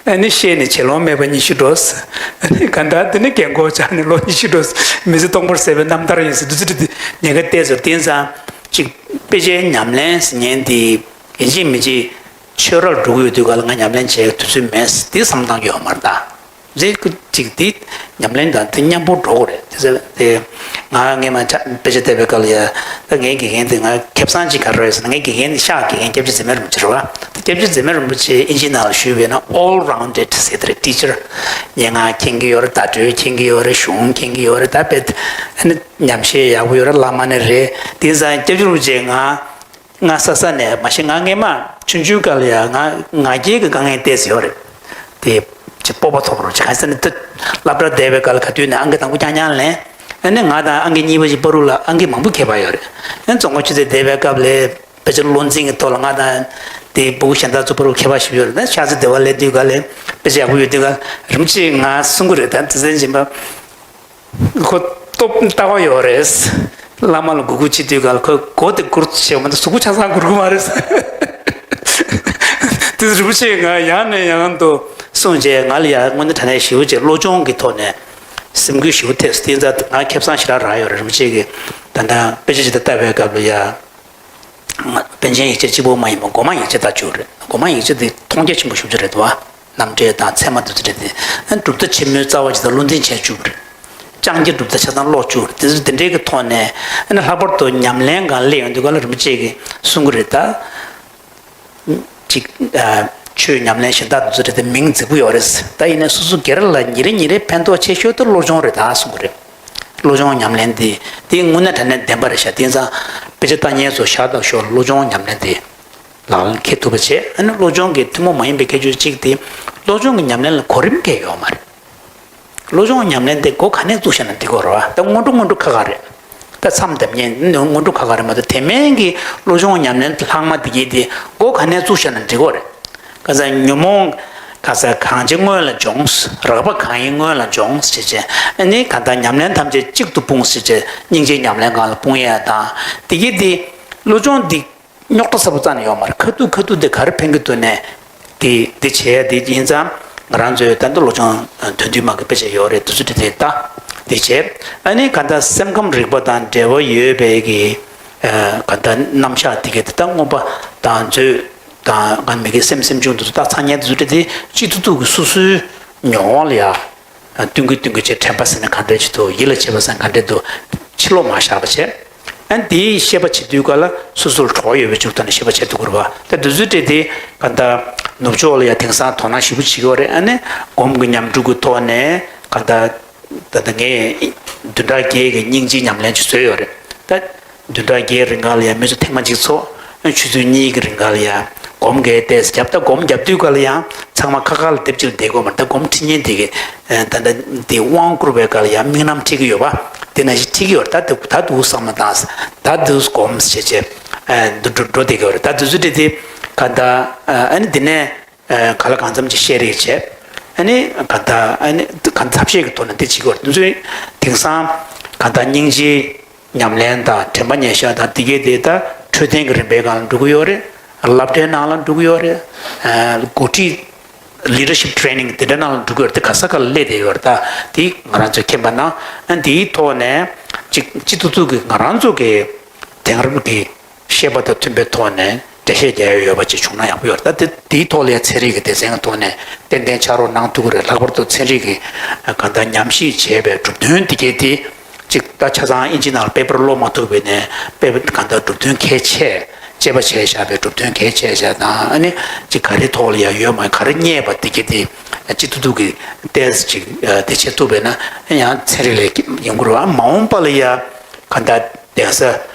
ཨ་ནི་ཤེས་ནས་བྱེད་ལོང་མེད་པར་ཉི་ཤུ་འགྲོ། ཨ་ནི་ག་འདྲ་དེ་ནི་རྒན་གོག་ཆགས་ནས་ལོ་ཉི་ཤུ་འགྲོ། མི་ཚེ་སྟོང་པར་ཟད་པའི་རྣམ་ཐར་ཡིན་ཟེར་དུས་ཚོད་དེ་ཉེན་ཁ་གཏད་ཟེར་བསྟན་ཙང་ཅིག་དཔེ་ཆའི་ཉམས་ལེན་ཟེར་མཁན་དེ་ཡིན་གཅིག་མིན་གཅིག་ཆོས་རར་འགྲོ་གི་ཡོད་དུས་ག་ལ་ང་ཉམས་ལེན་བྱེད་དུས་ཚོད་མེད་ཟེར་དེ་བསམ་སྟངས་ཡོད་མ་རེད་ད། རེད། ཁོ་གཅིག་དེ་ཉམས་ལེན་དང་དེ་མཉམ་པོ་འགྲོ་དགོས་རེད། དེ་ཚེ་དེ་ང་སྔས་མ་ཆ་དཔེ་ཆ་བལྟས་པའི་སྐབས་ལ་ཡ་ད་ངའི་དགེ་རྒན་དེ་ང་ཁེ་བཟང་ཅིག་ག་རེ་རེད་ཟེར་ན་ངའི་དགེ་རྒན་དེ་ཤག་དགེ་རྒན་སྐྱབས་རྗེ་ཛེ་མེ་རིན་པོ་ཆེ་རེད་བ། དེ་སྐྱབས་རྗེ་ཛེ་མེ་རིན་པོ་ཆེ་ཨིན་ཇིའི་ནང་ལ་ཞུས་པས་ན་all rounded ཟེར་དེ་རེད། ཊི་ཆར་སྙན་ངག་མཁྱེན་གྱི་ཡོད་རེད། བརྡ་སྤྲོད་མཁྱེན་གྱི་ཡོད་རེད། གཞུང་མཁྱེན་གྱི་ཡོད་རེད། ད་དཔེ་ཨ་ནི་ཉམས་བཞེས་ཡག་པོ་ཡོད་རེད། བླ་མ་ནི་རེད། དེ་ཙང་སྐྱབས་རྗེ་རིན་པོ་ཆེ་ང་ང་ས་ས་ནས་མ་གཞི་ང་སྔས་མ་ཆུང་ཆུང་སྐབས་ལ་ཡ་ང་ང་རྒྱལ་གྱི་དཀའ་ངལ་ཏོག་ཙམ་ཡོད་རེད། དེ་ཅིག་སྤོབས་པ་ཐོབ་རོགས་ཅིག་གང་ཟེར་ན་དེ་སློབ་གྲྭ་བསྡད་པའི་སྐབས་ལ་ག་དུས་ནས་ཨང་ཀི་དང་པོ་རྐྱང་རྐྱང་ལེན། ཨ་ནི་ང་དང་ཨང་ཀི་གཉིས་པ་ཞིག་བར་དུ་ལ་ཨང་ཀི་མང་པོ་ཁྱད་པར་ཡོད་རེད། ཨ་ནི་ཙོང་ཁ་ཆུ་ཚོད་བསྡད་པའི་སྐབས་ལ་དཔེ་ཆ་བློ་འཛིན་གྱི་ཐོག་ལ་ང་དང་དེ་ཕྲུ་གུ་གཞན་དག་ཚོ་བར་དུ་ཁྱད་པར་ཞིག་ཡོད་རེད། ད་ཤར་རྩེ་སྡེ་བ་སླེབས་དུས་ག་ལ་དཔེ་ཆ་ཡག་པོ་ཡོད་དུས་ག་རིམ་གྱིས་ང་གསུང་གི་རེད། ད་དེ་ཚན་སྦྱིན་པ། ཁོ་སྟོབས་ལྟ་བ་ཡོད་རེད། བླ་མ་ལ་མགོ་སྒུར་བྱེད་དུས་ག་ལ་ཁོས་མགོ་དེ་སྒུར་བྱས་མ་གཏོགས་གཟུགས་པོ་ཆ་ཚང་སྒུར་གི་མ་རེད། དེ་རིན་པོ་ཆེས་ང་ཡང་ནས་ཡང་དུ་གསུངས་རྗེས་ང་ལ་ཡང་དངོས་གནས་དྲང་གནས་ཞེ་པོ་ཅིག་བློ་སྦྱོང་གི་ཐོག་ནས་སེམས་འགུལ་ཞེ་པོ་ཐེབས། དེ་ཙང་ང་ཁེ་བཟང་ཞེ་དྲག་རག་ཡོད་རེད། རིན་པོ་ཆེ་གིས་ད་ལྟ་དཔེ་ཆ་ཅིག་ལ་ལྟ་བའི་སྐབས་ལ་ཡ། པཎ་ཆེན་ཡིག་ཆ་གཅིག་པོ་མ་ཡིན་པར་སྒོ་མང་ཡིག་ཆ་ལྟ་བཅུག་རེད། སྒོ་མང་ཡིག་ཆ་དེ་མཐོང་རྒྱ་ཆེན་པོ་ཞེ་པོ་ཅིག་རེད་འདུག་བ། རྣམ་འགྲེལ་དང་ཚད་མ་དེ་ཚོ་རེད་དེ། ཨ་ནི་གྲུབ་མཐའ་ཆེན་མོའི་རྩ་བ་ཅིག་དང་བློ་འཛིན་བྱས་བཅུག་རེད། ལྕང་སྐྱ་གྲུབ་མཐའ་ཆ་ཚང་ཀློག་བཅུག་རེད། དེ་ཚོ་དེ་འདྲའི་གི་ཐོག་ནས་ཨ་ནི་ལྷག་པར་དུ་ཉམས་ལེན་སྒང་སླེབས་ཡོང་དུས་ག་ལ་རིན་པོ་ཆེ་གིས་གསུང་གི་རེད་ད། ཅིག་ཨ། ཆོས་ཉམས་ལེན་གཞན་དག་དེ་ཚོ་རེད་དེ་མིང་རྫིག་པོ་ཡོད་རེད། ད་ཡིན་ནའི་སོ་སོ་སྒེར་ལ་ཉིན་རེ་ཉིན་རེ་ཕན་ཐོགས་ཆེ་ཤོས་དེ་བློ་སྦྱོང་རེད་ད་གསུང་གི་རེད། བློ་སྦྱོང་ཉམས་ལེན་དེ་དེ་དངོས་གནས་དྲང་གནས་བདེན་པ་རེད་ཤག་དེང་སང་དཔེ་ཆ་ལྟ་མཁན་ཚོ་ཞར་དང་ཞོར་བློ་སྦྱོང་ཉམས་ལེན་དེ་ལག་ལེན་འཁེལ་ཐུབ་པ་བྱས། ཨ་ནི་བློ་སྦྱོང་གི་ཐུན་མོང་མ་ཡིན་པའི་ཁྱད་ཆོས་གཅིག་དེ་བློ་སྦྱོང་གི་ཉམས་ལེན་ལ་གོ་རིམ་འགལ་ཡོད་མ་རེད། བློ་སྦྱོང་ཉམས་ལེན་དེ་འགོ་ག་ནས་བཙུགས་བཞག་ན་འགྲིག་གི་རེད་བ། ད་སྔོན་འགྲོ་སྔོན་འགྲོ་ཁག་ཁག་རེད། ད་མཚམས་བསྡམ་མཁན་སྔོན་འགྲོ་ཁག་ཁག་རེད་མ་གཏོགས་དེ་མིན་གྱི་བློ་སྦྱོང་ཉམས་ལེན་ལྷག་མ་དེ་གྱད་དེ་འགོ་ག་ནས་བཙུགས་བཞག་ན་འགྲིག་གི་རེད། ག་ས་ཉོན་མོངས་ག་ས་གང་བྱེད་སྔོན་ལ་སྦྱོངས། རགས་པ་གང་ཡིན་སྔོན་ལ་སྦྱོངས་བྱས་བྱས། ཨ་ནི་ག་ད་ཉམས་ལེན་ཐམས་ཅད་གཅིག་ཏུ་སྤུངས་བྱས་བྱས་སྙིང་རྗེའི་ཉམས་ལེན་སྒང་ལ་སྤུངས་ཡས་དང་དེ་གྱད་དེ་བློ་སྦྱོང་འདི། རྙོག་དྲ་ཚ་པོ་རྩ་ནས་ཡོད་མ་རེད། ཁ་ཐུག་ཁ་ཐུག་དེ་ག་རེ་ཕན་གྱི་འདུག་ནས། དེ་དེ་བྱས་དེ་ཡིན་ཙང་ང་རང་ཚོའི་ད་ལྟ་བློ་སྦྱོང་དོན་བསྡུས་མ་གི་དཔེ་ཆ་ཡོད་རེད། དེ་ཚོ་དེ་དེ་ལྟ་དེ་བྱས། ཨ་ནི་ག་ད་སེམས་ཁམས་རིག་པ་དང་འབྲེལ་བ་ཡོད་པའི་གི་ག་ད་རྣམ་གཞག་དེ་གའི་དེ་ད་མངོན་པ་དང་མཛོད་དང་ང་མི་གི་སེམས་སེམས་བྱུང་དེ་ཚོ་ད་ཚང་ཉན་དེ་ཚོ་དེ་དེ་གཅིག་ཐུག་ཐུག་གི་སོ་སོའི་མྱོང་བ་ལ་ཡ། སྟོན་གྱི་སྟོན་གྱི་བྱས། དྲན་པ་ཟེར་ན་ག་འདྲ་ཅིག་འདུག་ཡིད་ལ་བྱེད་པ་ཟེར་ན་ག་འདྲ་འདུག་ཕྱི་ལོགས་མ་བཞག་པ་བྱས། ཨ་ནི་དེའི་ཤེས་པ་བྱེད་དུས་ག་ལ་སོ་སོར་གྲོགས་ཡོད་པའི་ཕྱོགས་ཐོག་ནས་ཤེས་པ་བྱེད་ཐུབ་དགོས་རེད་བ། ད་དུས་ཚོད་དེ་དེ་ག་ད་ནུབ་ཕྱོགས་ལ་ཡ་དེང་སང་དོ་སྣང་ཞེ་པོ་བྱེད་ཀྱི་ཡོད་རེད། ཨ་ནི་སྒོམ་གྱི་ཉམས་འགྲོ་གི་ཐོག་ནས་ག་ད་ད་ད་ངས་བདུན་ཕྲག་བརྒྱད་ཀྱི་སྙིང་རྗེའི་ཉམས་ལེན་ཅིག་བཟོས་ཡོད་རེད་ད། བདུན་ཕྲག་བརྒྱད་རིང་ག་ལ་ཡང་མི་ཚོ་ཐེངས་མ་གཅིག་ཚོགས། ཆུ་ཚོད་གཉིས་ཀྱི་རིང་ག་ལ་ཡང་སྒོམ་འགའ་ཏོག་ཙམ་བརྒྱབ། ད་སྒོམ་བརྒྱབ་དུས་ག་ལ་ཡང་ཚང་མ་ཁ་ཁ་ལ་སྡེབ་གཅིག་ལ་བསྡད་དགོས་མ་རེད། ད་སྒོམ་ཁྲིད་མཁན་དེ་གི་ད་ལྟ་དེ་དབང་བསྐུར་བའི་སྐབས་ལ་ཡང་དམིགས་རྣམ་ཁྲིད་ཀྱི་ཡོད་པ། དེ་ནང་བཞིན་ཁྲིད་ཀྱི་ཡོད་རེད། ད་དུ་ད་དུ་བསམ་བློ་བཏང་། ད་དུ་སྒོམ་བྱེད་བྱེད་འདུ་འགྲོ་འགྲོ་བསྡད་ཀྱི་ཡོད་རེད། ད་དུས་ཚོད་དེ་དེ་ག་ད་ཨ་ནི་དེ་ནས། ག་ལ་གང་འཚམ་ཅིག་བཤད་རེས་བྱས། ཨ་ནི་ག་ད་ཨ་ནི་ག་ཐབས་ཤེས་ཀྱི་ཐོག་ནས་འདི་བྱེད་དགོས་རེད། དེ་ཚོའི་དེང་སང་ག་ད་སྙིང་རྗེའི་ཉམས་ལེན་དང་དྲན་པ་ཉེར་བཞག་དང་དེ་གའི་དེ་ད་འཕྲོད་བསྟེན་གྱི་རིམ་པའི་སྒང་ལ་འགྲོ་གི་ཡོད་རེད། སློབ་གྲྭའི་ནང་ལ་འགྲོ་གི་ཡོད་རེད། འགོ་ཁྲིད་leadership training་དེ་འདྲ་ནང་ལ་འགྲོ་གི་ཡོད་རེད། དེ་ག་ས་ག་ལ་སླེབས་བསྡད་ཡོད་རེད། ད་དེ་ང་རང་ཚོས་མཁྱེན་པ་ན་ཨ་དེའི་ཐོག་ནས་ཅིག་སྤྱི་ཐུབ་ཐུབ་ཀྱི་ང་རང་ཚོ་གི་དེང་རབས་ཀྱི་ཤེས་པ་དང་མཐུན་པའི་ཐོག་ནས་འགྲེལ་བཤད་རྒྱག་ཡ་ཡོད་པ་ཅིག་བྱུང་ན་ཡག་པོ་ཡོད་རེད། ད་དེ་དེའི་ཐོག་ལ་ཡང་ཚན་རིག་གི་སྡེ་ཚན་གྱི་ཐོག་ནས་ཏན་ཏན་ཕྱག་རོགས་གནང་ཐུབ་ཀྱི་རེད། ལྷག་པར་དུ་ཚན་རིག་གི་གང་ལྟར་ཉམས་ཞིབ་བྱས་པའི་གྲུབ་དོན་དེ་གའི་དེ་ཅིག་ད་ཆ་ཚང་ཨིན་ཇི་ནང་ལ་པེ་པར་ཀློག་མ་ཐུབ་པས་ནས་པེ་པར་གང་ལྟར་གྲུབ་དོན་གལ་ཆེ་དཔྱད་པ་བྱས་བཞག་པའི་གྲུབ་དོན་གལ་ཆེ་བཞག་དང་། ཨ་ནི་ཅིག་ག་རེ་ཐོག་ལ་ཡང་ཡོད་མ་ག་རེ་རྙེད་པ་དེ་གའི་དེ་སྤྱི་ཐུབ་ཐུབ་ཀྱི་ཏོག་ཙམ་ཅིག་དེ་བྱེད་ཐུབ་པས་ན་ཡང་ཚན་རིག་ལས་ཡོང་གི་རེད་བ། མ་འོངས་པ་ལ་ཡང་གང་ལྟར་གདན་ས་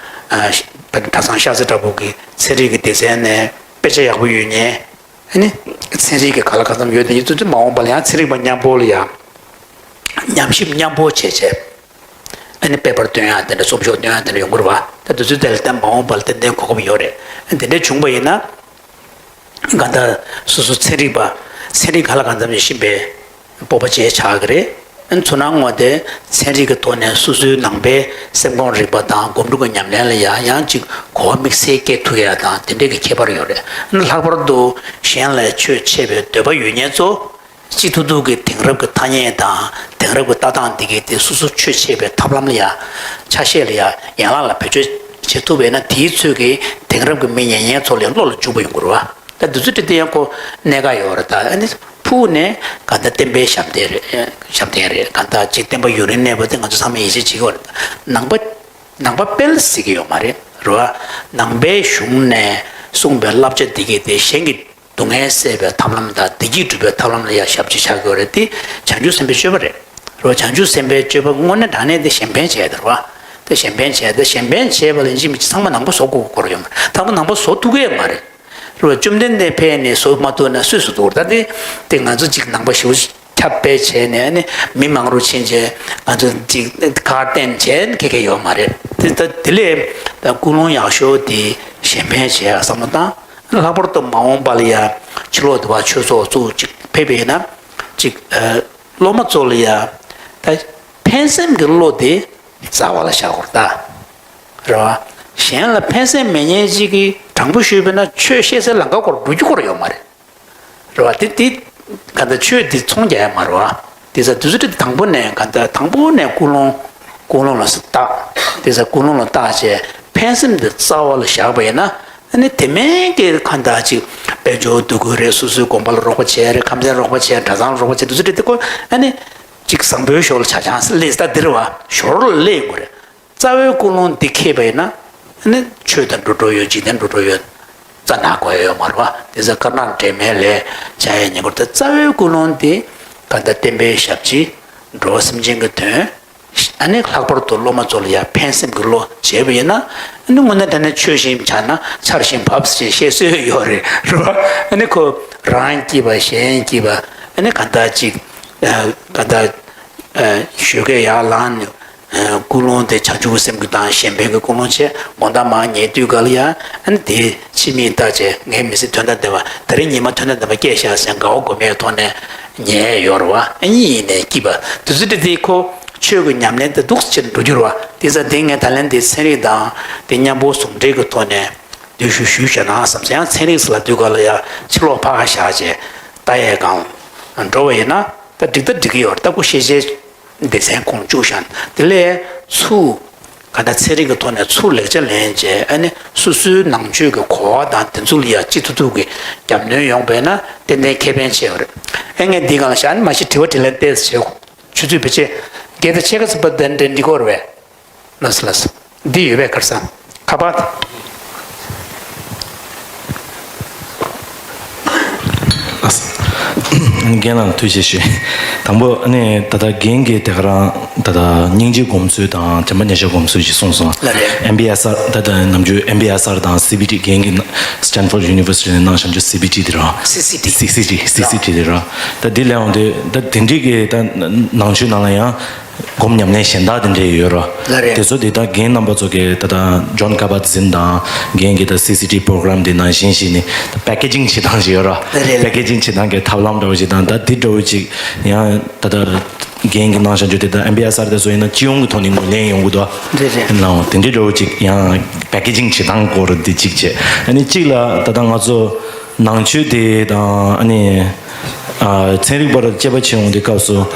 ཨ་ཤ་གྲྭ་ཚང་ཤར་རྩེ་བྲག་ཕུག་གི་ཚན་རིག་གི་སྡེ་ཚན་ནས་དཔེ་ཆ་ཡག་པོ་ཡོད་མཁན། ཨ་ནི་ཚན་རིག་གི་ག་ལ་གང་འཚམ་ཡོད་དེ་ཡིན་ཚུལ་དེ་མ་འོངས་པ་ལ་ཡང་ཚན་རིག་པ་མཉམ་པོ་ལ་ཡང་ཉམས་ཞིབ་མཉམ་པོ་བྱས་བྱས། ཨ་ནི་དཔེ་པར་སྟོན་ཡག་དེ་འདྲ་རྩོམ་ཤོག་སྟོན་ཡག་དེ་འདྲ་ཡོང་གི་རེད་བ། ད་དུས་ཚོད་དེ་ལ་ད་མ་འོངས་པ་ལ་ཏན་ཏན་གོ་སྐབས་ཡོད་རེད། ཨ་དེ་འདྲ་བྱུང་པ་ཡིན་ན། གང་ལྟར་སོ་སོ་ཚན་རིག་པ་ཚན་རིག་ག་ལ་གང་འཚམ་ཞིག་ཤེས་པའི་སྤོབས་པ་བྱས་ཆགས་ཀྱི་རེད། ཨ་ནི་ཚོར་སྣང་ངོ་དེ་ཚན་རིག་གི་ཐོག་ནས་སོ་སོའི་ནང་པའི་སེམས་ཁམས་རིག་པ་དང་སྒོམ་སྒྲུབ་ཀྱི་ཉམས་ལེན་ལ་ཡང་ཡང་ཅིག་གོ་བ་དམིགས་བསལ་སྐྱེ་ཐུབ་ཡ་དང་དེ་འདྲའི་གི་ཁྱད་པར་ཡོད་རེད། ཨ་ནི་ལྷག་པར་དུ་གཞན་ལ་ཆོས་འཆད་པའི་འདོད་པ་ཡོད་མཁན་ཚོ། སྤྱི་ཐུབ་ཐུབ་ཀྱི་དེང་རབས་ཀྱི་ཐ་སྙད་དང་དེང་རབས་ཀྱི་ལྟ་སྟངས་འདི་གའི་དེ་སོ་སོ་ཆོས་འཆད་པའི་ཐབས་ལམ་ལ་ཡང་ཆ་ཤས་ལ་ཡང་ཡན་ལག་ལ་བེད་སྤྱོད་བྱེད་ཐུབ་པས་ན། དེའི་ཚོད་ཀྱིས་དེང་རབས་ཀྱི་མི་ཉན་མཁན་ཚོ་ལ་ཡང་བློ་ལ་འཇུག་པ་ཡོང་གི་རེད་བ། ད་དུས་ཚོད་དེ་དེ་ཡང་ཁོ་གནད་འགག་ཡོད་རེད། ད་ཨ་ནི་ཕུགས་ནས་གང་ལྟར་བསྟན་པའི་ཞབས་བརྟན་རེད། ཞབས་བརྟན་རེད། གང་ལྟར་ཅིག་བསྟན་པ་ཡུན་རིང་གནས་པ་དེ་ང་ཚོ་ཚང་མས་ཡིད་ཆེས་བྱེད་ཀྱི་ཡོད་རེད། ནང་པ་ནང་པ་དཔལ་ཟེར་གྱི་ཡོད་མ་རེད་རེད་བ། ནང་པའི་གཞུང་ནས་གསུངས་པའི་བསླབ་བྱ་འདི་གའི་དེ་གཞན་གྱི་སྡུག་བསྔལ་སེལ་བའི་ཐབས་ལམ་དང་བདེ་སྐྱིད་སྒྲུབ་པའི་ཐབས་ལམ་ལ་ཡང་ཞབས་ཕྱི་བྱ་དགོས་རེད། དེ་བྱང་ཆུབ་སེམས་དཔའི་སྤྱོད་པ་རེད། རེད་བ། བྱང་ཆུབ་སེམས་དཔའི་སྤྱོད་པ་དངོས་གནས་དྲང་གནས་དེ་གཞན་ཕན་བྱས་དེ་རེད་བ། དེ་གཞན་ཕན་བྱས་དེ་གཞན་ཕན་བྱས་པ་ལ་ཡིན་གཅིག་མིན་གཅིག་ཚང་མ་ནང་པ་བཟོ་དགོས་ཀྱི་སྐོར་ཡོད་མ་རེད། ཚང་མ་ནང་པ་བཟོ་ཐུབ་ཀྱི་ཡོད་མ་རེད། རེད་བ། བཅོམ་ལྡན་འདས་ཕེབས་ནས་བཟོ་མ་ཐུབ་ན་སུས་བཟོ་ཐུབ་རེད། ད་དེ་དེ་ང་ཚོ་གཅིག་ནང་པ་ཞེ་པོ་ ཁྱབ་སྤེལ་བྱས་ནས་ནི་མི་མང་རུ་ཕྱིན་བྱས་ང་ཚོ་ཅིག་ཁ་གཏན་བྱས་ཁེ་ཁེ་ཡོད་མ་རེད། དེ་ད་དེ་ལས་ད་ཀུན་སློང་ཡག་ཤོས་དེ་གཞན་ཕན་བྱས་ཡ་བསམ་བློ་བཏང་། ལྷག་པར་དུ་མ་འོངས་པ་ལ་ཡ་ཕྱི་ལོགས་དུ་བ་ཆོས་ཚོགས་བཙུགས་ཅིག་ཕེབས་པ་ཡིན་ན་ཅིག་སློབ་མ་ཚོ་ལ་ཡ་ད་ཕན་སེམས་ཀྱི་བློ་དེ་རྩ་བ་ལ་བཞག་དགོས་རེད་ད། རེད་བ། གཞན་ལ་ཕན་སེམས་མེད་མཁན་ཅིག་གིས་དྲང་པོ་ཞུས་པ་ན་ཆོས་བཤད་སའི་ལམ་ཁ་སྐོར་འགྲོ་རྒྱུ་སྐོར་ཡོད་མ་རེད། རེད་བ། དེ་དེ་ག་ད་ཆོས་དེ་ཚོང་རྒྱག་ཡ་མ་རེད་བ། དེ་ས་དུས་ཚོད་དེ་དང་པོ་ནས་ག་ད་དང་པོ་ནས་ཀུན་སློང་ཀུན་སློང་ལ་བརྟག་དེ་ས་ཀུན་སློང་ལ་བརྟག་བྱས་ཕན་སེམས་དེ་རྩ་བ་ལ་བཞག་པ་ཡིན་ན་ཨ་ནི་དེ་མིན་གྱི་ག་ད་ཅིག་དཔལ་འབྱོར་སྡུག་གུ་རེད། སོ་སོའི་དགོན་པ་ལ་རོགས་པ་བྱས་རེད། ཁམས་ཚན་རོགས་པ་བྱས། གྲྭ་ཚང་ལ་རོགས་པ་བྱས། དུས་ཚོད་དེ་དེ་ཀོ་ཨ་ནི་ཅིག་བཟང་པོའི་ཞོར་ལ་ཆ་ཆང་སླེབས་ས་དེ་རེད་བ། ཞོར་ལ་སླེབས་དགོས་རེད། རྩ་བའི་ཀུན་སློང་འདི་འཁྱེར་བ་ཡིན་ན་ནི་ཆོས་དང་འགྲོ་འགྲོ་ཡོད། འཇིག་རྟེན་འགྲོ་འགྲོ་ཡོད། རྩ་ན་དགོས་ཡ་ཡོད་མ་རེད་བ། དེ་ཚོ་དཀར་ནག་འདྲེས་མའི་ལས་བྱ་ཡ་ཉེ་འཁོར་དེ་རྩ་བའི་ཀུན་སློང་འདི་ག་ད་བསྟན་པའི་ཞབས་ཕྱི་འགྲོ་བ་སེམས་ཅན་གྱི་དོན། ཨ་ནི་ལྷག་པར་དུ་སློབ་མ་ཚོ་ལ་ཡ་ཕན་སེམས་ཀྱི་བློ་བྱས་པ་ཡིན་ན་ཨ་ནི་དངོས་གནས་དྲང་གནས་ཆོས་བཞིན་བྱས་ན་ཆར་བཞིན་བབས་ཞེས་བཤད་སྲོལ་ཡོད་རེད་རེད་བ། ཨ་ནི་ཁོ་རང་སྐྱིད་པ་གཞན་སྐྱིད་པ་ཨ་ནི་ག་ད་ཅིག་ག་ད་ཞོགས་ཀས་ཡར་ལངས་ནས། ཀུན་སློང་དེ་བྱང་ཆུབ་སེམས་ཀྱི་དང་གཞན་ཕན་གྱི་ཀུན་སློང་བྱས། དགོང་དག་མར་ཉལ་དུས་ག་ལ་ཡང་ཨ་ནི་དེ་ཕྱི་མིག་ལྟ་བྱས་ངའི་མི་ཚེ་དོན་དང་ལྡན་པ་ད་རིང་ཉི་མ་དོན་དང་ལྡན་པ་སྐྱེས་ཤག་ཟེར་དགའ་བ་དགོས་མེད་ཐོག་ནས་ཉལ་ཡོད་རེད་བ། ཨ་ནི་ཡིན་ནའི་སྐྱིད་པ་དུས་ཚོད་དེ་དེ་ཁོ་ཆོས་ཀྱི་ཉམས་ལེན་དེ་འདུག་ཅེས་འགྲོ་རྒྱུ་རེད་བ། དེ་ཙང་དེ་ངས་ད་ལན་དེ་ཚན་རིག་དང་དེ་མཉམ་པོ་ཟུང་འབྲེལ་གྱི་ཐོག་ནས་འདུས་ཤུགས་ཞུས་བཞག་ན་བསམ་སོང་། ཡང་ཚན་རིག་ཟེར་ལབ་དུས་ག་ལ་ཡང་ཕྱི་ལོགས་ཕར་བཞག་བྱས་ལྟ་ཡས་སྒང་འགྲོ་བ་ཡིན་ན་ད་འགྲིག་ད་འགྲིག་གི་ཡོད་རེད། ད་ཁོ་ཤེས་བྱའི་སྡེ་ཚན་ཁོངས་བཅུག་བཞག་དེ་ལས་ཚུར་ག་ད་ཚན་རིག་གི་ཐོག་ནས་ཚུར་ལེགས་ཆ་ལེན་བྱས་ཨ་ནི་སོ་སོའི་ནང་ཆོས་ཀྱི་གོ་བ་དང་དེ་ཚོ་ལ་ཡ་ཅི་ཐུབ་ཐུབ་ཀྱི་རྒྱབ་སྣོན་ཡོང་བས་ན་ཏན་ཏན་ཁེ་ཕན་ཆེ་བ་རེད། ཨེ་ངས་འདི་སྒང་ལ་བཞག་ཨ་ནི་མ་གཞི་དྲི་བ་དྲིས་ལན་ཏོག་ཙམ་བྱེད། ཆུ་ཚོད་ཕལ་ཆེར་བརྒྱད་དང་ཕྱེད་ཀ་ཙམ་པ་དེ་འདྲ་འགྲིག་གི་རེད་པས། ལགས་སོ་ལགས་སོ། འདི་ཡོད་པས་ཁར་སང་ཁ་པར། རྒན་ལགས་ཐུགས་རྗེ་ཆེ། དང་པོ་ཨ་ནི་ད་ལྟ་རྒན་གྱིས་དེ་ག་རང་ད་ལྟ་སྙིང་རྗེ་སྒོམ་ཚུལ་དང་དྲན་པ་ཉེར་བཞག་སྒོམ་ཚུལ་ཞིག་གསུངས་སོང་། ལགས་རེད། ཨེམ་བི་ཨེས་ཨར་ད་ལྟ་ནམ་རྒྱུན་ཨེམ་བི་ཨེས་ཨར་དང་སི་བི་ཊི་རྒན་གྱིས་སི་ཊན་ཕོར་ཌི་ཡུ་ནི་ཝར་སི་ཊི་ནས་གནང་བཞག་རྒྱུ་སི་བི་ཊི་དེ་རང་། སི་སི་ཊི། སི་སི་ཊི། སི་སི་ཊི་དེ་རང་། ད་འདི་ལས་འོང་དུས་ད་དེ་འདྲའི་གི་ད་ནང་ཆོས་ནང་ལ་ཡང་། སྒོམ་ཉམས་ལེན་གཞན་དག་དེ་འདྲས་ཡོད་རོ། ལགས་རེད། དེ་ཚོ་དེ་དག་རྒན་རྣམ་པ་ཚོ་གིས་ད་ལྟ་ཇོན་ཀ་བཱ་ཛིན་དང་རྒན་གྱིས་ད་སི་སི་ཊི་པོ་རོ་གྷ་རམ་དེ་ནང་བཞིན་བྱས་ནས་པེ་ཀེ་ཇིང་བྱེད་སྟངས་ཤིག་ཡོད་རོ། ལགས་རེད། པེ་ཀེ་ཇིང་བྱེད་སྟངས་ཀྱི་ཐབས་ལམ་འདྲ་བོ་ཞིག་དང་ད་དེ་འདྲ་བོ་ཅིག་ཡང་ད་ལྟ་རྒན་གྱིས་གནང་བཞག་རྒྱུ་དེ་དག་ཨེམ་བི་ཨེས་ཨར་དེ་ཚོ་ཡིན་ན་སྤྱི་ཡོངས་ཀྱི་ཐོག་ནས་ངོས་ལེན་ཡོང་གི་འདུག། ལགས་རེད། ཡིན་ནའང་དེ་འདྲའི་འདྲ་བོ་ཅིག་ཡང་པེ་ཀེ་ཇིང་བྱེད་སྟངས་སྐོར་དེ་གཅིག་བྱས། ཨ་ནི་གཅིག་ལ་ད་ལྟ་ང་ཚོ་ནང་ཆོས་དེ་དང་ཨ་ནི་ཨ་ཚན་རིག་པར་དཔྱད་པ་བྱེད་ཡོང་དུས་སྐབས་སུ།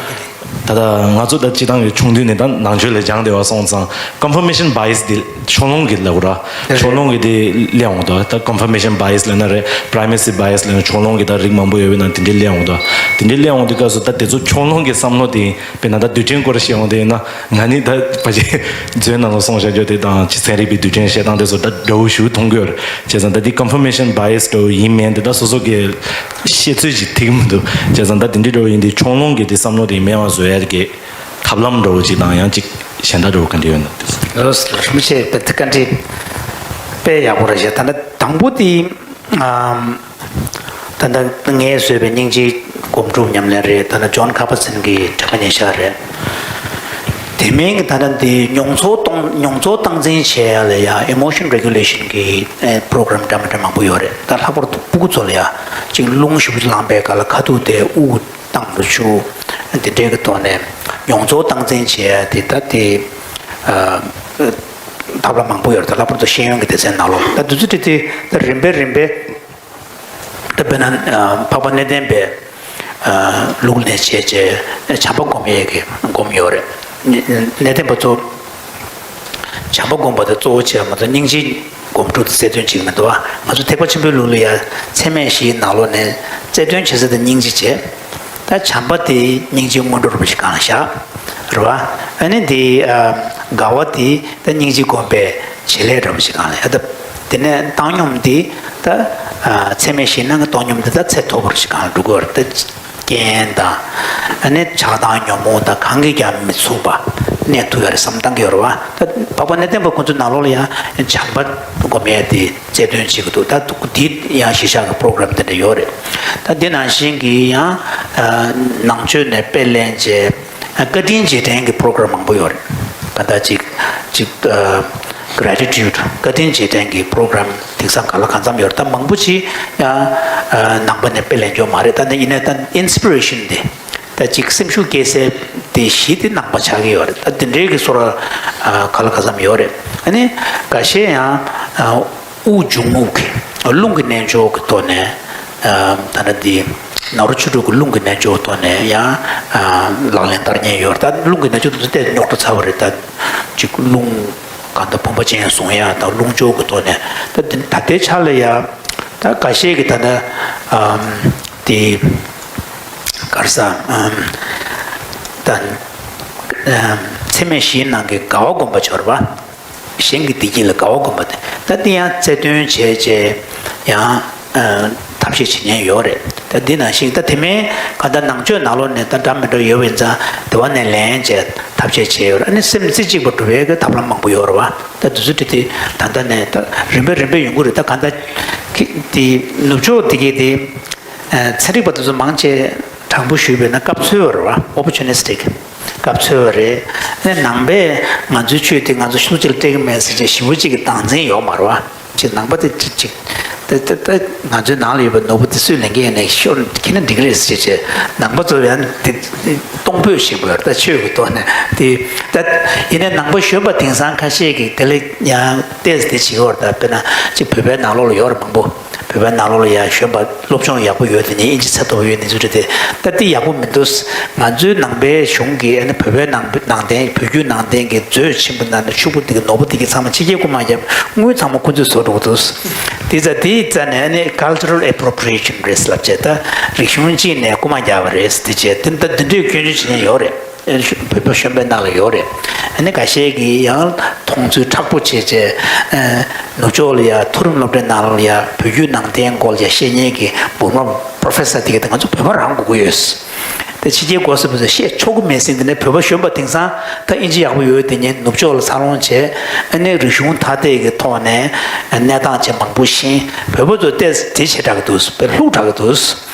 ད་ལྟ་ང་ཚོ་ད་སྤྱི་བཏང་གི་ཆུང་དུས་ནས་ད་ནང་ཆོས་ལ་སྦྱངས་བསྡད་པ་སོང་ཙང་ཀོན་ཕར་མེ་ཤན་བྷ་ཡེ་སི་འདི་ཕྱོགས་ལྷུང་གི་ལབ་དགོས་ར། ཕྱོགས་ལྷུང་གི་དེ་སླེབས་ཡོང་གི་འདུག། ད་ཀོན་ཕར་མེ་ཤན་བྷ་ཡེ་སི་ལབ་ན་རེད། པི་རའི་མེ་སི་བྷ་ཡེ་སི་ལབ་ན་ཕྱོགས་ལྷུང་གི་ད་རིགས་མང་པོ་ཡོད་པའི་ནང་དེ་འདྲའི་སླེབས་ཡོང་གི་འདུག། དེ་འདྲའི་སླེབས་ཡོང་དུས་སྐབས་སུ་ད་དེ་ཚོ་ཕྱོགས་ལྷུང་གི་བསམ་བློ་དེ་དཔེར་ན་ད་རྡུལ་ཕྲན་སྐོར་བཤད་ཡོང་དུས་ཡིན་ན་ང་ནི་ད་ཕལ་ཆེར་མཛོད་ནང་ལ་སོང་བཞག་རྒྱུ་དེ་དང་ཚན་རིག་པའི་རྡུལ་ཕྲན་བཤད་སྟངས་དེ་ཚོ་ད་འདྲ་བོ་ཞིག་མཐོང་གི་ཡོད་རེད། བྱས་ཙང་ད་འདི་ཀོན་ཕར་མེ་ཤན་བྷ་ཡེ་སི་འདྲ་བོ་ཡིན་མིན་དེ་ད་སོ་སོ་གི་བཤད་ཚོད་ཅིག་ཐིག་མི་འདུག། བྱས་ཙང་ད་དེ་འདྲའི་འདྲ་བོ་ཡིན་དུས་ཕྱོགས་ལྷུང་གི་དེ་བསམ་བློ་དེ་མེད་པ་བཟོ་ཡ་གི་ཐབས་ལམ་འདྲ་བོ་ཅིག་དང་ཡང་ཅིག་གཞན་དག་འདྲ་བོ་ག་འདྲ་ཡོད་ན། ལགས་སོ། རིན་པོ་ཆེ་དཔེ་དེ་བཀའ་འདྲི་དཔེ་ཡག་པོ་རེད་བྱས། ད་ནི་དང་པོ་དེ་ཨམ། ད་ལྟ་ངས་བཟོས་པའི་སྙིང་རྗེའི་སྒོམ་སྒྲུབ་ཉམས་ལེན་རེད། ད་ནི་ཇོན་ཁ་པར་ཛིན་གྱི་དྲན་པ་ཉེར་བཞག་རེད། དེ་མིན་གྱི་ད་ལྟ་འདི་མྱོང་ཚོར་གཏོང་མྱོང་ཚོར་སྟངས་འཛིན་བྱེད་ཡ་ལ་ཡ་ཨི་མོ་ཤན་རེ་གུ་ལེ་ཤན་གྱི་ཨེ་པོ་རོ་གྷ་རམ་འདྲ་མི་འདྲ་མང་པོ་ཡོད་རེད། ད་ལྷག་པར་དུ་སྤུ་གུ་ཚོ་ལ་ཡ་ཅིག་རླུང་ཞེ་པོ་ཅིག་ལངས་པའི་སྐབས་ལ་ཁ་ཐུག་དེ་དབུགས་བཏང་རུ་བཅུག། འདི་འདྲའི་གི་ཐོག་ནས་མྱོང་ཚོར་སྟངས་འཛིན་བྱེད་ཡ་དེ་ད་དེ་ཨ་ཐབས་ལམ་མང་པོ་ཡོད་རེད། ད་ལྷག་པར་དུ་ཤེས་ཡོན་གྱི་སྡེ་ཚན་ནང་ལོགས་ད་དུས་ཚོད་དེ་དེ་ད་རིམ་པས་རིམ་པས། ད་དཔེར་ན་འཕགས་པ་གནས་བརྟན་པའི་ལུགས་ནས་བྱས་རྗེས་བྱམས་པ་སྒོམ་ཡས་ཀྱི་སྒོམ་ཡོད་རེད། གནས་བརྟན་པ་ཚོ་བྱམས་པ་སྒོམ་པ་དེ་གཙོ་བོ་བྱས་མ་གཏོགས་སྙིང་རྗེའི་སྒོམ་སྒྲུབ་དེ་རྩལ་འདོན་བྱེད་ཀྱི་མི་འདུག་བ། ང་ཚོ་ཐེག་པ་ཆེན་པོའི་ལུགས་ལ་ཡང་ཚད་མེད་བཞིའི་ནང་ལོགས་ནས་རྩལ་འདོན་བྱེད་ས་དེ་སྙིང་རྗེ་བྱས། ད་བྱམས་པ་དེ་སྙིང་རྗེའི་སྔོན་འགྲོ་རུ་ཞིག་གང་ལ་བཞག་རེད་བ། ཨ་ནི་དེ་དགའ་བ་དེ་ད་སྙིང་རྗེ་སྒོམ་པའི་བྱེད་ལས་འདྲ་བོ་ཞིག་གང་ལ་ཡ་ད། དེ་ནས་བཏང་སྙོམས་འདི་ད་ཚད་མེད་བཞི་སྣང་གི་བཏང་སྙོམས་འདི་ད་ཚད་མཐོ་པོར་ཞིག་གང་ལ་འགྲོ་དགོས་རེད། ད་རྐྱེན་དང་ཨ་ནི་ཆགས་སྡང་ཉོན་མོངས་དང་གང་གིས་ཀྱང་མི་ཚུགས་པ་གནས་ཐུབ་ཡ་རེད་བསམ་བཏང་གི་ཡོད་རེད་བ། ད་འཕགས་པ་གནས་བརྟན་པ་ཁོང་ཚོའི་ནང་ལོགས་ལ་ཡང་བྱམས་པ་སྒོམ་ཡས་དེ་རྩལ་འདོན་བྱེད་ཀྱི་འདུག། ད་འདི་ཡང་གཞིར་བཞག་གི་པོ་རོ་གྷ་རམ་དེ་འདྲ་ཡོད་རེད། ད་འདི་ནང་བཞིན་གྱི་ཡང་ ནང་ཆོས་ནས་དཔེ་ལེན་བྱས་བཀའ་དྲིན་རྗེས་དྲན་གྱི་པོ་རོ་གྷ་རམ་མང་པོ་ཡོད་རེད། ག་ད་ཅིག་ཅིག་gratitude བཀའ་དྲིན་རྗེས་དྲན་གྱི་པོ་རོ་གྷ་རམ་དེང་སང་ག་ལ་གང་འཚམ་ཡོད་རེད། ད་མང་པོ་ཅིག་ཡང་ནང་པ་ནས་དཔེ་ལེན་ཆོག་མ་རེད། ད་ནི་ཡིན་ནའི་ད་inspiration དེ། ད་ཅིག་སེམས་ཤུགས་སྐྱེ་སའི་དེ་བཞི་དེ་ནང་པ་ཆགས་ཀྱི་ཡོད་རེད། ད་དེ་འདྲའི་གི་སོ་ར་ག་ལ་ག་འཚམ་ཡོད་རེད། ཨ་ནི་འགའ་ཤས་ཡང་དབུགས་འབྱུང་རྔུབ་ཀྱི་རླུང་གི་རྣལ་འབྱོར་གྱི་ཐོག་ནས་ད་ལྟ་འདི་ནཱ་རོ་ཆོས་དྲུག་གི་རླུང་གི་རྣལ་འབྱོར་ཐོག་ནས་ཡང་ལག་ལེན་བསྟར་མཁན་ཡོད་རེད། ད་རླུང་གི་རྣལ་འབྱོར་དེ་ཚོ་ཏོག་ཙམ་རྙོག་དྲ་ཚ་བ་རེད། ད་ཅིག་རླུང་གང་ལྟར་བུམ་པ་ཅན་བཟུང་ཡ་དང་རླུང་སྦྱོར་གྱི་ཐོག་ནས་ད་དེ་ད་ལྟའི་ཆ་ལ་ཡ་ད་འགའ་ཤས་ཀྱི་ད་ལྟ་དེ། ག་རེ་ཟ། ཨམ། ད། ཨམ། འཚེ་མེད་བཞིའི་ནང་གི་དགའ་བ་སྒོམ་པ་སྦྱོར་བ། གཞན་གྱི་བདེ་སྐྱིད་ལ་དགའ་བ་སྒོམ་པ་དེ། ད་དེ་ཡང་རྩལ་འདོན་བྱས་བྱས་ཡང་། ཨ། ཐབས་ཤེས་བྱེད་མཁན་ཡོད་རེད། ད་འདི་ནང་བཞིན་ད་དེ་མིན་ག་ད་ནང་ཆོས་ནང་ལོགས་ནས་ད་འདྲ་མི་འདྲ་ཡོད་པ་ཡིན་ཙང་དེ་བ་ནས་ལེན་བྱས་ཐབས་ཤེས་བྱས་ཡོད་རེད། ཨ་ནི་སེམས་རྩེ་གཅིག་པ་སྒྲུབ་པའི་གི་ཐབས་ལམ་མང་པོ་ཡོད་རེད་བ། ད་དུས་ཚོད་དེ་ད་ལྟ་ནས་ད་རིམ་པས་རིམ་པས་ཡོང་གི་རེད། ད་ག་ད་གི་དེ་ནུབ་ཕྱོགས་དེ་གི་དེ། ཚན་རིག་པ་དེ་ཚོ་མང་ཆེ་དྲང་པོ་ཞུས་པས་ན་སྐབས་འཚོལ་བ་རེད་བ། Opportunistic སྐབས་འཚོལ་བ་རེད། ཨ་ནི་ནང་པས་ང་ཚོའི་ཆོས་དེ་ང་ཚོ་ཤུགས་ཆེར་སྤྲད་ཀྱི་མེད་ཟེར་བྱས་ཞེ་པོ་ཅིག་གི་སྡང་འཛིན་ཡོད་མ་རེད་བ། ཅིག་ནང་པ་དེ་ཅིག་ཅིག་ད་ད་ད་ང་ཚོའི་ནང་ལ་ཡོད་པའི་ནོར་བུ་དེ་སུས་ལེན་གྱི་ཡོད་ནས་ཤོར་ཁྱེད་ན་འགྲིག་གི་རེད་ཟེར་བྱས་ནང་པ་ཚོ་ཡང་དེ་གཏོང་ཕོད་བྱེད་དགོས་རེད། ད་ཆོས་ཀྱི་ཐོག་ནས་དེ་ད་ཡིན་ནའི་ནང་པ་གཞོན་པ་དེང་སང་ཁ་ཤས་ཀྱིས་དེ་ལ་ཡང་ཏོག་ཙམ་དེ་བྱེད་ཀྱི་ཡོད་རེད། ད་དཔེར་ན་ཅིག་བོད་པའི་ནང་ལོགས་ལ་ཡོད་རེད་མང་པོ། བོད་པའི་ནང་ལོགས་ལ་ཡང་གཞོན་པ་སློབ་སྦྱོང་ཡག་པོ་ཡོད་དེ་ནས་ཨིན་ཇི་ཚད་མཐོ་པོ་ཡོད་ནས་ཚུལ་ཁྲིམས་དེ་ད་དེ་ཡག་པོ་མི་འདུག་ང་ཚོའི་ནང་པའི་གཞུང་གིས་ཨ་ནི་བོད་པའི་ནང་ནང་བསྟན་བོད་བརྒྱུད་ནང་བསྟན་གྱི་མཛོད་ཆེན་པོ་ནང་ནས་ཕྱུག་པོ་དེ་གི་ནོར་བུ་དེ་གི་ཚང་མ་ཕྱི་རྒྱལ་རྐུ་མ་བརྒྱབ། དངུལ་ཚང་མ་ཁོ་ཚོས་བཟོ་འགྲོ་གི་འདུག་དེ་ཙ་དེའི་རྩ་ནས་ཨ་ནི་cultural appropriation རེད་ལབ་བྱས། ད་རིག་གཞུང་གཅིག་ནས་རྐུ་མ་བརྒྱབ་པ་རེད་ཟེར་དེ་བྱས་དེ་ད་འདི་འདྲའི་སྐྱོན་བརྗོད་བྱེད་མཁན་ཡོད་རེད། བོད་པ་གཞོན་པའི་ནང་ལ་ཡོད་རེད། ཨ་ནི་འགའ་ཤས་ཀྱིས་ཡང་མཐོང་ཚུལ་མཁྲེགས་པོ་བྱས་བྱས། ནུབ་ཕྱོགས་ལ་ཡ་མཐོ་རིམ་སློབ་གྲྭའི་ནང་ལ་ཡ་བོད་བརྒྱུད་ནང་བསྟན་སྐོར་ལ་ཡ་བཤད་མཁན་གྱི་འབུམ་རམས་པོ་རོ་ཕེ་སར་དེ་ག་དེ་ང་ཚོ་བོད་པ་རང་དགོས་ཀྱི་ཡོད། དེ་ཕྱི་རྒྱལ་སྐོར་ཟེར་བ་ཚོ་བཤད་ཆོག་གི་མེད་ཟེར། འདི་ནས་བོད་པ་གཞོན་པ་དེང་སང་ད་ཨིན་ཇི་ཡག་པོ་ཡོད་དེ་ཉིན་ནུབ་ཕྱོགས་ལ་འཚར་ལོངས་བྱས། ཨ་ནི་རིག་གཞུང་ཐ་དད་ཀྱི་ཐོག་ནས་གནས་སྟངས་ཆེ་མང་པོ་ཤེས། བོད་པ་ཚོ་ཏོག་ཙམ་དེ་བྱེད་དྲག་གི་འདུག་དཔེ་ལྷུག་དྲག་གི་འདུག་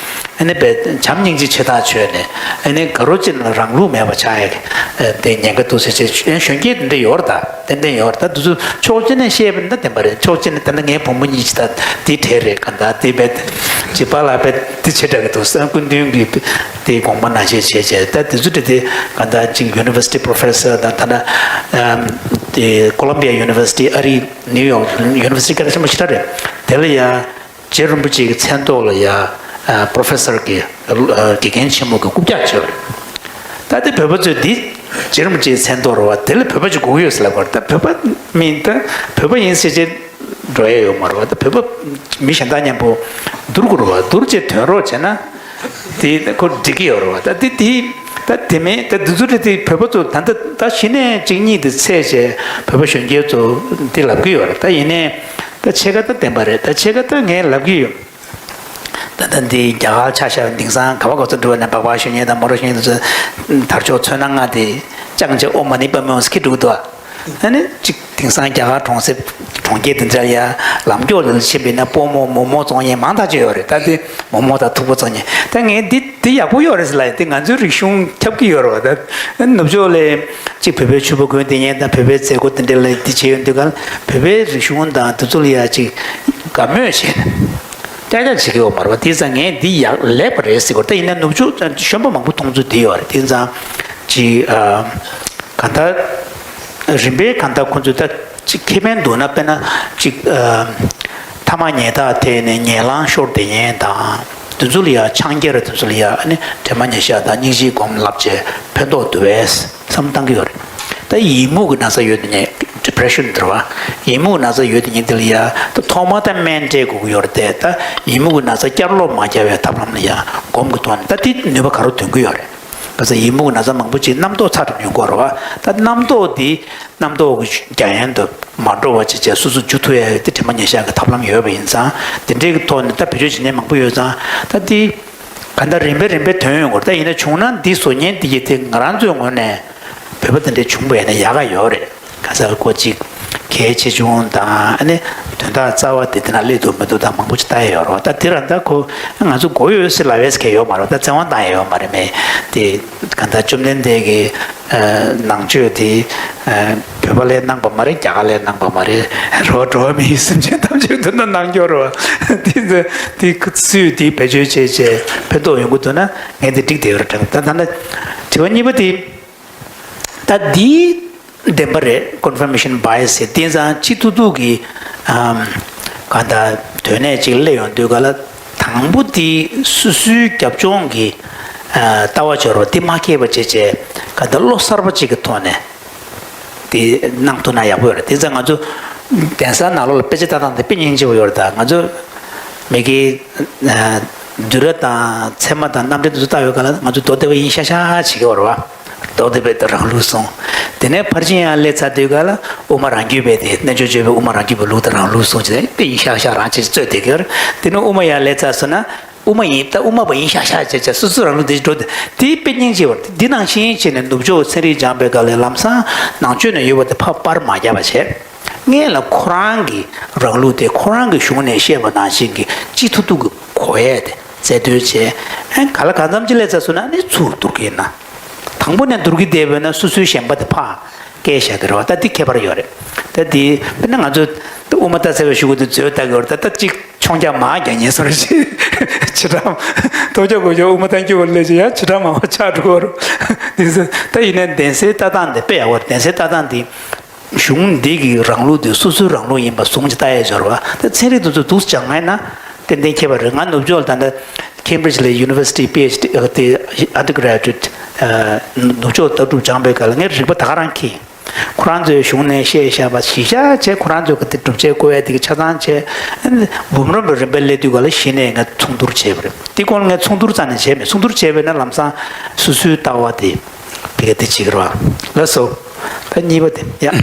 ཨ་ནི་བས་བྱམས་སྙིང་རྗེ་ཆེ་ཐག་ཆོད་ནས། ཨ་ནི་ག་རོ་ཅིག་ལ་རང་ལུགས་མེད་པ་ཆགས་ཡ་དེ་ཉེན་ཁ་འདུག་ཟེར་བྱས་གཞོན་སྐྱེས་དེ་འདྲ་ཡོད་རེད། ད་ཏན་ཏན་ཡོད་རེད། ད་དེ་ཚོ་ཕྱོགས་གཅིག་ནས་བཤད་པ་ཡིན་ན་བདེན་པ་རེད། ཕྱོགས་གཅིག་ནས་ད་ལྟ་ངའི་བུ་མོ་གཉིས་ཀྱིས་ད་དེ་གྲས་རེད། ག་ད་དེ་བས་ཅིག་པཱ་ལགས་བས་དེ་བྱེད་དྲག་གི་འདུག་སྐུ་མདུན་གྱི་དེ་དགོངས་པ་ནང་བཞིན་བྱས་བྱས། ད་དེ་ཚོ་དེ་དེ་ག་ད་ཅིག་university professor དང་ད་ལྟ་དེ་Columbia University ཨ་རི་New York University སྐད་ཆ་ཆེན་པོ་ཞེ་དྲག་རེད། དེ་ལ་ཡ། རྗེ་རིན་པོ་ཆེ་གི་མཚན་ཐོག་ལ་ཡ། ཨ། པོ་རོ་ཕེ་སར་གྱི། ཨ། དགེ་རྒན་ཆེན་མོ་གི་རྐུབ་བཀྱག་བྱས་པ་རེད། ད་དེ་བོད་པ་ཚོས་འདི་རྗེ་རིན་པོ་ཆེའི་མཚན་ཐོག་རེད་བ། དེ་ལ་བོད་པ་ཅིག་དགོས་ཀྱི་ཡོད་ཟེར་ལབ་པ་རེད། ད་བོད་པ་མིན་ད་བོད་པ་ཡིན་ཟེར་བྱས་འགྲོ་ཡ་ཡོད་མ་རེད་བ། ད་བོད་པ་མི་གཞན་དག་མཉམ་པོ་བསྡུར་དགོས་རེད་བ། བསྡུར་བྱས་ཐོན་རོགས་བྱས་ན་དེ་ཁོ་འགྲིག་གི་ཡོད་རེད་བ། ད་དེ་དེ་ད་དེ་མིན་ད་འདི་ཚོ་དེ་དེ་བོད་པ་ཚོ་ད་ད་ད་གཞི་ནས་གཅིག་གཉིས་དེ་ཚད་བྱས་བོད་པ་གཞོན་སྐྱེས་ཚོ་དེ་ལབ་ཀྱི་ཡོད་རེད། ད་ཡིན་ནའི། ད་ཕྱེད་ཀ་ད་བདེན་པ་རེད། ད་ཕྱེད་ཀ་ད་ངས་ལབ་ཀྱི་ཡོད། ད་ལྟ་འདི་རྒྱ་གར་ཆ་བཞག་པ་དེང་སང་ག་བ་ག་ཚོད་འགྲོ་བ་ནས་སྦག་སྦག་ཞུ་མཁན་དང་མོ་ཊ་ཞུ་མཁན་དེ་ཚོ་དར་ལྕོག་ཚོན་སྣ་ལྔ་དེ་ཅང་ཅེ་ཨོཾ་མ་ཎི་པདྨེ་ཧཱུྃ་ཟེར་གྱི་འགྲོ་གི་འདུག་ཨ་ནི་གཅིག་དེང་སང་རྒྱ་གར་གྲོང་གསེབ་གྲོང་ཁྱེར་དེ་འདྲ་ཡ་ལམ་མགྱོགས་ལ་ཕྱིན་པ་ཡིན་ན་སྤོ་མོ་མོག་མོག་བཙོང་མཁན་མང་ཐག་ཆོད་ཡོད་རེད། ད་དེ་མོག་མོག་དང་ཐུག་པ་བཙོང་མཁན་ད་ངས་འདི། དེ་ཡག་པོ་ཡོད་རེད་ཟེར་ལབ་ཡ་དེ་ང་ཚོའི་རིག་གཞུང་ཁྱབ་ཀྱི་ཡོད་རེད་བ། ད་ནུབ་ཕྱོགས་ལ་གཅིག་བོད་པའི་ཕྱུ་པ་གོན་བསྡད་མཁན་དང་བོད་པའི་མཛད་སྒོ་དེ་འདྲ་ལ་འདི་བྱས་ཡོང་དུས་ག་ལ་བོད་པའི་རིག་གཞུང་དང་དེ་ཚོ་ལ་ཡ་གཅིག་དགའ་མོས་བྱས་ནས་ཀྱག་ཀྱག་བྱེད་ཀྱི་ཡོད་མ་རེད་བ། དེ་ཙང་ངས་འདི་ཡག་ལེགས་པ་རེད་ཟེར་གྱི་ཡོད་རེད། ད་ཡིན་ན་ནུབ་ཕྱོགས་གཞོན་པ་མང་པོ་མཐོང་ཚུལ་དེ་ཡོད་རེད། དེ་ཙང་གཅིག་ཨ། གང་ལྟར་རིམ་པས་གང་ལྟར་ཁོང་ཚོས་ད་ཅིག་ཁེ་ཕན་འདུག་ན། དཔེར་ན་ཅིག་ཨ། ཐ་མག་ཉལ་ཐག་དེ་ནས་ཉལ་ལང་ཤོར་བསྡད་མཁན་དང་། དེ་ཚོ་ལ་ཡ་ཆང་རྐྱལ་དེ་ཚོ་ལ་ཡ་ཨ་ནི་གྲིབ་མ་ཉལ་ཤག་དང་སྙིང་རྗེའི་སྒོམ་ལབ་བྱས་ཕན་ཐོགས་འདུག་པས་བསམ་བློ་བཏང་གི་ཡོད་རེད། ད་ཡི་མུག་གི་ན་ཚ་ཡོད་དེ་ཉིད་depression ཟེར་བ། ཡི་མུག་གི་ན་ཚ་ཡོད་དེ་ཉིད་དེ་ལ་ཡ་ད་ཐོག་མར་ད་སྨན་སྤྲད་དགོས་ཀྱི་ཡོད་རེད་དེ། ད་ཡི་མུག་གི་ན་ཚ་བསྐྱར་ལོག་མ་རྒྱག་པའི་ཐབས་ལམ་ལ་ཡ་སྒོམ་གྱི་ཐོག་ནས་ད་དེ་ནུས་པ་ག་རེ་ཐོན་གྱི་ཡོད་རེད། ག་ས་ཡི་མུག་གི་ན་ཚ་མང་པོ་ཅིག་རྣམ་རྟོག་ཚ་དྲག་ཡོང་གི་ཡོད་རེད་བ། ད་རྣམ་རྟོག་དེ་རྣམ་རྟོག་གི་རྒྱ་ཡན་དུ་མ་འགྲོ་བ་བྱས་བྱས་སོ་སོ་འཇུ་ཐུབ་ཡ་དེ་གྲིབ་མ་ཉལ་ཤག་གི་ཐབས་ལམ་ཡོད་པ་ཡིན་ཙང་། དེ་འདྲའི་གི་ཐོག་ནས་ད་བེད་སྤྱོད་བྱེད་མཁན་མང་པོ་ཡོད་ཙང་། ད་དེ་ག་འདྲ་རིམ་པས་རིམ་པས་ཐོན་ཡོང་གི་ཡོད་རེད། ད་ཡིན་ན་བྱུང་ན་འདི་བཟོ་མཁན་དེ་གི་དེ་ང་རང་ཚོའི་ངོས་ནས་བོད་པ་དེ་འདྲ་བྱུང་བ་ཡིན་ན་ཡག་ག་ཡོད་རེད། ག་ས་གོ་གཅིག་ གལ་ཆེ་ཆུང་དང་ཨ་ནི་དོན་དག་རྩ་བ་དེ་དེ་ན་སླེབས་འདུག་མི་འདུག་དང་མང་པོ་ཅིག་ལྟ་ཡ་ཡོད་རེད་བ། ད་དེ་རང་ད་ཁོ་ང་ཚོ་མགོ་གཡོག་སྲིད་ལ་བས་གལ་ཡོད་མ་རེད་བ། ད་བཙན་དབང་བཏང་ཡ་ཡོད་མ་རེད་མེད་དེ། གང་ལྟར་བཅོམ་ལྡན་འདས་ཀྱི་ནང་ཆོས་དེ་བོད་པ་ལས་གནང་པ་མ་རེད། རྒྱ་གར་ལས་གནང་པ་མ་རེད། རོ་འགྲོ་བ་མིའི་སེམས་ཅན་ཐམས་ཅད་མདུན་དུ་གནང་སྐྱོར་རོ། དེ་དེ་སུས་དེ་བེད་སྤྱོད་བྱས་བྱས་ཕན་ཐོགས་ཡོང་གི་འདུག་ན་ངས་དེ་འགྲིག་བསྡད་ཡོད་རེད་དྲན། ད་ད་ལྟ་དྲི་བ་གཉིས་པ་དེ་ད་འདི་བདེན་པ་རེད། Confirmation bias ཟེར་དེ་ཙང་སྤྱི་ཐུབ་ཐུབ་ཀྱི་གང་ལྟར་དོན་གནད་ཅིག་སླེབས་ཡོང་དུས་ག་ལ། དང་པོ་དེ་སོ་སོའི་རྒྱབ་ལྗོངས་ཀྱི་ལྟ་བ་སྦྱོར་བ་དེ་མ་མཁས་པ་བྱས་བྱས་ག་འདི་བློ་གསར་པ་ཅིག་གི་ཐོག་ནས་དེ་གནང་ཐུབ་ན་ཡག་པོ་ཡོད་རེད། དེ་ཙང་ང་ཚོ་གདན་ས་ནང་ལོགས་ལ་དཔེ་ཆ་ལྟ་སྟངས་དེ་དཔེ་སྙིང་རྗེ་པོ་ཡོད་རེད། ད་ང་ཚོ་མི་གི་དུས་རབས་དང་ཚད་མ་དང་རྣམ་འགྲེལ་དེ་ཚོ་ལྟ་ཡོད་ག་ལ་ང་ཚོ་མདོ་སྡེ་པ་ཡིན་ཤག་ཤག་བྱེད་ཀྱི་ཡོད་རེད་བ། མདོ་སྡེ་པའི་དེ་རང་ལུགས་གསུང་། དེ་ནས་ཕར་ཕྱིན་ཡར་སླེབས་ཚར་དུས་ག་ལ་དབུ་མ་རང་རྒྱུད་པའི་དེ་རྣལ་འབྱོར་སྤྱོད་པའི་དབུ་མ་རང་རྒྱུད་པའི་ལུགས་དེ་རང་ལུགས་གསུང་བྱས་དཔེ་ཡིན་ཤག་ཤག་རང་བྱས་རྩོད་བསྡད་ཀྱི་ཡོད་རེད། དེ་ནས་དབུ་མ་ཡར་སླེབས་ཚར་སོང་ན། དབུ་མ་ཡིན་ད་དབུ་མ་པ་ཡིན་ཤག་ཤག་བྱས་བྱས་སོ་སོའི་རང་ལུགས་དེ་འགྲོ་དེ་དེའི་དཔེ་སྙིང་རྗེ་བ་རེད། འདི་ནང་བཞིན་བྱས་ནས་ནུབ་ཕྱོགས་ཚན་རིག་སྦྱངས་པའི་སྐབས་ལ་ལམ་སང་ནང་ཆོས་ནས་ཡོད་པ་དེ་ཕར་པར་མ་བརྒྱབ་པ་བྱས། སྔོན་ལ་ཁོ་རང་གི་རང་ལུགས་དེ་ཁོ་རང་གི་གཞུང་ནས་བཤད་པ་ནང་བཞིན་གྱི་སྤྱི་ཐུབ་ཐུབ་ཀྱི་གོ་ཡས་དེ་རྩལ་འདོན་བྱས། ཨ་ག་ལ་གང་འཚམ་ཅིག་སླེབས་ཚར་སོང་ན་ནི་ཚུར་བསྡུར་གྱི་ཡིན་ན། དང་པོ་ནས་བསྡུར་གྱི་བསྡད་པ་ཡིན་ན་སོ་སོའི་ཞེན་པ་དེ་ཕར་སྐྱེལ་བཞག་གི་རེད་བ། ད་འདི་ཁྱད་པར་ཡོད་རེད། ད་འདི་དཔེར་ན་ང་ཚོ་དབུ་མ་ལྟ་ཚར་བའི་གཞུག་གུ་དེ་འཛོལ་ལྟ་གི་ཡོད་རེད། ད་ད་གཅིག་མཆོང་རྒྱག་མར་རྒྱག་ཉན་སོང་རེད། ཅི་ཅི་འདྲ་ཐོབ་རྒྱག་གོ་རྒྱག་དབུ་མ་ཐང་སྐྱོ་བོ་སླེབས་ཅི་ཡ་ཅི་འདྲ་མང་བ་ཆགས་འགྲོ་གི་རེད། དེ་ཚོ་ད་ཡིན་ནའི་གདན་སའི་ལྟ་སྟངས་དེ་དཔེ་ཡག་པོ་རེད། གདན་སའི་ལྟ་སྟངས་དེ་གཞུང་འདི་གི་རང་ལུགས་དེ་སོ་སོའི་རང་ལུགས་ཡིན་པ་བཟུང་ཅི་ལྟ་ཡས་སྦྱོར་བ་དེ་ཚན་རིག་དེ་ཚོ་འདུག་སྦྱང་ངེས་ན་ཏན་ཏན་ཁྱད་པར་རེད། ང་ནུབ་ཕྱོགས་ལ་ད་ལྟ་Cambridge ལ་University PhD དེ་undergraduate ནུབ་ཕྱོགས་ལྟ་གྲུབ་སྦྱངས་པའི་སྐབས་ལ་ངས་རིག་པ་ད་ག་རང་ཁྱེར་ཡིན། ཁོ་རང་ཚོའི་གཞུང་ནས་བཤད་བཞག་པ་གཞི་བཞག་བྱས། ཁོ་རང་ཚོས་ག་དེ་སྒྲུབ་བྱེད་བཀོད་ཡ་དེ་གི་ཆ་ཚང་བྱས། འབུམ་རམས་པའི་རིམ་པ་སླེབས་དུས་ག་ལ་གཞི་ནས་ངས་མཚུངས་བསྡུར་བྱས་པ་རེད། དེ་སྐོར་ལ་ངས་མཚུངས་བསྡུར་རྩ་ནས་བྱས་མེད། མཚུངས་བསྡུར་བྱས་པས་ན་ལམ་སང་སོ་སོའི་ལྟ་བ་དེ་དེ་ག་དེ་བྱེད་ཀྱི་རེད་བ། ལགས་སོ། ད་གཉིས་པ་དེ་ཡ།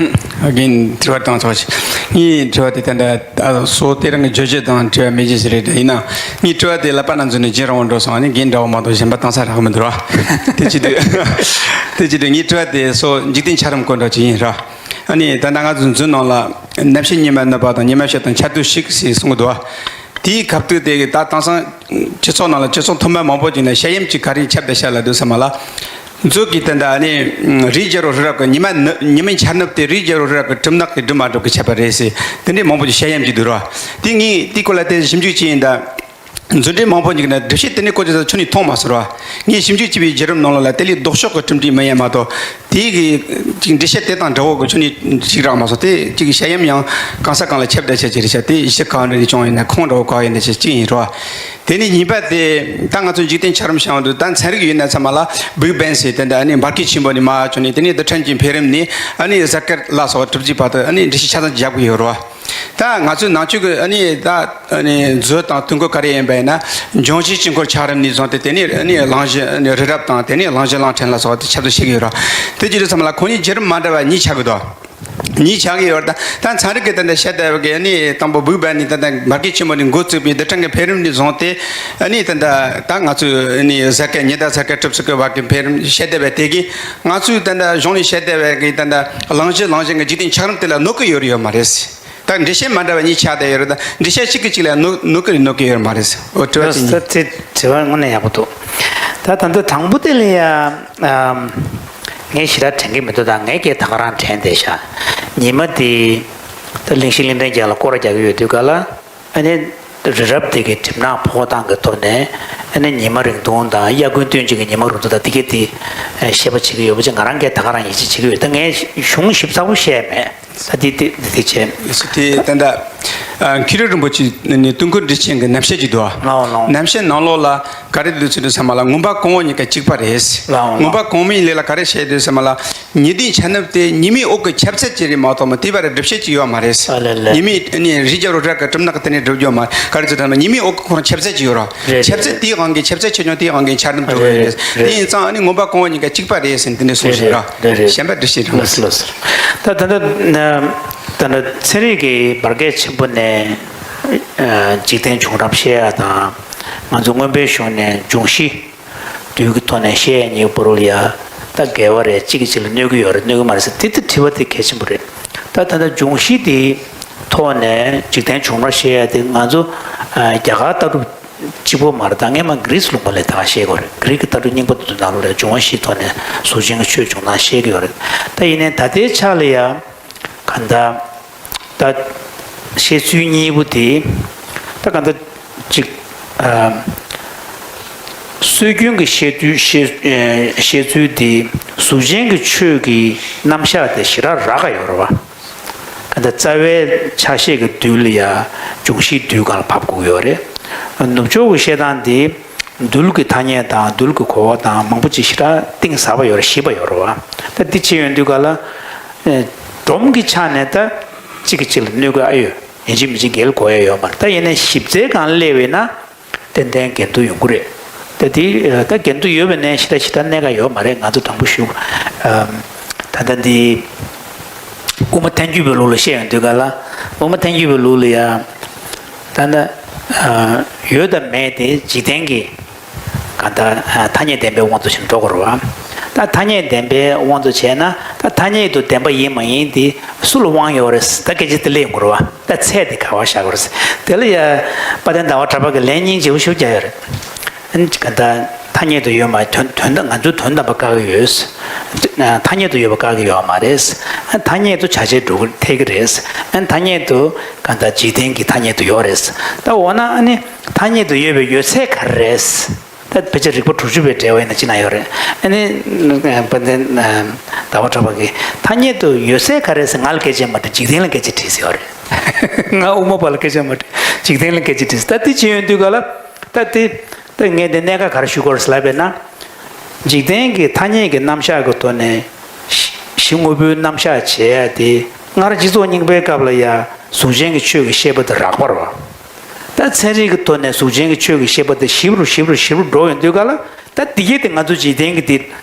རྒན་དྲི་བ་བཏང་ཆོག་ཅིག་ངའི་དྲི་བ་དེ་ད་ལྟ་སོ་དེ་རང་གི་བརྗོད་བྱ་དང་འབྲེལ་བ་མེད་ཅེས་ཞིག་རེད། ཡིན་ན་ངའི་དྲི་བ་དེ་ལ་པ་ན་འཛུལ་ནས་རྗེས་རང་བ་འགྲོ་སོང་། ཨ་ནི་རྒན་འདྲ་བོ་མ་གཏོགས་གཞན་པ་བཏང་ས་རག་མི་འདུག་ར། དེ་བྱེད་དུས་དེ་བྱེད་དུས་ངའི་དྲི་བ་དེ་སོ་འཇིག་རྟེན་ཆ་རིམ་སྐོར་འདྲ་ཅིག་ཡིན་ར། ཨ་ནི་ད་ལྟ་ང་ཚོ་མཛོད་ནང་ལ་རྣམ་ཤེས་ཉི་མ་ནུབ་པ་དང་ཉི་མ་ཤར་དང་འཆར་སྡུད་ཞིག་ཟེར་གསུང་གི་འདུག་བ། དེའི་སྐབས་དུས་དེ་གི་ད་དེང་སང་སྤྱི་ཚོགས་ནང་ལ་སྤྱི་ཚོགས་མཐོ་དམན་མང་པོ་ཅིག་ནས་བཤད་ཡམ་ཅིག་ག་རེ་ཁྱབ་བསྡད་ཤག་ལབ་དུས་ཙམ་པ་ལ། མཛོད་ཀྱི་དེ་འདྲ་ནི་རིའི་རྒྱལ་པོ་རི་རབ་ཀྱི་ཉི་མ་ནུ་ཉི་མའི་འཆར་ནུབ་དེ་རིའི་རྒྱལ་པོ་རི་རབ་ཀྱི་གྲིབ་ནག་གིས་སྒྲིབ་མ་སྒྲིབ་ཀྱི་ཁྱབ་པ་རེད་ཟེར། དེ་འདྲའི་མང་པོ་ཅིག་བཤད་ཡམ་ཅིག་འདུག་ར། དེ་ངས་དེའི་སྐོར་ལ་དེ་ཞིབ་འཇུག་བྱས་ཡིན་ད། མཛོད་འགྲེལ་མང་པོ་ཅིག་ནས་འགྲེལ་བཤད་དེ་འདྲའི་སྐོར་ཅིག་ད་ཁྱོན་ནས་མཐོང་མ་སོང་ར། ངས་ཞིབ་འཇུག་བྱས་པའི་བརྒྱུད་རིམ་ནང་ལོགས་ལ་དེ་ལས་ལྡོག་ཕྱོགས་ཀྱི་གྲུབ་འབྲས་མི་ཡོང་མ་གཏོགས། དེའི་གི་ཅིག་འགྲེལ་བཤད་དེ་དང་འདྲ་བོ་གི་ཁྱོན་ནས་ཞིག་རག་མ་སོང་། དེ་ཅིག་བཤད་ཡམ་ཡང་གང་ས་གང་ལ་ཁྱབ་བསྡད་ཤག་ཅིག་རེད་ཤག་དེ་གཞི་གང་འདྲ་ནས་བྱུང་ཡོད་ན་ཁུངས་འདྲ་བོ་གང་ཡོད་ན་ཅིག་གཅིག་ཡིན་ར། དེ་ནས་གཉིས་པ་དེ་ད་ང་ཚོ་འཇིག་རྟེན་ཆ་རིམ་བཤད་འདུག་ད་ཚན་རིག་ཡོད་ན་ཚང་མ་ལ་Big Bang ཟེར་དེ་འདྲ་ཨ་ནི་འབར་གས་ཆེན་པོ་ནས་མར་བྱུང་ནས་དེ་ནས་རྡུལ་ཕྲན་གྱི་འཕེལ་རིམ་ནས་ཨ་ནི་གཟའ་སྐར་ལ་སོགས་གྲུབ་རྗེས་བར་དུ་ཨ་ནི་འགྲེལ་བཤད་ཆ་ཚང་རྒྱབ་གི་ཡོད་ར། ད་ང་ཚོའི་ནང་ཆོས་ཀྱི་ཨ་ནི་ད་ཨ་ནི་མཛོད་དང་དུས་འཁོར་ག་རེ་ཡིན་པ་ཡིན་ན། འབྱུང་བཞིའི་དཀྱིལ་འཁོར་ཆགས་རིམ་ནས་བཟུང་སྟེ་དེ་ནས་ཨ་ནི་གླང་ཆེན་ཨ་ནི་རི་རབ་དང་དེ་ནས་གླང་ཆེན་གླང་ཕྲན་ལ་སོགས་ཏེ་ཁྱབ་བསྒྲགས་བྱེད་ཀྱི་ཡོད་ར། དེ་ཅི་རེད་ཚང་མ་ལ་ཁོ་གཉིས་བརྒྱུད་རིམ་མ་འདྲ་བ་གཉིས་ཆགས་ཀྱི་འདུག་གཉིས་ཆགས་ཀྱི་ཡོད་ར། ད་ད་ཚན་རིག་གི་ད་ལྟ་བཤད་བསྡད་པ་གི་ཨ་ནི་དང་པོ་Big Bang ནས་ད་ལྟ་འབར་གས་ཆེན་པོ་ནས་འགོ་བཙུགས་པའི་རྡུལ་ཕྲན་གྱི་འཕེལ་རིམ་ནས་བཟུང་སྟེ་ཨ་ནི་ད་ལྟ་ད་ང་ཚོས་ཨ་ནི་གཟའ་སྐར་ཉི་ཟླ་གཟའ་སྐར་གྲུབ་ཚུལ་གྱི་བར་གྱི་འཕེལ་རིམ་བཤད་བསྡད་པ་དེ་གིས་ང་ཚོས་ད་ལྟ་གཞུང་ནས་བཤད་བསྡད་པ་གི་ད་ལྟ་གླང་ཆེན་གླང་ཆེན་གྱི་འཇིག་རྟེན་ཆགས་རིམ་དེ་ལ་གནོད་ཀྱི་ཡོད་རེད་ཡོད་མ་རེད། ད་འགྲེལ་བཤད་མ་འདྲ་བ་གཉིས་ཆགས་བསྡད་ཡོད་རེད། ད་འགྲེལ་བཤད་གཅིག་གིས་གཅིག་ལ་གནོད་གནོད་ཀྱི་རེད་གནོད་ཀྱི་ཡོད་མ་རེད། འོ་དྲི་བ་དེ་གཉིས། ད་དེ་དྲི་བ་དངོས་གནས་ཡག་པོ་འདུག་ད་ད་ལྟ་དང་པོ་དེ་ལ་ཡ་ཨམ། ངས་ཞེ་དྲག་དྲན་གྱི་མི་འདུག་ད་ངས་སྐད་ད་ག་རང་དྲན་བསྡད་ཤག་ཉི་མ་དེ་ད་གླིང་བཞི་གླིང་ཕྲན་བརྒྱད་ལ་སྐོར་ར་རྒྱག་གི་ཡོད་དུས་ག་ལ་ཨ་ནི་རི་རབ་དེ་གའི་གྲིབ་ནག་ཕོག་སྟངས་ཀྱི་ཐོག་ནས་ཨ་ནི་ཉི་མ་རིང་ཐུང་དང་དབྱར་དགུན་སྟོན་དཔྱིད་ཀྱི་ཉི་མ་རིང་ཐུང་དང་དེ་གའི་དེ་བཤད་པ་བྱེད་ཀྱི་ཡོད་པ་ཅིག་ང་རང་སྐད་ད་ག་རང་ཡིད་ཆེས་བྱེད་ཀྱི་ཡོད། ད་ངས་གཞུང་ཞིབ་ཚགས་པོ་བཤད་མེད། ད་དེ་དེ་དེ་བྱས། དེ་ད་ལྟ་མཁས་གྲུབ་རིན་པོ་ཆེ་ནི་དུས་འཁོར་འགྲེལ་ཆེན་གྱི་རྣམ་བཤད་ཅིག་འདུག་ལའོ་ལའོ། རྣམ་བཤད་ནང་ལོགས་ལ་ག་རེ་འདུག་ཟེར་དུས་ཙམ་པ་ལ་མངོན་པ་གང་བོ་གཉིས་ཀ་གཅིག་པ་རེད། ལའོ་ལའོ། མངོན་པ་གང་བོའི་ལས་ལ་ག་རེ་བཤད་དུས་ཙམ་པ་ལ་ཉི་ཟླའི་འཆར་ནུབ་དེ་ཉི་མའི་འོག་གི་ཁྱབ་ཚད་ཅིག་རེད་མ་གཏོགས་མ་དེ་བར་སྒྲུབ་བྱེད་ཅིག་ཡོད་མ་རེད། ཨ་ལེ་ལེ། ཉི་མའི་ནི་རི་རྒྱལ་པོ་རི་རབ་ཀྱི་གྲིབ་ནག་གི་དེ་ནས་སྒྲུབ་རྒྱུ་མ་རེད། ག་རེ་ཟེར་དུས་ཙམ་པ་ཉི་མའི་འོག་གི་ཁོ་རང་ཁྱབ་ཚད་ཅིག་ཡོད་རེད། རེད། ཁྱབ་ཚད་དེའི་དབང་གིས་ཁྱབ་ཚད་ཆེ་ཆུང་དེའི་དབང་གིས་འཆར་ནུབ་འགྲོ་གི་རེད། རེད། དེ་ཡིན་ཙང་ཨ་ནི་མངོན་པ་གང་བོ་གཉིས་ཀ་གཅིག་པ་རེད་ཟེར་ནས་དེ་ནས་གསུངས་ཤིང་ར། རེད་རེད། གཞན་པ་འགྲེལ་བཤད་རང་ལགས་སོ་ལགས་སོ། ད་ད་ལྟ་ད་ལྟ་ཚན་རིག་གི་འབར་གས་ཆེན་པོ་ནས་འཇིག་རྟེན་བྱུང་རབས་བཤད་ཡ་དང་ང་ཚོ་མངོན་པའི་གཞུང་ནས་འབྱུང་བཞི་དུས་ཀྱི་ཐོག་ནས་བཤད་ཡ་གཉིས་བར་ལ་ཡ་ད་འགལ་བ་རེད། གཅིག་གིས་གཅིག་ལ་གནོད་ཀྱི་ཡོད་རེད་གནོད་ཀྱི་མ་རེད་ཟེར་དེ་ད་དྲི་བ་དེ་གལ་ཆེན་པོ་རེད། ད་ད་ལྟ་འབྱུང་བཞི་དེའི་ཐོག་ནས་འཇིག་རྟེན་བྱུང་རབས་བཤད་ཡ་དེ་ང་ཚོ་ཨ་རྒྱ་གར་ལྟ་གྲུབ་གཅིག་པོ་མ་རེད། ད་སྔས་མ་གྷི་རིས་ལུང་པ་ལ་ད་ག་བཤད་དགོས་རེད། གྷི་རིས་ཀྱི་ལྟ་གྲུབ་རྙིང་པ་དེ་ཚོ་ནང་ལོགས་ལ་འབྱུང་བ་བཞིའི་ཐོག་ནས་གཟུགས་ཅན་གྱི་ཆོས་བྱུང་སྟངས་བཤད་ཀྱི་ཡོད་རེད། ད་ཡིན་ནའི་ད་ལྟའི་ཆ་ལ་ཡ་ག་འདྲ་ད་བཤད་ཚུལ་གཉིས་པོ་དེ་ད་ག་འདྲ་ཅིག་ཨ། སྲོལ་རྒྱུན་གྱི་བཤད་ཚུལ་བཤད་ཨེ་བཤད་ཚུལ་དེ་གཟུགས་ཅན་གྱི་ཆོས་ཀྱི་རྣམ་གཞག་དེ་ཞེ་དྲག་རག་ག་ཡོད་རེད་བ། ག་འདྲ་རྩ་བའི་ཕྱག་བཞེས་ཀྱི་རྡུལ་ལ་ཡ་འབྱུང་བཞིའི་རྡུལ་སྒང་ལ་བབས་དགོས་ཀྱི་ཡོད་རེད། ནུབ་ཕྱོགས་ཀྱི་བཤད་སྟངས་དེ་རྡུལ་གྱི་ཐ་སྙད་དང་རྡུལ་གྱི་གོ་བ་དང་མང་པོ་ཅིག་ཞེ་དྲག་གཏིང་ཟབ་པ་ཡོད་རེད། ཞིབ་པ་ཡོད་རེད་བ། ད་འདི་བྱས་ཡོང་དུས་ག་ལ་ཨེ་སྒྲོམ་གྱི་ཆ་ནས་ད་གཅིག་གིས་གཅིག་ལ་གནོད་ཀྱི་ཨ་ཡོད། ཡིན་གཅིག་མིན་གཅིག་འགལ་དགོས་ཡ་ཡོད་མ་རེད། ད་ཡིན་ནའི་ཞིབ་ཚད་སྒང་སླེབས་པས་ན་ཏན་ཏན་འགལ་འདུ་ཡོང་གི་རེད། ད་དེ་ད་འགལ་འདུ་ཡོད་པ་ནས་ཞེ་དྲག་ཞེ་དྲག་གནད་འགག་ཡོད་མ་རེད། ང་ཚོ་དང་པོ་ཞུ། ཨམ། ད་ལྟ་འདི་དབུ་མ་ཐལ་འགྱུར་བའི་ལུགས་ལ་བཤད་ཡོང་དུས་ག་ལ། དབུ་མ་ཐལ་འགྱུར་བའི་ལུགས་ལ་ཡ་ད་ལྟ་ཨ་ཡོད་དང་མེད་དེ་འཇིག་རྟེན་གྱི་གང་ལྟར་ཨ་ཐ་སྙད་བདེན་པའི་དབང་དུ་བྱས་ནས་འགྲོ་དགོས་རེད་བ། ད་ཐ་སྙད་བདེན་པའི་དབང་དུ་བྱས་ན་ད་ཐ་སྙད་དུ་བདེན་པ་ཡིན་མ་ཡིན་དེ་སུ་ལ་དབང་ཡོད་རེད། ད་སྐད་ཆ་དེ་སླེབས་ཡོང་གི་རེད་བ། ད་ཚད་དེ་ག་པར་བཞག་དགོས་རེད། དེ་ལ་ཡ་དཔལ་ལྡན་ཟླ་བ་གྲགས་པ་གིས་ལན་སྙིང་རྗེ་པོ་ཞིག་བརྒྱབ་ཡོད་རེད། ཨ་ནི་གང་ལྟར་ཐ་སྙད་དུ་ཡོད་མ་དོན་དོན་དག་ང་ཚོའི་དོན་དམ་པ་བཀག་གི་ཡོད། ཐ་སྙད་དུ་ཡོད་པ་བཀག་གི་ཡོད་མ་རེད། ཐ་སྙད་དུ་བྱ་བྱེད་སྒྲུབ་ཐེག་གི་རེད། ཨ་ནི་ཐ་སྙད་དུ་གང་ལྟར་འཇིག་རྟེན་གྱི་ཐ་སྙད་དུ་ཡོད་རེད། ད་འོ་ན་ཨ་ནི་ཐ་སྙད་དུ་ཡོད་པའི་ཡོད་ཚད་ག་རེ་རེད། ད་ཕལ་ཆེར་རིགས་པ་དྲུག་ཅུ་པའི་འགྲེལ་པ་ཡིན་ན་ཅི་ན་ཡོད་རེད། ཨ་ནི་དཔལ་ལྡན་ཟླ་བ་གྲགས་པ་གིས་ཐ་སྙད་དུ་ཡོད་ཚད་ག་རེ་རེད་ཟེར་ང་ལ་སྐད་ཆ་མ་དྲིས། འཇིག་རྟེན་ལ་སྐད་ཆ་དྲིས་ཟེར་ཡོད་རེད། ང་དབུ་མ་པ་ལ་སྐད་ཆ་མ་དྲིས། འཇིག་རྟེན་ལ་སྐད་ཆ་དྲིས། ད་དེ་བྱས་ཡོང་དུས་ག་ལ་ད་དེ་ད་ངས་དེ་གནད་འགག་ག་རེ་ཞུ་དགོས་རེད་ལབ་པས་ན། འཇིག་རྟེན་གྱི་ཐ་སྙད་ཀྱི་རྣམ་གཞག་གི་ཐོག་ནས་གཞི་དངོས་པོའི་རྣམ་གཞག་བྱེད་ཡ་དེ་སྔར་སྤྱི་ཚོགས་རྙིང་པའི་སྐབས་ལ་ཡ་གཟུགས་ཅན་གྱི་ཆོས་ཀྱི་བཤད་པ་དེ་རགས་པ་རེད་བ། ད་ཚན་རིག་གི་ཐོག་ནས་གཟུགས་ཅན་གྱི་ཆོས་ཀྱི་བཤད་པ་དེ་ཞིབ་རུ་ཞིབ་རུ་ཞིབ་རུ་འགྲོ་ཡོང་དུས་ག་ལ་ད་འདི་གས་དེ་ང་ཚོ་འཇིག་རྟེན་གྱི་དེ་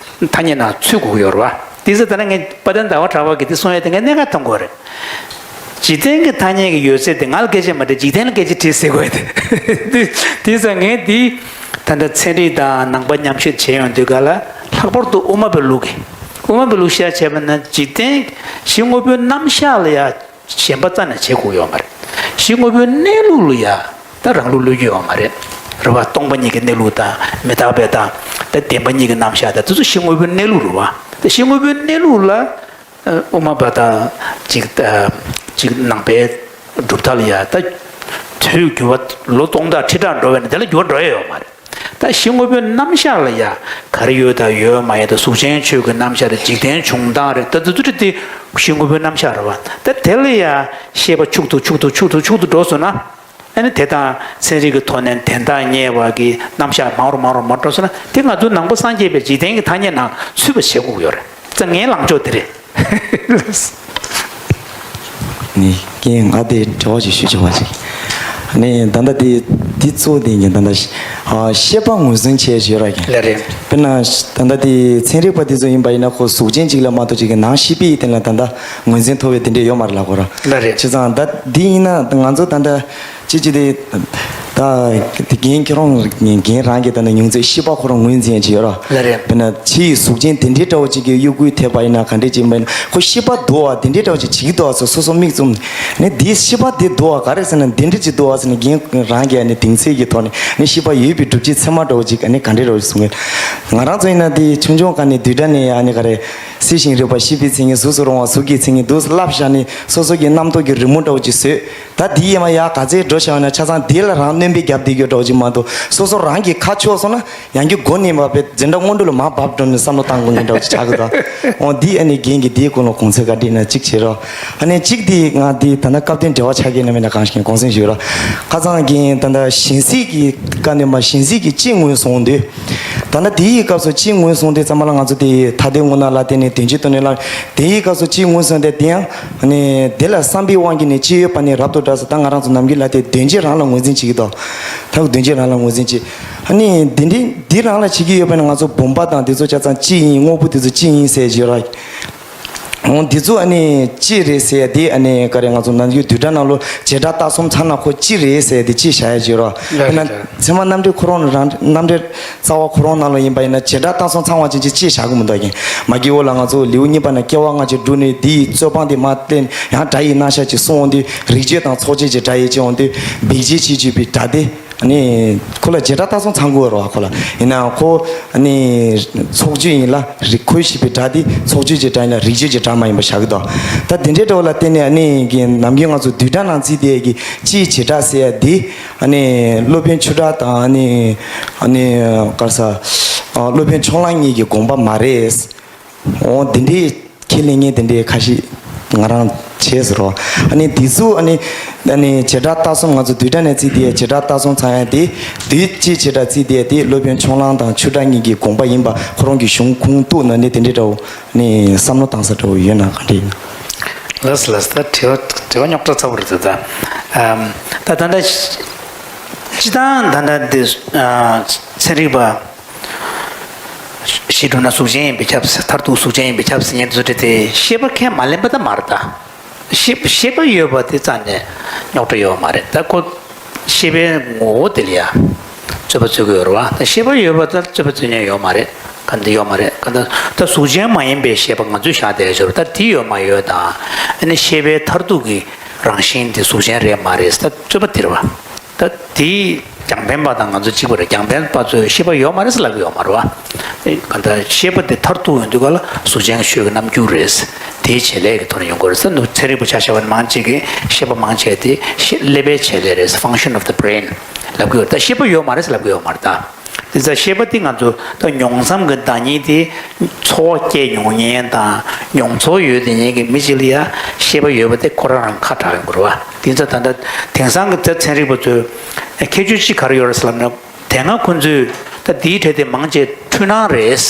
ཐ་སྙད་ནང་ཚུད་དགོས་ཀྱི་ཡོད་རེད་བ། དེ་ཚོ་ད་ནི་ངས་དཔལ་ལྡན་ཟླ་བ་གྲགས་པ་གིས་དེ་གསུང་ཡ་དེ་ངས་གནད་འགག་མཐོང་གི་ཡོད་རེད། འཇིག་རྟེན་གྱི་ཐ་སྙད་ཀྱི་ཡོད་ཚད་དེ་ང་ལ་སྐད་ཆ་མ་དྲིས། འཇིག་རྟེན་ལ་སྐད་ཆ་དྲིས་ཟེར་དགོས་དེ། དེ་དེ་ཙང་ངས་འདི་ད་ལྟ་ཚན་རིག་དང་ནང་པ་མཉམ་བཤད་བྱས་ཡོང་དུས་ག་ལ་ལྷག་པར་དུ་དབུ་མ་པའི་ལུགས་ཀྱི་དབུ་མ་པའི་ལུགས་བཤད་བྱས་པ་ན་འཇིག་རྟེན་གཞི་དངོས་པོའི་རྣམ་གཞག་ལ་ཡ་ཞེན་པ་རྩ་ནས་བྱེད་དགོས་ཡོད་མ་རེད། གཞི་དངོས་པོའི་གནས་ལུགས་ལ་ཡ་ད་རང་ལུགས་ལུས་ཀྱི་ཡོད་མ་རེད། རེད་བ། སྟོང་པ་ཉིད་ཀྱི་གནས་ལུགས་དང་མི་རྟག་པའི་དང་ད་བདེན་པ་གཉིས་ཀྱི་རྣམ་གཞག་དང་དེ་ཚོ་གཞི་དངོས་པོའི་གནས་ལུགས་རེད་བ། ད་གཞི་དངོས་པོའི་གནས་ལུགས་ལ། དབུ་མ་པ་དང་ཅིག་ཅིག་ནང་པའི་གྲུབ་མཐའ་ལ་ཡ་ད་དུས་འགྱུར་བ་ལོ་སྟོང་ཕྲག་ཁྲི་ཕྲག་འགྲོ་བས་ན་དེ་ལ་འགྱུར་བ་འགྲོ་ཡ་ཡོད་མ་རེད། ད་གཞི་དངོས་པོའི་རྣམ་གཞག་ལ་ཡ་ག་རེ་ཡོད་དང་ཡོད་མ་ཡོད་དང་གཟུགས་ཅན་ཆོས་ཀྱི་རྣམ་གཞག་དང་འཇིག་རྟེན་བྱུང་སྟངས་རེད། ད་དེ་ཚོ་དེ་གཞི་དངོས་པོའི་རྣམ་གཞག་རེད་བ། ད་དེ་ལ་ཡ་ཤེས་པ་འཁྱུག་ཏུ་འཁྱུག་ཏུ་འཁྱུག་ཏུ་འཁྱུག་ཏུ་འགྲོ་སོང་ན། ཨ་ནི་དེ་དང་ཚན་རིག་གི་ཐོག་ནས་དན་རྟགས་རྙེད་པ་གི་རྣམ་གཞག་མང་རུ་མང་རུ་མར་འགྲོ་སོང་ན་དེ་ང་ཚོའི་ནང་པ་སངས་རྒྱས་པའི་འཇིག་རྟེན་གྱི་ཐ་སྙད་ནང་ཚུད་པ་བྱེད་དགོས་ཀྱི་ཡོད་རེད། ཙང་ངའི་ལངས་ཕྱོགས་དེ་རེད། ནི་རྐྱེན་ང་དེ་དྲི་བ་ཞིག་ཞུ་ཆོག་པ་ཞིག་ནི་ད་ལྟ་དེ་འདི་གཙོ་བོ་དེ་ཡིན་ད་ལྟ་ཤེས་པ་ངོས་འཛིན་བྱས་ཞོར་ར་ཡིན། ལ་རེད། དཔེར་ན་ད་ལྟ་དེ་ཚན་རིག་པ་དེ་ཚོ་ཡིན་པ་ཡིན་ན་ཁོ་གཟུགས་ཅན་ཅིག་ལ་མ་གཏོགས་ཅིག་གི་ནང་ཤེས་པའི་སྟེང་ལ་ད་ལྟ་ངོས་འཛིན་ཐོབ་པའི་དེ་འདྲས་ཡོད་མ་རེད་ལ་ཁོ་ར། ལ་རེད། བྱས་ཙང་ད་འདི་ཡིན་ན་ང་ཚོ་ད་ལྟ་ཅི་ཅི་དེ་ད་དེ་རྒན་ཁྱེད་རང་རྒན་རང་གི་ད་ནི་མྱོང་ཚོར་ཤེས་པ་ཁོ་རང་ངོས་འཛིན་བྱེད་ཡོད་ར། ལ་རེད། དཔེར་ན་ཕྱི་ཡི་གཟུགས་ཅན་དེ་འདྲའི་འདྲ་བོ་ཅིག་གི་གཡོ་འགུལ་ཐེབས་པ་ཡིན་ན་ག་འདྲས་ཅིག་མིན་ཁོ་ཤེས་པ་འདུག་བ་དེ་འདྲའི་འདྲ་བོ་ཅིག་བྱེད་ཀྱི་འདུག་བ་སོ་སོ་སོ་མིག་བཙུམ་ནས་འདིའི་ཤེས་པ་དེ་འདུག་བ་ག་རེ་ཟེར་ན་དེ་འདྲས་ཅིག་འདུག་བ་ཟེར་ནས་རྒན་རང་གིས་ནི་གདེང་ཚོད་ཀྱི་ཐོག་ནས་ནི་ཤེས་པ་ཡོད་པའི་སྒྲུབ་བྱེད་ཚད་མ་འདྲ་བོ་ཅིག་ནི་ག་འདྲས་འདྲ་བོ་ཅིག་གསུང་གི་ང་རང་ཚོ་ཡིན་ན་དེ་ཆུང་ཆུང་སྒང་ནས་བསྡུས་གྲྭ་ནས་ཡང་ནི་ག་རེ། སྲིད་ཞིང་རིག་པ་ཤེས་པའི་མཚན་ཉིད་གཟུགས་སུ་རུང་བ་གཟུགས་ཀྱི་མཚན་ཉིད་འདུག་ལབ་བཞག་ནས་སོ་སོ་གི་རྣམ་རྟོག་གི་རི་མོ་འདྲ་བོ་ཅིག་བཟོས། ད་འདི་ཡིན་མ་ཡ་ག་ཚད་འགྲོ་བཞག་ན་ཆ་ཚང་འདི་ལ་རང་སྣོན་པ་བརྒྱབ་བསྡད་རྒྱུ་འདྲ་བོ་ཅིག་མ་གཏོགས་སོ་སོ་རང་གི་ཁ་ཕྱོགས་སོང་ན་ཡང་རྒྱུ་མགོ་ནས་མ་བབས་འཛིན་གྲྭ་སྔོན་འགྲོ་ལ་མ་བབས་འགྲོ་ནས་བསམ་བློ་བཏང་དགོས་མཁན་འདྲ་བོ་ཅིག་ཆགས་ཀྱི་འདུག་འོ་འདི་ཨ་ནི་རྒན་གྱིས་འདིའི་སྐོར་ལ་དགོངས་ཚུལ་ག་འདྲ་ཡིན་ན་གཅིག་བྱེད་རོགས། ཨ་ནི་གཅིག་འདི་ང་འདི་ད་ལྟ་སྐབས་དོན་འབྲེལ་བ་ཆགས་ཀྱི་ཡིན་ན་མིན་ན་གང་ཞིག་དགོངས་སེམས་ཞུ་རོགས། ཁ་སང་རྒན་ད་ལྟ་ཞིང་སྲིད་ཀྱི་བཀའ་གནོན་པ་ཞིང་སྲིད་ཀྱི་སྤྱི་དངོས་བཟུང་དུས། ད་ལྟ་དེའི་སྐབས་སུ་སྤྱི་དངོས་བཟུང་དུས་ཙམ་པ་ལ་ང་ཚོ་དེ་ཐ་དད་དངོས་སྣང་ལ་བརྟེན་ནས་དོན་སྤྱི་དོན་ནས་ལ་དེའི་སྐབས་སུ་སྤྱི་དངོས་བཟུང་དེ་དེ་ཡང་ནི་དེ་ལ་བསམ་པའི་དབང་གིས་ནི་སྤྱི་ཡོད་པ་ནི་རབ་ཏུ་བསྒྲགས་སོ། ད་ང་རང་ཚོ་ནམ་རྒྱུན་ལ་དེ་དོན་སྤྱི་རང་ལ་ངོས་འཛིན་བྱེད་ཀྱི་འདུག་ད་དོན་སྤྱི་རང་ལ་ངོས་འཛིན་བྱེད། ཨ་ནི་འདི་འདྲའི་འདི་རང་ལ་བྱེད་ཀྱི་ཡོད་པ་ནི་ང་ཚོ་བུམ་པ་དང་དེ་ཚོ་ཆ་ཚང་སྤྱི་ཡིན། དངོས་པོ་དེ་ཚོ་སྤྱི་ཡིན་ཟེར་བརྗོད་ར། འོ་འདི་ཚོ་ཨ་ནི་ཅི་རེད་ཟེར་ཡ་དེ། ཨ་ནི་ག་རེ་ང་ཚོ་ནམ་རྒྱུན་བསྡུས་གྲྭ་ནང་ལོ་བྱེ་བྲག་ལྟ་སྲུང་ཚང་ན་ཁོ་ཅི་རེད་ཟེར་ཡ་དེ་ཅི་བྱ་ཡ་ཅིག་རོ། ཡ་ཡིན་ན་ཡ། ཚད་མ་རྣམ་འགྲེལ་ཁོ་རང་རང་རྣམ་འགྲེལ་རྩ་བ་ཁོ་རང་ནང་ལོ་ཡིན་པ་ཡིན་ན་བྱེ་བྲག་ལྟ་སྲུང་ཚང་བ་ཅན་ཅིག་ཅི་བྱ་གི་མི་འདུག་ཡིན་མ་གི་འོ་ལ་ང་ཚོ་ལེའུ་གཉིས་པ་ན་སྐྱེ་བ་སྔ་ཕྱི་བསྒྲུབས་ནས་དེའི་རྩོད་སྤང་དེ་མ་བསྟན་ཡང་དགྲ་ཡི་རྣམ་གཞག་ཅིག་གསུངས་འོང་དུས་རིགས་གཅོད་དང་ཚོགས་གཅོད་ཀྱི་སྒྲ་ཡི་ཅིག་འོང་དུས་འབིགས་བྱེད་བྱེད་བྱེད་པའི་སྒྲ་དེ། ཨ་ནི་ཁོ་ལ་བྱེ་བྲག་ལྟ་སྲུང་ཚང་དགོས་རོ། ཁོ་ལ་ཡིན་ན་ཁོ་ཨ་ནི་ཚོགས་གཅོད་ཡིན་ལ་རིགས་ཁོས་ཤེས་པའི་སྒྲ་དེ་ཚོགས་གཅོད་ཀྱི་སྒྲ་ཡིན་ལ་རིགས་གཅོད་ཀྱི་སྒྲ་མ་ཡིན་པ་བཞག་གི་འདུག་ད་དེ་འདྲའི་འདྲ་བོ་ལ་བརྟེན་ནས་ཨ་ནི་གི་ནམ་རྒྱུན་ང་ཚོ་བསྡུས་གྲྭ་ནང་བརྩིས་དེ་གི་སྤྱིའི་བྱེ་བྲག་ཟེར་ཡ་དེ་ཨ་ནི་སློབ་དཔོན་ཆུ་བྲག་དང་ཨ་ནི་ཨ་ནི་ག་རེ་ཟ། སློབ་དཔོན་ཕྱོགས་གླང་གཉིས་ཀྱི་དགོངས་པ་མ་རེད། འོ་འདི་འདྲའི་ཁས་ལེན་མཁན་དེ་འདྲའི་ཁ་ཤས་ང་རང་བྱས་ཟེར་རོ། ཨ་ནི་དེ་ཚོ་ཨ་ནི་ཨ་ནི་བྱེ་བྲག་ལྟ་སྲུང་ང་ཚོ་བསྡུས་གྲྭ་ནས་བརྩིས་དེ་བྱེ་བྲག་ལྟ་སྲུང་ཚང་ཡ་དེ་བསྡུས་སྤྱིའི་བྱེ་བྲག་བརྩིས་དེ་དེ་སློབ་དཔོན་ཕྱོགས་གླང་དང་ཆུ་བྲག་གཉིས་ཀྱི་དགོངས་པ་ཡིན་པ་ཁོ་རང་གི་གཞུང་ཁུངས་གཏུགས་ན་ནི་དེ་འདྲའི་འདྲ་བོ་ཨ་ནི་བསམ་བློ་བཏང་ས་འདྲ་བོ་ཡོད་ན་ག་འདྲ་ཡིན། ལགས་སོ་ལགས་སོ། ད་དྲི་བ་དྲི་བ་རྙོག་དྲ་ཚ་པོ་རེད་ད། ད་ད་ད་ད་སྤྱི་བཏང་ད་ད་འདི་ཚན་རིག་པ། ཞེས་བསྒྲུབས་ན་གཟུགས་ཅན་ཡིན་པས་ཁྱབ་ཟེར། མཐར་ཐུག་གཟུགས་ཅན་ཡིན་པས་ཁྱབ་ཟེར་མཁན་དེ་ཚོ་དེ་ཤེས་པ་ཁས་མ་ལེན་པ་ད་མ་རེད་ད། ཤེས་ཤེས་པ་ཡོད་པ་དེ་རྩ་ནས་རྙོག་དྲ་ཡོད་མ་རེད་ད། ཁོ་ཤེས་པའི་ངོ་བོ་དེ་ལ་ཡ་རྩོད་པ་རྩོད་ཀྱི་ཡོད་རེད་བ། ད་ཤེས་པ་ཡོད་པ་ད་རྩོད་པ་རྩོད་མཁན་ཡོད་མ་རེད། ག་འདི་ཡོད་མ་རེད། ག་ད་ད་གཟུགས་ཅན་མ་ཡིན་པའི་ཤེས་པ་ང་ཚོས་བཞག་བསྡད་ཡོད་རེད། ད་དེ་ཡོད་མ་ཡོད་དང་ཨ་ནི་ཤེས་པའི་མཐར་ཐུག་གི་རང་བཞིན་དེ་གཟུགས་ཅན་རེད་མ་རེད་ད་རྩོད་པ་དེ་རེད་བ། ད་དེ་རྒྱང་འཕེན་པ་དང་ང་ཚོ་གཅིག་པ་རེད། རྒྱང་འཕེན་པ་ཚོས་ཤེས་པ་ཡོད་མ་རེད་ཟེར་ལབ་ཀྱི་ཡོད་མ་རེད་བ། གང་ལྟར་ཤེས་པ་དེ་མཐར་ཐུག་ཡོང་དུས་ག་ལ་གཟུགས་ཅན་གྱི་ཆོས་ཀྱི་རྣམ་འགྱུར་རེད། དེའི་བྱེད་ལས་ཀྱི་ཐོག་ནས་ཡོང་གི་རེད་ཟེར། ཚན་རིག་པ་ཆ་བཞག་པ་ནི་མང་ཆེ་གིས་ཤེས་པ་མང་ཆེ་དེ་ཤེས་ཀླད་པའི་བྱེད་ལས་རེད། function of the brain ལབ་ཀྱི་ཡོད་རེད། ད་ཤེས་པ་ཡོད་མ་རེད་ཟེར་ལབ་ཀྱི་ཡོད་མ་རེད་ད། དེ་ཚ་ཤེས་པ་དེ་ང་ཚོ་ད་མྱོང་མཚམས་ཀྱི་བདག་ཉིད་དེ་ཚོར་བ་སྐྱེས་མྱོང་མཁན་དང་མྱོང་ཚོར་ཡོད་དེ་ཉིད་ཀྱི་མི་གཅིག་ལ་ཡ་ཤེས་པ་ཡོད་པ་དེ་ཁོ་རང་རང་ཁ་གྲག་ཡོང་གི་རེད་བ། དེ་ཚ་ད་ལྟ་དེང་སང་གི་ད་ཚན་རིག་པ་ཚོས་ཁྱད་ཆོས་གཅིག་ག་རེ་ཡོད་རེད་ཟེར་ལབ་ན། དེ་སྔ་ཁོང་ཚོས་ད་འདིའི་གྲས་དེ་མང་ཆེ་འཁྲུལ་སྣང་རེད།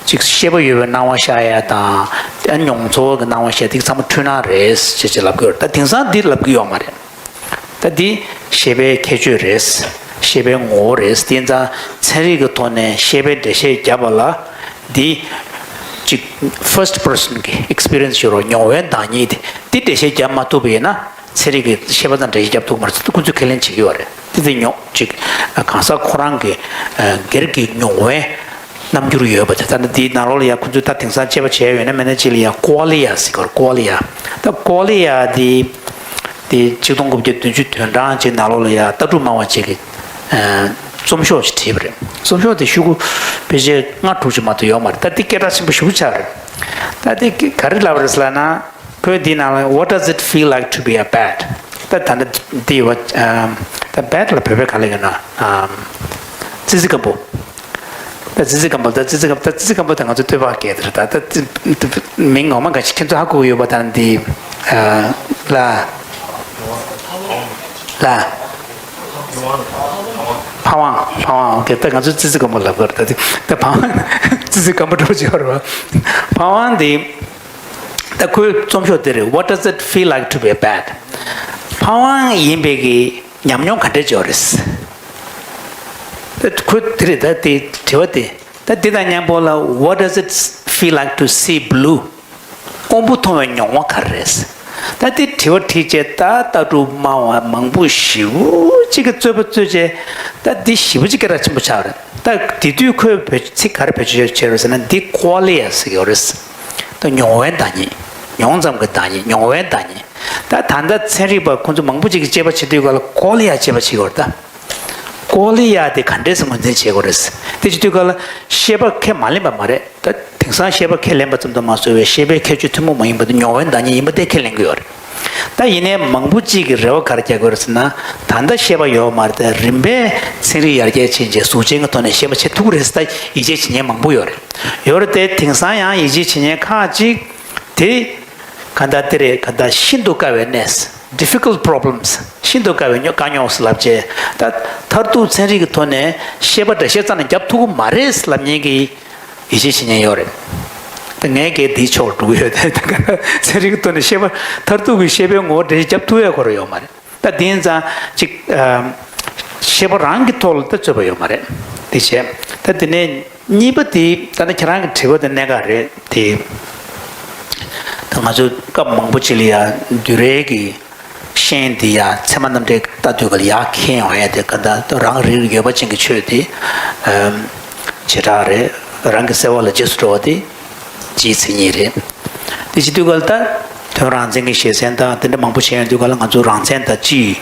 ཅིག་ཤེས་པ་ཡོད་པའི་སྣང་བ་ཤར་ཡ་དང་། ཨ་མྱོང་ཚོར་གྱི་སྣང་བ་ཤར་ཡ་དེ་ཚང་མ་འཁྲུལ་སྣང་རེད་ཅེས་ཅེས་ལབ་ཀྱི་ཡོད་རེད། ད་དེང་སང་འདི་ལབ་ཀྱི་ཡོད་མ་རེད། ད་འདི་ཤེས་པའི་ཁྱད་ཆོས་རེད། ཤེས་པའི་ངོ་བོ་རེད། དེ་ཙང་ཚན་རིག་གི་ཐོག་ནས་ཤེས་པའི་འགྲེལ་བཤད་བརྒྱབ་པ་ལ་འདི་ཅིག་first person གི་experience ཞུ་རོགས། མྱོང་བའི་བདག་ཉིད་དེ་འདི་འགྲེལ་བཤད་བརྒྱབ་མ་ཐུབ་པ་ཡིན་ན། ཚན་རིག་གི་ཤེས་པ་དང་འགྲེལ་བཤད་བརྒྱབ་ཐུབ་མ་རེད་ཟེར་ཁོ་ཚོས་ཁས་ལེན་བྱེད་ཀྱི་ཡོད་རེད། དེ་དེ་ཉོག་ཅིག་གང་ཟག་ཁོ་རང་གི་སྒེར་གྱི་མྱོང་བའི་རྣམ་འགྱུར་ཡོད་པ་དེ། ད་ནི་དེའི་ནང་ལོགས་ལ་ཡ་ཁོ་ཚོས་ད་དེང་སང་དཔྱད་པ་བྱས་ཡོད་ན་མེད་ན་ཅིག་ལ་ཡ་ཀོ་ལི་ཡ་ཟེར་གི་ཡོད་རེད། ཀོ་ལི་ཡ། ད་ཀོ་ལི་ཡ་དེ་དེ་ཆིག་སྟོང་དགུ་བརྒྱ་བདུན་ཅུ་དོན་གྲངས་ཅིག་ནང་ལོགས་ལ་ཡ་ལྟ་གྲུབ་སྨྲ་བ་ཅིག་གིས་རྩོམ་ཤོག་ཅིག་བྲིས་པ་རེད། རྩོམ་ཤོག་དེ་ཤོག་གུ་ཕལ་ཆེར་ལྔ་དྲུག་ཅིག་མ་གཏོགས་ཡོད་མ་རེད། ད་དེ་སྐད་གྲགས་ཆེན་པོ་ཞེ་པོ་ཆགས་རེད། ད་དེ་ག་རེ་ལབ་རེད་ཟེར་ལབ་ན། ཁོས་འདི་ནང་ལ། What does it feel like to be a bat? ད་ད་ལྟ་འདི་ཡོད་པ། ད་bat ལ་བོད་པས་ག་ལབ་ཡོད་ན། ཙི་ཙི་སྐམ་པོ། ད་ཙི་ཙི་སྐམ་པོ། ད་ཙི་ཙི་སྐམ། ད་ཙི་ཙི་སྐམ་པོ་དེ་ང་ཚོ་སྟོད་པ་སྐད་དེ་རེད། ད་ད་ཙི་མིང་ངོ་མ་ག་ཅི་ཁྱེད་ཚོ་ཧ་གོ་གི་ཡོད་པ། ད་འདི་ལ་ལ་ཕ་ཝང་། ཕ་ཝང་། ཨོ་ཁེ། ད་ང་ཚོ་ཙི་ཙི་སྐམ་པོ་ལབ་གི་རེད། ད་ད་ཕ་ཝང་ཙི་ཙི་སྐམ་པོ་འདྲ་པོ་ཅིག་ཡོད་རེད་པ། ཕ་ཝང་འདི། ད་ཁོའི་རྩོམ་ཤོག་དེ་རེད། What does it feel like to be a bat? ཕ་ཝང་ཡིན་པའི་གི་ཉམས་མྱོང་ག་འདྲས་ཅིག་ཡོད་རེད། ད་ཁོས་དེ་རེད། ད་དེ་དྲི་བ་དེ། ད་དེ་དང་མཉམ་པོ་ལ། What does it feel like to see blue? སྔོན་པོ་མཐོང་བའི་མྱོང་བ་ག་རེ་རེད། ད་དེ་དྲི་བ་དྲིས་བྱས། ད་ལྟ་གྲུབ་སྨྲ་བ་མང་པོ་ཞེ་པོ་ཅིག་གིས་རྩོད་པ་རྩོད་བྱས། ད་འདི་ཞེ་པོ་ཅིག་སྐད་གྲགས་ཆེན་པོ་ཆགས་རེད། ད་དེ་དུས་ཁོས་བེད་ཚིག་ག་རེ་བེད་སྤྱོད་བྱས་རེད་ཟེར་ན། འདི་ཀོ་ལི་ཡ་ཟེར་གྱི་ཡོད་རེད། ད་མྱོང་བའི་བདག་ཉིད། མྱོང་ཙམ་གྱི་བདག་ཉིད། མྱོང་བའི་བདག་ཉིད། ད་ད་ལྟ་ཚན་རིག་པ་ཁོང་ཚོ་མང་པོ་ཅིག་གིས་དཔྱད་པ་བྱེད་དུས་ག་ལ་ཀོ་ལི་ཡ་དཔྱད་པ་བྱེད་ཀྱི་ཡོད་རེད་ད། ཀོ་ལི་ཡ་དེ་ག་འདྲས་སེ་ངོས་འཛིན་བྱེད་དགོས་རེད། དེ་བྱེད་དུས་ག་ལ་ཤེས་པ་ཁས་མ་ལེན་པ་མ་རེད། ད་དེང་སང་ཤེས་པ་ཁས་ལེན་པ་ཙམ་དུ་མ་ཟད་པའི་ཤེས་པའི་ཁྱད་ཆོས་ཐུན་མོང་མ་ཡིན་པ་དེ་མྱོང་བའི་བདག་ཉིད་ཡིན་པ་དེ་ཁས་ལེན་གྱི་ཡོད་རེད། ད་ཡིན་ནའི་མང་པོ་ཅིག་གིས་རེ་བ་ག་རེ་རྒྱག་གི་ཡོད་རེད་ཟེར་ན། ད་ལྟ་ཤེས་པ་ཡོད་མ་རེད་དེ། རིམ་པས་ཚན་རིག་ཡར་རྒྱས་ཕྱིན་རྗེས་གཟུགས་ཅན་གྱི་ཐོག་ནས་ཤེས་པ་བྱེད་ཐུབ་ཀྱི་རེད་ཟེར་ད་ཡིད་ཆེས་བྱེད་མཁན་མང་པོ་ཡོད་རེད། ཡོད་རེད་དེ། དེང་སང་ཡང་ཡིད་ཆེས་བྱེད་མཁན་ཁག་ཅིག་དེ་ག་ད་དེ་རེད། ག་ད་ཤིན་ཏུ་དཀའ་བའི་གནས། Difficult problems། ཤིན་ཏུ་དཀའ་བའི་དཀའ་རྙོག་ཟེར་ལབ་བྱས། ད་མཐར་ཐུག་ཚན་རིག་གི་ཐོག་ནས་ཤེས་པ་འགྲེལ་བཤད་རྩ་ནས་རྒྱབ་ཐུབ་ཀྱི་མ་རེད་ཟེར་ལབ་མཁན་གྱི་ཡིད་ཆེས་བྱེད་མཁན་ཡོད་རེད། ད་ངས་གལ་འདིའི་ཕྱོགས་འགྲོ་གི་ཡོད་དེ། ད་ག་ཚན་རིག་གི་ཐོག་ནས་ཤེས་པ་མཐར་ཐུག་གི་ཤེས་པའི་ངོ་བོ་འགྲེལ་བཤད་རྒྱབ་ཐུབ་ཡས་ཁོ་རང་ཡོད་མ་རེད། ད་དེ་ཡིན་ཙང་ཅིག་ཨ་ཤེས་པ་རང་གི་ཐོག་ལ་ད་རྩོད་པ་ཡོད་མ་རེད། དེ་བྱས། ད་དེ་ནས་གཉིས་པ་དེ། ད་ནི་ཁྱེད་རང་གི་དྲི་བ་དེ་གནད་འགག་རེད་དེ། ང་ཚོ་སྐབས་མང་པོ་ཅིག་ལ་ཡ་འདུལ་བའི་གི་ཤན་འདི་ཡ་ཚད་མ་རྣམ་འགྲེལ་ལྟ་དུས་ག་ལ་ཡ་མཁྱེན་ཡོང་ཡ་དེ་ག་ད་རང་རིགས་ཡོད་པ་ཅན་གྱི་ཆོས་དེ་བྱེ་བྲག་རེད། རང་གི་གསལ་བ་ལ་རྗེས་སུ་འགྲོ་བ་དེ་སྤྱིའི་མཚན་ཉིད་རེད། དེ་བྱེད་དུས་ག་ལ་ད་དོན་རང་མཚན་གྱི་བཤད་ཚན་དང་དེ་འདྲ་མང་པོ་བྱས་ཡོང་དུས་ག་ལ་ང་ཚོ་རང་མཚན་དང་སྤྱིའི་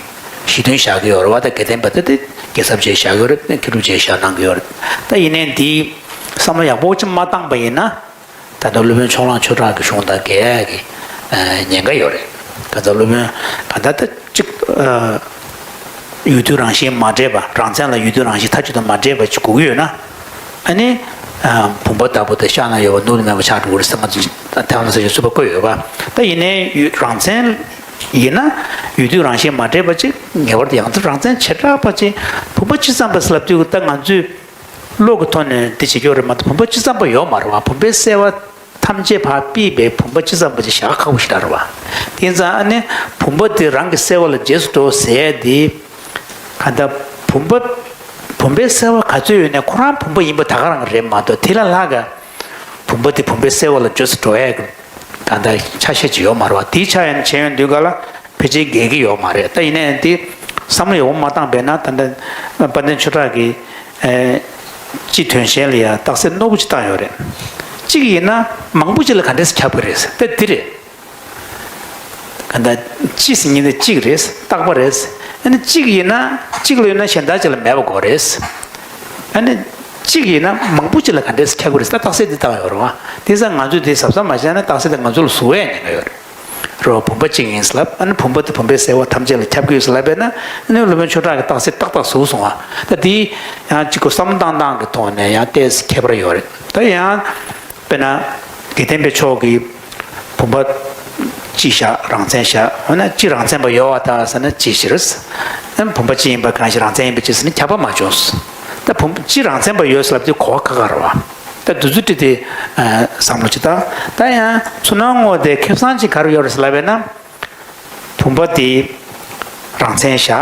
གཞི་མཐུན་བཞག་གི་ཡོད་རེད་བ། ད་དགེ་ལྡན་པ་དེ་དེ་དགེ་ཚབ་བྱས་བཞག་གི་ཡོད་རེད། མཁས་གྲུབ་བྱས་བཞག་གནང་གི་ཡོད་རེད། ད་ཡིན་ནའི་འདི་བསམ་བློ་ཡག་པོ་ཅིག་མ་བཏང་པ་ཡིན་ན། ད་ལྟ་སློབ་དཔོན་ཕྱོགས་གླང་ཆོས་གྲགས་ཀྱི་གཞུང་དང་འགལ་ཡག་གི་ཨ་ཉེན་ཁ་ཡོད་རེད། གང་ལྟར་སློབ་དཔོན་གང་ལྟར་ད་གཅིག་ཨ་ཡུལ་དུས་རང་བཞིན་མ་འདྲེས་པ། རང་མཚན་ལ་ཡུལ་དུས་རང་བཞིན་མཐའ་གཅིག་ཏུ་མ་འདྲེས་པ་ཅིག་དགོས་ཀྱི་ཡོད་ན། ཨ་ནི་ཨ་བུམ་པ་ལྟ་བུ་དང་ཤ་ན་ཡོད་པ་ནུབ་ཏུ་མེད་པ་ཆགས་འགྲོ་གི་རེད་ཟེར། ང་ཚོས་ཐེག་པ་ཆེན་པོའི་སྲིད་པ་བཀོད་ཡོད་པ། ད་ཡིན་ནའི་ཡུལ་རང་མཚན་ཡིན་ན་ཡུལ་དུས་རང་བཞིན་མ་འདྲེས་པ་ཅིག་ངེས་པར་དུ། ཡང་ན་རང་མཚན་བྱེ་བྲག་པ་ཅིག་བུམ་པ་སྤྱི་ཙམ་པ་ཟེར་ལབ་དུས་ད་ང་ཚོས་བློ་གི་ཐོག་ནས་འདི་བྱེད་ཀྱི་ཡོད་རེད་མ་གཏོགས། བུམ་པ་སྤྱི་ཙམ་པ་ཡོད་མ་རེད་བ། བུམ་པའི་གསལ་བ་ཐམས་ཅད་ཕར་ཕུད་པའི་བུམ་པ་སྤྱི་ཙམ་པ་ཅིག་བཞག་ཁག་པོ་ཞིག་རེད་བ། དེ་ཙང་ཨ་ནི་བུམ་པ་དེ་རང་གི་གསལ་བ་ལ་རྗེས་སུ་འགྲོ་ཟེར་ཡ་དེ་གང་ལྟར་བུམ་པ་བུམ་པའི་གསལ་བ་ག་ཚོད་ཡོད་ནའི་ཁོ་རང་བུམ་པ་ཡིན་པ་ད་ག་རང་རེད་མ་གཏོགས། དེ་ལས་ལྷག་ག་བུམ་པ་དེ་བུམ་པའི་གསལ་བ་ལ་རྗེས་སུ་འགྲོ་ཡ་གི་ད་ལྟ་ཆ་ཤས་ཅིག་ཡོད་མ་རེད་བ། དེའི་ཆ་ཡང་བྱས་ཡོང་དུས་ག་ལ་ཕལ་ཆེར་འགལ་གྱི་ཡོད་མ་རེད། ད་ཡིན་ནའི་འདི་བསམ་བློ་ཡག་པོ་མ་བཏང་པས་ན། ད་ལྟ་དཔལ་ལྡན་ཆོས་གྲགས་ཀྱིས་ཨེ་སྤྱི་དོན་གཞན་ལ་ཡང་རྟགས་གསལ་རྣོ་པོ་ཅིག་བཏང་ཡོད་རེད། གཅིག་ཡིན་ན་མང་པོ་ཅིག་ལ་ག་འདྲས་སེ་ཁྱབ་ཀྱི་རེད་ད་འདི་རེད། ག་ད་སྤྱི་ཟེར་མཁན་དེ་གཅིག་རེད། རྟག་པ་རེད། ཨ་ནི་གཅིག་ཡིན་ན་གཅིག་ལ་ཡོད་ན་གཞན་དག་ཅིག་ལ་མེད་པ་དགོས་རེད། ཨ་ནི་གཅིག་ཡིན་ན་མང་པོ་ཅིག་ལ་ག་འདྲས་སེ་ཁྱབ་ཀྱི་རེད། ད་རྟགས་གསལ་འདི་བཏང་ཡོད་རེད་བ། དེ་ཙང་ང་ཚོས་དེ་གཟབ་གཟབ་མ་བྱས་ན་རྟགས་གསལ་དེ་ང་ཚོ་ལ་ཟུག་ཡས་ཉེན་ཁ་ཡོད་རེད། རེད་བ། བུམ་པ་གཅིག་ཡིན་ཟེར་ལབ། ཨ་ནི་བུམ་པ་དེ་བུམ་པའི་གསལ་བ་ཐམས་ཅད་ལ་ཁྱབ་ཀྱི་ཡོད་ཟེར་ལབ་པས་ན། ཨ་ནི་སློབ་དཔོན་ཆོས་གྲགས་ཀྱི་རྟགས་གསལ་ཏག་ཏག་ཟུག་སོང་བ། ད་དེ་ཡང་གཅིག་གོ་བསམ་བཏང་སྟངས་ཀྱི་ཐོག་ནས་ཡང་ཏོག་ཙམ་ཁྱད་པར་ཡོད་རེད། ད་ཡང་དཔེར་ན་དགེ་ལྡན་པའི་ཕྱོགས་ཀྱི་བུམ་པ་སྤྱི་བཞག་རང་མཚན་བཞག་འོ་ན་སྤྱི་རང་མཚན་པ་ཡོད་པ་ད་ཟེར་ན་ཅི་ཞིག་རེད། ཨ་ནི་བུམ་པ་སྤྱི་ཡིན་པ་གང་ཞིག་རང་མཚན་ཡིན་པ་ཅི་ཟེར་ན་ཁྱབ་པ་མ་བྱུང་། ད་བུམ་སྤྱི་རང་མཚན་པ་ཡོད་ཟེར་ལབ་དུས་གོ་བ་ཁག་ཁག་རེད་བ། ད་དུས་ཚོད་བྲིས་ཏེ་བསམ་བློ་ཅིག་བཏང་། ད་ཡང་ཚུར་སྣང་ངོ་དེ་ཁེ་བཟང་ཅིག་ག་རེ་ཡོད་རེད་ཟེར་ལབ་པས་ན། བུམ་པ་དེ་རང་མཚན་བཞག་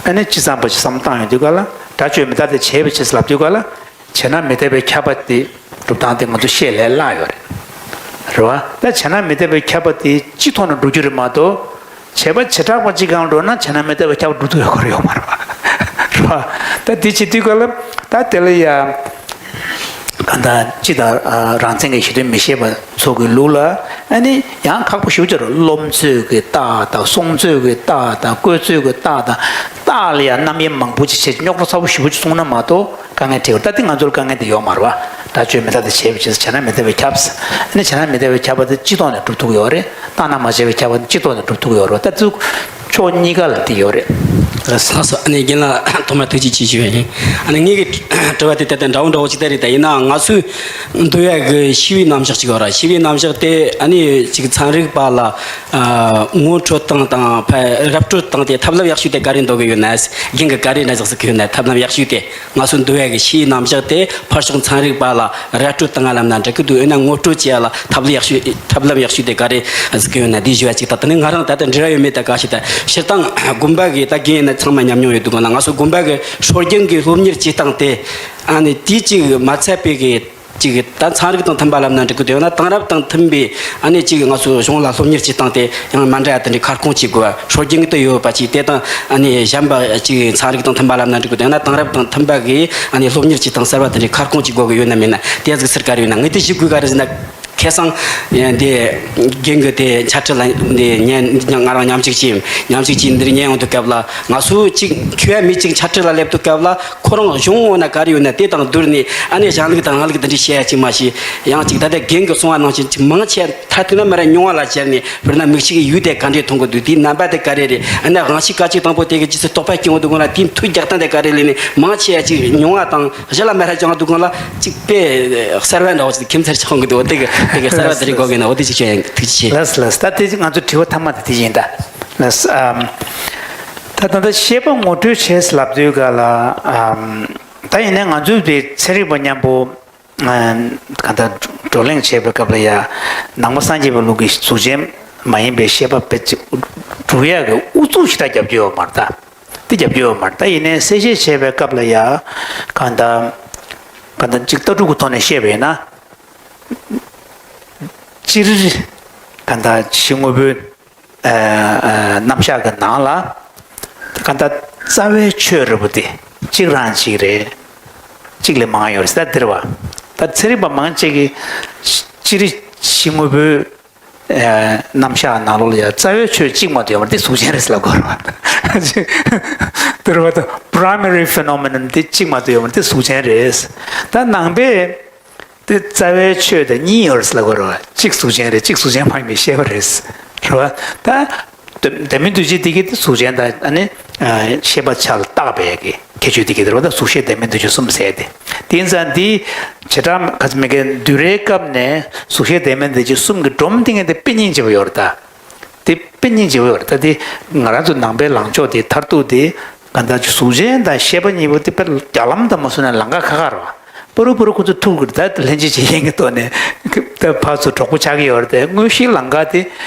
ཨ་ནི་སྤྱི་ཙམ་པ་ཅིག་བསམ་བློ་བཏང་ཡོང་དུས་ག་ལ་སྒྲ་བརྗོད་མི་རྟག་སྟེ་བྱས་པའི་ཕྱིར་ལབ་དུས་ག་ལ་བྱས་ན་མི་རྟག་པས་ཁྱབ་པ་དེ་སྒྲུབ་སྟངས་དེ་ང་ཚོ་ཤེས་ལས་སླ་ཡོད་རེད། རེད་བ། ད་བྱས་ན་མི་རྟག་པས་ཁྱབ་པ་དེ་སྤྱི་ཐོག་ནས་འགྲོ་རྒྱུ་རེད་མ་གཏོགས། བྱས་པ་བྱེ་བྲག་པ་གཅིག་གང་འགྲོ་ན་བྱས་ན་མི་རྟག་པས་ཁྱབ་པ་འགྲོ་ཐུབ་ཡོད་ཁོ་ར་ཡོད་མ་རེད་བ། རེད་བ། ད་དེ་བྱེད་དུས་ག་ལ་ད་དེ་ལ་ཡ། གང་ལྟར་སྤྱི་དང་རང་མཚན་གྱི་གཞི་དོན་མི་ཤེས་པ་ཚོ་གི་ལུགས་ལ་ཨ་ནི་ཡང་ཁག་པོ་ཞེ་པོ་ཅིག་རེད། སློབ་མཚོད་ཀྱི་རྟགས་དང་གསུང་མཚོད་ཀྱི་རྟགས་དང་བཀོད་ཚོད་ཀྱི་རྟགས་དང་། རྟགས་ལ་ཡང་རྣམ་དབྱེ་མང་པོ་ཅིག་བྱས་རྙོག་དྲ་ཚ་པོ་ཞེ་པོ་ཅིག་གསུངས་ན་མ་གཏོགས་དཀའ་ངལ་འཕྲད་ཀྱི་རེད། ད་དེ་ང་ཚོར་དཀའ་ངལ་དེ་ཡོད་མ་རེད་བ། སྒྲ་བརྗོད་མི་རྟག་སྟེ་བྱས་པའི་ཕྱིར་བྱས་ན་མི་རྟག་པས་ཁྱབ་ཟེར། ཨ་ནི་བྱས་ན་མི་རྟག་པས་ཁྱབ་པ་དེ་སྤྱི་ཐོག་ནས་སྒྲུབ་ཐུབ་ཀྱི་ཡོད་རེད། རྟགས་སྣང་མ་བྱས་པས་ཁྱབ་པ་དེ་སྤྱི་ཐོག་ནས་སྒྲུབ་ཐུབ་ཀྱི་ཡོད་རེད་བ། ད་ཚུར་ཕྱོགས་གཉིས་ཀ་ལ་དེ་ཡོད་རེད། ལགས་སོ། ལགས་སོ། ཨ་ནི་རྒན་ལགས་ཐོག་མར་ཐུགས་རྗེ་ཆེ་ཞུ་བ་ཡིན། ཨ་ནི་ངེད་ཀྱི་དྲི་བ་དེ་ད་ལྟ་འདྲ་བོ་འདྲ་བོ་ཅིག་ད་རེད། ད་ཡིན་ནའང་ང་ཚོས་འདོད་ཡག་གི་ཤེས་པའི་རྣམ་གཞག་ཅིག་ཡོད་ར། ཤེས་པའི་རྣམ་གཞག་དེ་ཨ་ནི་ཅིག་ཚན་རིག་པ་ལ་ཨ་ངོ་སྤྲོད་སྟངས་དང་ཕར་ར་སྤྲོད་སྟངས་དེ་ཐབས་ལམ་ཡག་ཤོས་དེ་ག་རེ་འདོད་གི་ཡོད་ན། རྒན་གྱིས་ག་རེ་འདྲ་ཟེར་གི་ཡོད་ན། ཐབས་ལམ་ཡག་ཤོས་དེ། ང་ཚོ་འདོད་ཡག་གི་ཤེས་ཡོན་རྣམ་གཞག་དེ་ཕར་ཕྱོགས་ཚན་རིག་པ་ལ་ར་སྤྲོད་བཏང་ང་ལབ་ན་འགྲིག་གི་འདུག་ཡིན་ན་ངོ་སྤྲོད་བྱེད་ཡ་ལ་ཐབས་ལམ་ཡག་ཤོས་ཐབས་ལམ་ཡག་ཤོས་དེ་ག་རེ་ཟེར་གི་ཡོད་ན་དེ་ཞུ་ཡ་གཅིག་དང་། དེ་ནས་ང་རང་ད་ལྟ་འབྲེལ་བ་ཡོད་མེད་ད་ག་ཞིག་ད་སྤྱིར་བཏང་དགོན་པ་གི་ད་རྒན་ཡིན་ན་ཚང་མ་ཉམས་མྱོང་ཡོད་འདུག་ག་ན། ང་ཚོ་དགོན་པ་གི་སྲོལ་རྒྱུན་གི་སློབ་གཉེར་བྱེད་སྟངས་དེ་ཨ་ནི་དེ་གཅིག་མ་ཚད་པའི་གི་ཅིག་ད་ཚན་རིག་དང་མཐུན་པ་ལབ་ན་འགྲིག་གི་འདུག་ཡང་ན་དེང་རབས་དང་མཐུན་པའི་ཨ་ནི་ཅིག་ང་ཚོ་གཞུང་ལ་སློབ་གཉེར་བྱེད་སྟངས་དེ་ཡང་མ་འདྲ་ཡ་དེ་འདྲའི་ཁ་སྐོང་བྱེད་དགོས་པ། སྲོལ་རྒྱུན་གྱི་དུ་ཡོད་པ་ཅིག་དེ་དང་ཨ་ནི་གཞན་པ་ཅིག་ཚན་རིག་དང་མཐུན་པ་ལབ་ན་འགྲིག་གི་འདུག་ཡང་ན་དེང་རབས་དང་མཐུན་པ་གི་ཨ་ནི་སློབ་གཉེར་བྱེད་སྟངས་གསར་པ་དེ་འདྲའི་ཁ་སྐོང་བྱེད་དགོས་ཀྱི་ཡོད་ན་མེད་ན་དེ་ཟིག་ཟེར་ག་རེ་ཡོད་ན། ངས་དེ་ཞུ་དགོས་ག་རེ་ཟེར་ན། ཁ་སང་འདི་རྒན་གྱི་དེ་འཆད་ཁྲིད་ལ་འདི་ཉན་ང་རང་མཉམ་ཞུགས་བྱས་མཉམ་ཞུགས་བྱས་འདིར་ཉན་ཡོང་དུས་སྐབས་ལ། ང་ཚོ་གཅིག་མཁས་པ་མི་གཅིག་འཆད་ཁྲིད་ལ་སླེབས་དུས་སྐབས་ལ་ཁོ་རང་གཞུང་ངོ་ན་ག་རེ་ཡོད་ན་དེ་དང་བསྡུར་ནས་ཨ་ནི་གཞན་ལུགས་དང་རང་ལུགས་དེ་འདྲ་བཤད་ཡ་གཅིག་མ་གཏོགས། ཡང་གཅིག་ད་ལྟ་རྒན་གྱིས་གསུངས་པ་ནང་བཞིན་གཅིག་མང་ཆེ་མཐར་ཐུག་ན་མ་ར་མྱོང་བ་ལ་སྦྱར་ནས་དཔེར་ན་མིག་ཤེས་ཀྱི་ཡུལ་དེ་ག་འདྲས་མཐོང་གི་འདུག་དེའི་རྣམ་པ་དེ་ག་རེ་རེད། ཨ་ནི་དབང་ཤེས་སྐད་ཅིག་དང་པོ་དེ་གི་རྗེས་སུ་རྟོག་པ་སྐྱེ་འོང་དུས་སྒང་ལ་དེའི་མཐུ་རྒྱག་སྟངས་དེ་ག་རེ་ལས་ནས་མང་ཆེ་ཡ་གཅིག་མྱོང་བ་དང་གཞི་ལ་མ་ར་སྦྱང་དུས་སྒང་ལ་གཅིག་དཔེ་གསར་བ་འདྲ་བོ་ཞིག་ཁྱིམ་ཚར་ཆགས་འོང་གི་འདུག་དེ་གི་དེ་གི་གསར་བ་དེ་རིགས་དགོས་གི་ན། འོ་དེ་ཅིག་བཤད་ཡ་ཐུགས་རྗེ་ཆེ། ལགས་ལགས། ད་དེ་ང་ཚོ་དྲི་བ་མཐའ་མ་དེ་དེ་ཡིན་ད། ལགས། ཨམ། ད་ད་ལྟ་ཤེས་པ་ངོ་སྤྲོད་བྱས་ལབ་དུས་ག་ལ། ཨམ། ད་ཡིན་ནའི་ང་ཚོའི་དེ་ཚན་རིག་པ་མཉམ་པོ་གང་ལྟར་བགྲོ་གླེང་བྱེད་པའི་སྐབས་ལ་ཡ། ནང་པ་སངས་རྒྱས་པའི་ལུགས་ཀྱི་གཟུགས་ཅན་མ་ཡིན་པའི་ཤེས་པ་དཔེ་ཅིག་སྒྲུབ་ཡག་གི་ཨུ་ཚུགས་ཞེ་དྲག་རྒྱབ་ཀྱི་ཡོད་མ་རེད་ད། དེ་རྒྱབ་ཀྱི་ཡོད་མ་རེད། ད་ཡིན་ནའི་གསལ་བཤད་བྱེད་པའི་སྐབས་ལ་ཡ། གང་ལྟར་གང་ལྟར་ཅིག་ལྟ་གྲུབ་ཀྱི་ཐོག་ནས་བཤད་པ་ཡིན་ན། སྤྱིར་གང་ལྟར་ ག་ད་ཕྱི་དངོས་པོའི་ཨ་ཨ་རྣམ་གཞག་གི་ནང་ལ་ག་ད་རྩ་བའི་ཆོས་རེད་པོ་དེ་གཅིག་རང་གཅིག་རེད། གཅིག་ལས་མང་ཡོད་རེད་ཟེར་ད་འདིར་བ། ད་ཚན་རིག་པ་མང་ཆེ་གིས་སྤྱིར་ཕྱི་དངོས་པོའི་ཨ་རྣམ་གཞག་ནང་ལོགས་ལ་ཡང་རྩ་བའི་ཆོས་གཅིག་མ་གཏོགས་ཡོད་མ་རེད། དེ་གཟུགས་ཅན་རེད་ཟེར་ལབ་དགོས་རེད་བ། དེ་རེད་བ། ད་primary phenomenon དེ་གཅིག་མ་གཏོགས་ཡོད་མ་རེད། དེ་གཟུགས་ཅན་རེད། ད་ནང་པས་དེ་རྩ་བའི་ཆོས་དེ་གཉིས་ཡོད་རེད་ཟེར་ལབ་དགོས་རེད་བ། གཅིག་གཟུགས་ཅན་རེད། གཅིག་གཟུགས་ཅན་མ་ཡིན་པའི་ཤེས་པ་རེད། རེད་བ། ད་ལྡན་མིན་འདུ་བྱེད་དེ་གི་དེ་གཟུགས་ཅན་དང་ཨ་ནི་ཤེས་པ་ཆ་ལ་བཏགས་པའི་གི་ཁྱད་ཆོས་དེ་གི་དེ་རེད་བ། ད་གཟུགས་ཤེས་ལྡན་མིན་འདུ་བྱེད་གསུམ་ཟེར་དེ། དེ་ཡིན་ཙང་འདི་བྱེ་བྲག་ག་ཚོད་མེད་ཀའི་འདུས་རའི་སྐབས་ནས་གཟུགས་ཤེས་ལྡན་མིན་འདུ་བྱེད་གསུམ་གྱི་སྒྲོམ་དེ་ངས་དེ་དཔེ་སྙིང་རྗེ་པོ་ཡོད་རེད་ད། དེ་དཔེ་སྙིང་རྗེ་པོ་ཡོད་རེད་ད། དེ་ང་རང་ཚོ་ནང་པའི་ལངས་ཕྱོགས་དེ་མཐར་ཐུག་དེ་ག་ད་གཟུགས་ཅན་དང་ཤེས་པ་གཉིས་པོ་དེ་དཔེ་རྒྱ་ལམ་དང་མ་སོང་ན་ལམ་ཁ་ཁ་ཁ་རེད་བ། པ་རུ་པ་རུ་ཁོ་ཚོ་ཐུག་གི་རེད་ད། ལྷན་ཅིག་བྱེད་མཁན་གྱི་ཐོག་ནས་ད་ཕར་ཚུར་གྲོགས་པོ་ཆགས་ཀྱི་ཡོད་རེད་དེ། དངོས་གཞིའི་ལམ་ཁ་དེ་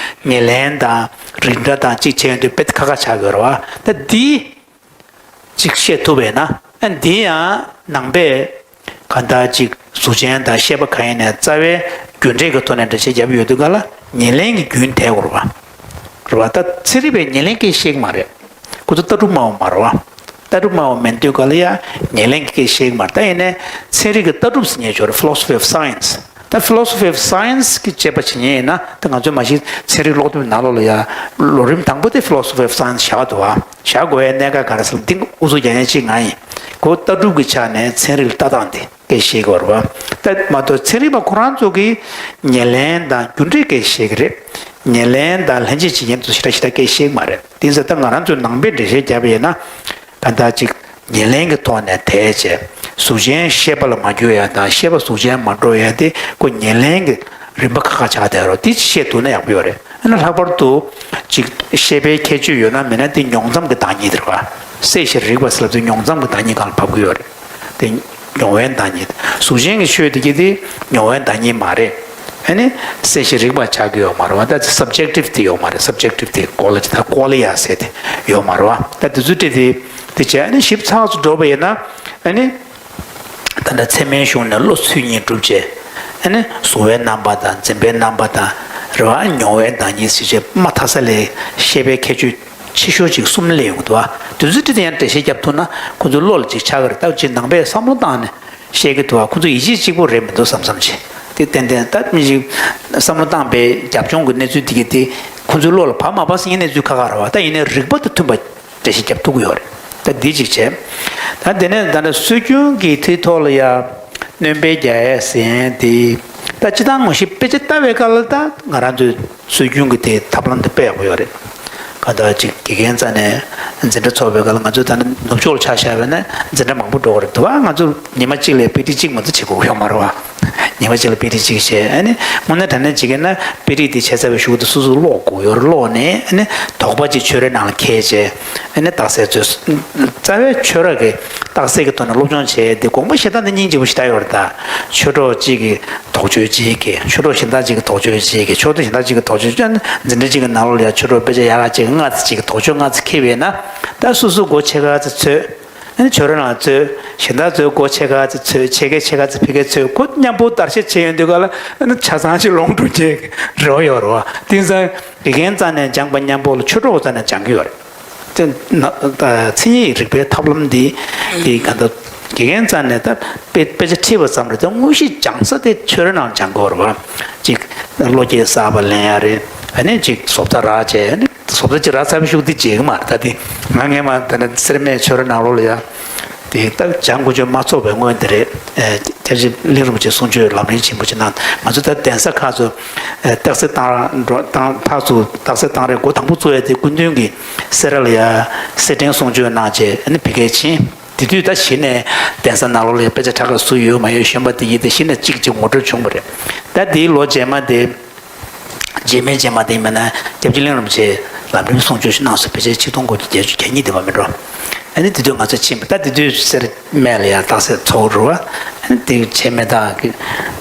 ཉེར་ལེན་དང་རིགས་འདྲ་དང་གཅིག་བྱས་ཡོང་དུས་དཔེ་ཁ་ཁ་ཆགས་ཀྱི་ཡོད་རེད་བ། ད་འདི་གཅིག་བཤད་ཐུབ་པས་ན། ཨ་འདི་ཡང་ནང་པས་ག་ད་ཅིག་གཟུགས་ཅན་དང་ཤེས་པ་གང་ཡིན་ནའི་རྩ་བའི་རྒྱུ་འབྲས་ཀྱི་ཐོག་ནས་འགྲེལ་བཤད་བརྒྱབ་ཡོད་དུས་ག་ལ་ཉེར་ལེན་གྱི་རྒྱུན་དེད་དགོས་རེད་བ། རེད་བ། ད་ཚན་རིག་པས་ཉེར་ལེན་སྐད་བཤད་ཀྱི་མ་རེད། ཁོ་ཚོ་ལྟ་གྲུབ་སྨྲ་བ་མ་རེད་བ། ལྟ་གྲུབ་སྨྲ་བ་མིན་དུས་ག་ལ་ཡ་ཉེར་ལེན་གྱི་སྐད་བཤད་ཀྱི་མ་རེད། ད་ཡིན་ནའི་ཚན་རིག་གི་ལྟ་གྲུབ་ཟེར་མཁན་ཅིག་ཡོད་རེད། Philosophy of Science། ད་Philosophy of Science གི་དཔྱད་པ་བྱེད་མཁན་ཡིན་ན། ད་ང་ཚོས་མ་གཞི་ཚན་རིག་ཀློག་དེབ་ནང་ལོགས་ལ་ཡ་ལོ་རིམ་དང་པོ་དེ་Philosophy of Science བཞག་འདུག་བ། བཞག་དགོས་ཡ་གནད་འགག་ག་རེ་ཟེར་ན། འདི་ཨུ་ཚུགས་རྒྱག་མཁན་གཅིག་ང་ཡིན། ཁོ་ལྟ་གྲུབ་ཀྱི་ཆ་ནས་ཚན་རིག་ལ་ལྟ་སྟངས་དེ་སྐད་བཤད་དགོས་རེད་བ། ད་མ་གཏོགས་ཚན་རིག་པ་ཁོ་རང་ཚོ་གིས་ཉེར་ལེན་དང་རྒྱུ་འབྲས་སྐད་བཤད་ཀྱི་རེད། ཉེར་ལེན་དང་ལྷན་སྐྱེས་ཇི་སྙེད་དུ་ཞེ་དྲག་ཞེ་དྲག་སྐད་བཤད་ཀྱི་མ་རེད། དེ་ཚོ་ད་ང་རང་ཚོའི་ནང་པའི་འགྲེལ་བཤད་བརྒྱབ་པ་ཡིན་ན། ད་ལྟ་ཅིག་ཉེར་ལེན་གྱི་ཐོག་ནས་དེད་བྱས་གཟུགས་ཅན་ཤེས་པ་ལ་མ་འགྱུར་ཡ་དང་ཤེས་པ་གཟུགས་ཅན་མ་འགྲོ་ཡ་དེ་ཁོ་ཉེར་ལེན་གྱི་རིམ་པ་ཁ་ཁ་ཆགས་བསྡད་རོགས། དེ་ཅིག་བཤད་ཐུབ་ན་ཡག་པོ་ཡོད་རེད། ཨ་ནི་ལྷག་པར་དུ་ཅིག་ཤེས་པའི་ཁྱད་ཆོས་ཡོད་ན་མེད་ན་དེ་མྱོང་ཙམ་གྱི་བདག་ཉིད་དེ་རེད་བ། སྲེད་ཞིར་རིག་པ་ཟེར་ལབ་དུས་མྱོང་ཙམ་གྱི་བདག་ཉིད་སྒང་ལ་བབས་ཀྱི་ཡོད་རེད། དེ་མྱོང་བའི་བདག་ཉིད། གཟུགས་ཅན་གྱི་ཆོས་དེ་གི་དེ་མྱོང་བའི་བདག་ཉིད་མ་རེད། ཨ་ནི་སྲེད་ཞིར་རིག་པ་ཆགས་ཀྱི་ཡོད་མ་རེད་བ། ད་subjectivity ཡོད་མ་རེད། Subjectivity ཀོ་ལ་ཅི་ད་ཀོ་ལི་ཡ་ཟེར་དེ་ཡོད་མ་རེད་བ། ད་དེ་ཚོ་དེ་དེ་དེ་བྱས། ཨ་ནི་ཞིབ་ཚགས་སུ་འགྲོ་བ་ཡིན་ན། ཨ་ནི་ད་ལྟ་ཚད་མའི་གཞུང་ནས་བློ་ཚུལ་གཉིས་གྲུབ་བྱས། ཨ་ནི་གཟུང་བའི་རྣམ་པ་དང་འཛིན་པའི་རྣམ་པ་དང་། རེད་བ། མྱོང་བའི་བདག་ཉིད་ཟེར་བྱས་མ་མཐའ་ས་ལས་ཤེས་པའི་ཁྱད་ཆོས་ཆེ་ཤོས་ཅིག་གསུམ་སླེབས་ཡོང་གི་འདུག་བ། དེ་ཚོའི་གྲས་དེ་ཡང་འགྲེལ་བཤད་བརྒྱབ་ཐུབ་ན་ཁོ་ཚོའི་བློ་ལ་ཅིག་ཆགས་ཀྱི་རེད། ད་ཅིག་ནང་པས་བསམ་བློ་བཏང་ནས་བཤད་ཀྱི་འདུག་བ། ཁོ་ཚོ་ཡིད་ཆེས་གཅིག་པོ་རེད་མི་འདུག་བསམ་བསམ་བྱས། དེ་ཏན་ཏན་ད་མི་ཞིག་བསམ་བློ་བཏང་པའི་རྒྱབ་ལྗོངས་ཀྱི་གནས་ཚུལ་དེ་གི་དེ་ཁོ་ཚོའི་བློ་ལ་བབས་མ་བབས་ཟེར་མཁན་གནས་ཚུལ་ཁག་ཁག་རེད་བ། ད་ཡིན་ནའི་རིགས་པ་དང་མཐུན་པ་འགྲེལ་བཤད་རྒྱབ་ཐུབ་ཀྱི་ཡོད་རེད། ད་འདི་གཅིག་བྱས། ད་དེ་ནས་ད་ནི་སྲོལ་རྒྱུན་གྱི་དེའི་ཐོག་ལ་ཡ་སྣོན་པ་རྒྱག་ཡས་ཟེར་མཁན་དེ། ད་སྤྱིར་བཏང་ངོ་ཤེས་དཔེ་ཆ་ལྟ་བའི་སྐབས་ལ་ད་ང་རང་ཚོའི་སྲོལ་རྒྱུན་གྱི་དེ་ཐབས་ལམ་དེ་དཔེ་ཡག་པོ་ཡོད་རེད། ག་ད་ཅིག་དགེ་རྒན་རྩ་ནས་འཛིན་གྲྭ་ཚོགས་པའི་སྐབས་ལ། ང་ཚོ་ད་ནི་ནུབ་ཕྱོགས་ལ་ཆ་བཞག་པ་ཡིན་ན་འཛིན་གྲྭ་མང་པོ་འགྲོ་གི་རེད་འདུག་བ། ང་ཚོ་ཉི་མ་གཅིག་ལ་པི་ཊི་གཅིག་མ་གཏོགས་བྱེད་དགོས་ཀྱི་ཡོད་མ་རེད་བ། ཉི་མ་གཅིག་ལ་པི་ཊི་གཅིག་བྱས། ཨ་ནི་དངོས་གནས་དྲང་གནས་བྱེད་ཀྱི་ན་པི་ཊི་དེ་བྱས་ཚར་བའི་གཞུག་ཏུ་སོ་སོ་ཀློག་དགོས་ཡོད་རེད། ཀློག་ནས་ཨ་ནི་དོགས་པ་ཅིག་ཆོས་རའི་ནང་ལ་འཁྱེར་བྱས། ཨ་ནི་རྟགས་གསལ་རྩོད། རྩ་བའི་ཆོས་ར་གི་རྟགས་གསལ་གྱི་ཐོག་ནས་སློབ་སྦྱོང་བྱས་ཏེ། དགོངས་པ་བཞེས་སྟངས་དེ་སྙིང་རྗེ་པོ་ཞེ་དྲག་ཡོད་རེད་ད། ཆོས་གྲོགས་གཅིག་གིས་དོགས་གཅོད་གཅིག་གིས། ཆོས་གྲོགས་གཞན་དག་ཅིག་གིས་དོགས་གཅོད་གཅིག་གིས། ཆོས་གྲོགས་གཞན་དག་ཅིག་གིས་དོགས་གཅོད་བྱས་ནས། འཛིན་གྲྭ་གཅིག་གི་ནང་ལོགས་ལ་ཡང་ཆོས་གྲོགས་དཔེ་ཆ་ཡག་ག་ཅིག་ལྔ་ཙམ་ཅིག་གིས་དོགས་གཅོད་ལྔ་ཙམ་འཁྱེར་བས་ན། ད་སོ་སོ་སྒོ་ཕྱེ་ག་ཙམ་འཚོལ། ཨ་ནི་ཆོས་ར་ནང་འཚོལ། གཞན་དག་ཚོའི་སྒོ་ཕྱེ་ག་ཙམ་འཚོལ། ཕྱེད་ཀས་ཕྱེད་ཀ་ཙམ་ཕ་གིར་འཚོལ། ཁོ་མཉམ་པོ་བརྡར་ཤ་བྱེད་ཡོང་དུས་ག་ལ། ཨ་ནི་ཆ་ཚང་ཅིག་ལོངས་འགྲོ་རྒྱུའི་རེ་བ་ཡོད་རེད་བ། དེང་སང་དགེ་རྒན་རྩ་ནས་སྦྱངས་པ་མཉམ་པོ་ལ་ཆོས་གྲོགས་རྩ་ནས་སྦྱང་གི་ཡོད་རེད། དེ་ན་ད་མཚན་ཉིད་རིག་པའི་ཐབས་ལམ་འདི། དེ་ག་ད་དགེ་རྒན་རྩ་ནས་ད་དཔེ་དཔེ་ཆ་ཁྲིད་པ་ཙམ་རེད་དེ། དངོས་གཞི་སྦྱང་ས་དེ་ཆོས་རའི་ནང་སྦྱང་དགོས་རེད་བ། གཅིག་བློ་སྐྱེད་གསར་པ་ལེན་ཡ་རེད། ཨ་ནི་གཅིག་བཟོ་ལྟ་རག་བྱས། ཨ་ནི་བཟོ་ལྟ་གཅིག་རག་ཚར་བའི་གཞུག་དེ་བརྗེད་གི་མ་རེད། ད་དེ་ང་སྔས་མ་ད་ནི་སེར་སྨད་ཆོས་ར་ནང་ལོགས་ལ་ཡ། དེ་ད་སྦྱང་དགོས་ཆོག་མ་ཚོགས་པའི་སྔོན་དེ་རེད། ཨེ། སྐྱབས་རྗེ་གླིང་རིན་པོ་ཆེ་གསུང་ཆོས་ལམ་རིམ་ཆེན་པོ་ཅིག་གནང་། ང་ཚོ་ད་གདན་ས་ཁག་ཚོ། ཨེ། རྟགས་གསལ་བཏང་འགྲོ་བཏང་ཕར་ཚུར་རྟགས་གསལ་བཏང་རེས་འགོ་དང་པོ་བཙུགས་ཡ་དེ་སྐུ་མདུན་གྱིས་སེ་ར་ལ་ཡ་གསེར་ཕྲེང་གསུང་ཆོས་གནང་བྱས། ཨ་ནི་ཕ་གིར་ཕྱིན། དེ་དུས་ད་གཞི་ནས་གདན་ས་ནང་ལོགས་ལ་ཡ་དཔེ་ཆ་ཕྲ་རགས་བཟོས་ཡོད་མ་ཡོད་ཞུས་པ་དེ་ཡིན་ཏེ། གཞི་ནས་གཅིག་གཅིག་ངོ་སྤྲོད་བྱུང་བ་རེད། ད་དེའི་ལོ་རྗེས་མ་དེ། རྗེས་མའི་རྗེས་མ་དེ་མིན་ན་སྐྱབས་རྗེ་གླིང་རིན་པོ་ཆེ་ལམ་རིམ་གསུང་ཆོས་ཤིག་གནང་སོང་། ཕལ་ཆེར་ཆིག་སྟོང་དགུ་བརྒྱ་བརྒྱད་ཅུ་གྱ་གཉིས་དེ་བ་མིན་འགྲོ། ཨ་ནི་དེ་དུས་ང་ཚོ་ཕྱིན་པ། ད་དེ་དུས་སེར་སྨད་ལ་ཡང་རྟགས་གསལ་ཚོགས་རུ་བ། ཨ་ནི་དེ་བྱེད་མེད་དག་གི་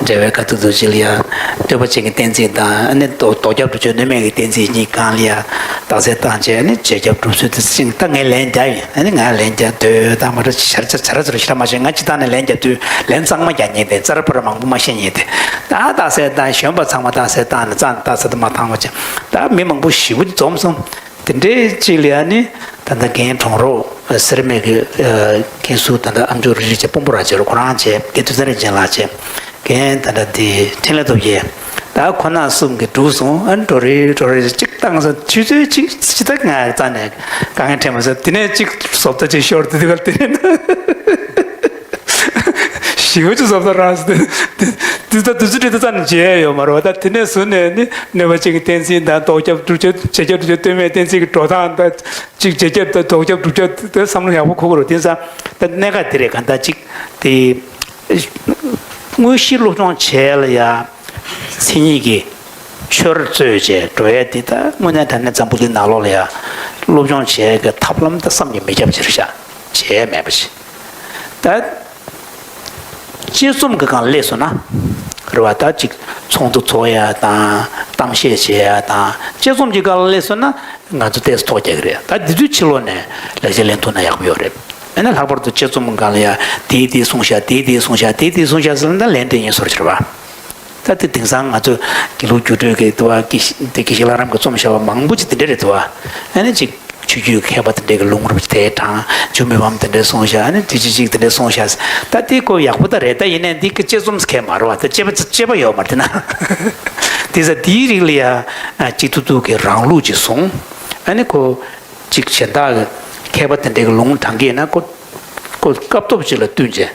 འབྲེལ་བའི་དཀའ་ཐུབ་ཐུགས་རྗེ་ལ་ཡང་བསྟོད་པ་ཅན་གྱི་བསྟན་འཛིན་དང་། ཨ་ནི་ལྡོག་ལྡོག་ཁྱབ་སྒྲུབ་མཆོག་གནོད་མེད་ཀྱི་བསྟན་འཛིན་གཉིས་སྒང་ལ་ཡང་རྟགས་གསལ་བཏང་བྱས། ཨ་ནི་བྱེད་ཁྱབ་སྒྲུབ་ཚུལ་དེ་ཅིག་ད་ངས་ལན་རྒྱག་ཡིན། ཨ་ནི་ང་ལན་རྒྱག་འདོད་དང་མ་གཏོགས་བྱ་ར་བྱ་ར་ཚུར་ཞེ་དྲག་མ་བྱས། ང་སྤྱིར་བཏང་ནས་ལན་རྒྱག་དུས་ལན་གཙང་མ་རྒྱག་མཁན་དེ། རྩ་ར་ཕོ་ར་མང་པོ་མ་བཤད་མཁན་དེ། ད་རྟགས་གསལ་བཏང་། གཞོན་པ་ཚང་མ་རྟགས་གསལ་བཏང་ནས་རྩ་ནས་རྟགས་གསལ་དུ་མ་བཏང་བ་བྱས། ད་མི་མང་པོ་ཞེ་པོ་འཛོམས་སོང་། དེ་འདྲའི་ཅིག་ལ་ཡ་ནི་ད་ལྟ་རྒན་གྲོང་རོགས་སེར་སྨད་ཀྱི་མཁན་ཟུར། ད་ལྟ་ཨ་མཆོག་རིག་རིག་བྱས་དཔོན་པོ་རང་བྱས་རོགས། ཁོ་རང་བྱས། རྒན་དུས་ཚོད་རིང་ཅན་ལགས་བྱས། རྒན་ད་ལྟ་འདི་འཕྲིན་ལས་སྟོབས་རྒྱས། ད་ཁོ་ན་གསུམ་གྱིས་གྲུབ་སོང་། ཨ་ནི་འགྲོ་རེ་འགྲོ་རེ་ཅིག་བཏང་སོང་། ཆུ་ཚོད་གཅིག་ཅི་ད་ང་རྩ་ནས་དཀའ་ངལ་འཕྲད་མ་སོང་། དེ་ནས་ཅིག་བཟོ་ལྟ་ཅིག་ཤོར། དེ་དུས་ག་དེ་ནས་ན། ཞི་བ་ཅུ་བཟོ་ལྟ་རང་སོང་། དེ་དེ་ད་དུས་ཚོད་དེ་རྩ་ནས་བརྗེད་ཡོད་མ་རེད་བ། ད་དེ་ནས་བཟུང་ནས་ནི་གནོད་པ་ཅན་གྱི་བསྟན་འཛིན་དང་། ལྡོག་ཁྱབ་སྒྲུབ་བྱེད། བྱེད་ཁྱབ་སྒྲུབ་བྱེད་གཏོལ་མེད་བསྟན་འཛིན་གྱི་འགྲོ་སྟངས་དང་། ཅིག་བྱེད་ཁྱབ་དང་ལྡོག་ཁྱབ་སྒྲུབ་བྱེད་དེ་བསམ་བློ་ཡག་པོ་འཁོར་དགོས་རེད། དེང་སང་ད་གནད་འགག་དེ་རེད། གང་ལྟར་ཅིག་དེ་དངོས་གཞི་སློབ་སྦྱོང་བྱས་ལ་ཡ་མཚན་ཉིད་ཀྱི་ཆོས་རྩོད་བྱས་འགྲོ་ཡས་དེ། ད་དངོས་གནས་དྲང་གནས་འཛམ་བུ་གླིང་ནང་ལོགས་ལ་ཡ་སློབ་སྦྱོང་བྱས་ཀྱི་ཐབས་ལམ་ད་བསམ་གྱིས་མི་ཁྱབ་ཅིག་རེད་ཤག་བྱས་མེད་པ་ཞིག་ད་དཔྱད་རྩོམ་གྱི་སྒང་ལ་སླེབས་སོང་ན་རེད་བ། ད་ཅིག་ཚོགས་འདུ་ཚོགས་ཡ་དང་། གཏམ་བཤད་བྱེད་ཡ་དང་། དཔྱད་རྩོམ་གྱི་སྒང་ལ་སླེབས་སོང་ན་ང་ཚོ་ཏོག་ཙམ་ཐོག་རྒྱག་གི་རེད། ད་འདི་དུས་ཕྱི་ལོགས་ནས་ལེགས་ཆ་ལེན་ཐུབ་ན་ཡག་པོ་ཡོད་རེད། ཨ་ནི་ལྷག་པར་དུ་དཔྱད་རྩོམ་གྱི་སྒང་ལ་ཡ་དེས་དེ་གསུངས་ཤག་དེས་དེ་གསུངས་ཤག་དེས་དེ་གསུངས་ཤག་ཟེར་ན། ད་ལན་སྤྲད་མཁན་བཟོ་འདྲ་ཅིག་རེད་བ། ད་དེ་དེང་སང་ང་ཚོ་དགེ་ལུགས་འགྱུར་གྲོས་ཀྱི་ལྟ་བ་དགེ་བཤེས་དགེ་བཤེས་ལྷ་རམས་ཀྱིས་རྩོམ་བཞག་པ་མང་པོ་ཅིག་དེ་འདྲ་རེད་འདུག་བ། ཨ་ནི་ཅིག་ཆོས་བརྒྱུད་མཁས་པ་དེ་འདྲ་གི་ལུང་རབས་དེ་དྲངས། འཇུ་མི་ཕམ་དེ་འདྲས་གསུངས་ཤག་ཨ་ནི་དེ་ཅི་ཅིག་དེ་འདྲས་གསུངས་ཤག་ད་དེ་ཁོ་ཡག་པོ་ད་རེད། ད་ཡིན་ནའི་འདི་གི་དཔྱད་རྩོམ་ཟེར་མཁན་མ་རེད་བ། ད་དཔྱད་པ་དཔྱད་པ་ཡོད་མ་རེད། དེ་ན་དེ་ཚ་དེའི་རིགས་ལ་ཡ་ཅིག་ཐུག་ཐུག་གི་རང་ལུགས་ཅིག་བཟུང་། ཨ་ནི་ཁོ་ཅིག་གཞན་དག་གི་མཁས་པ་དེ་འདྲ་གི་ལུང་དྲངས་ཀྱི་ཡིན་ན། ཁོ་ཁོ་སྐབས་ཐོབ་ཅིག་ལ་བསྟུན་བྱས་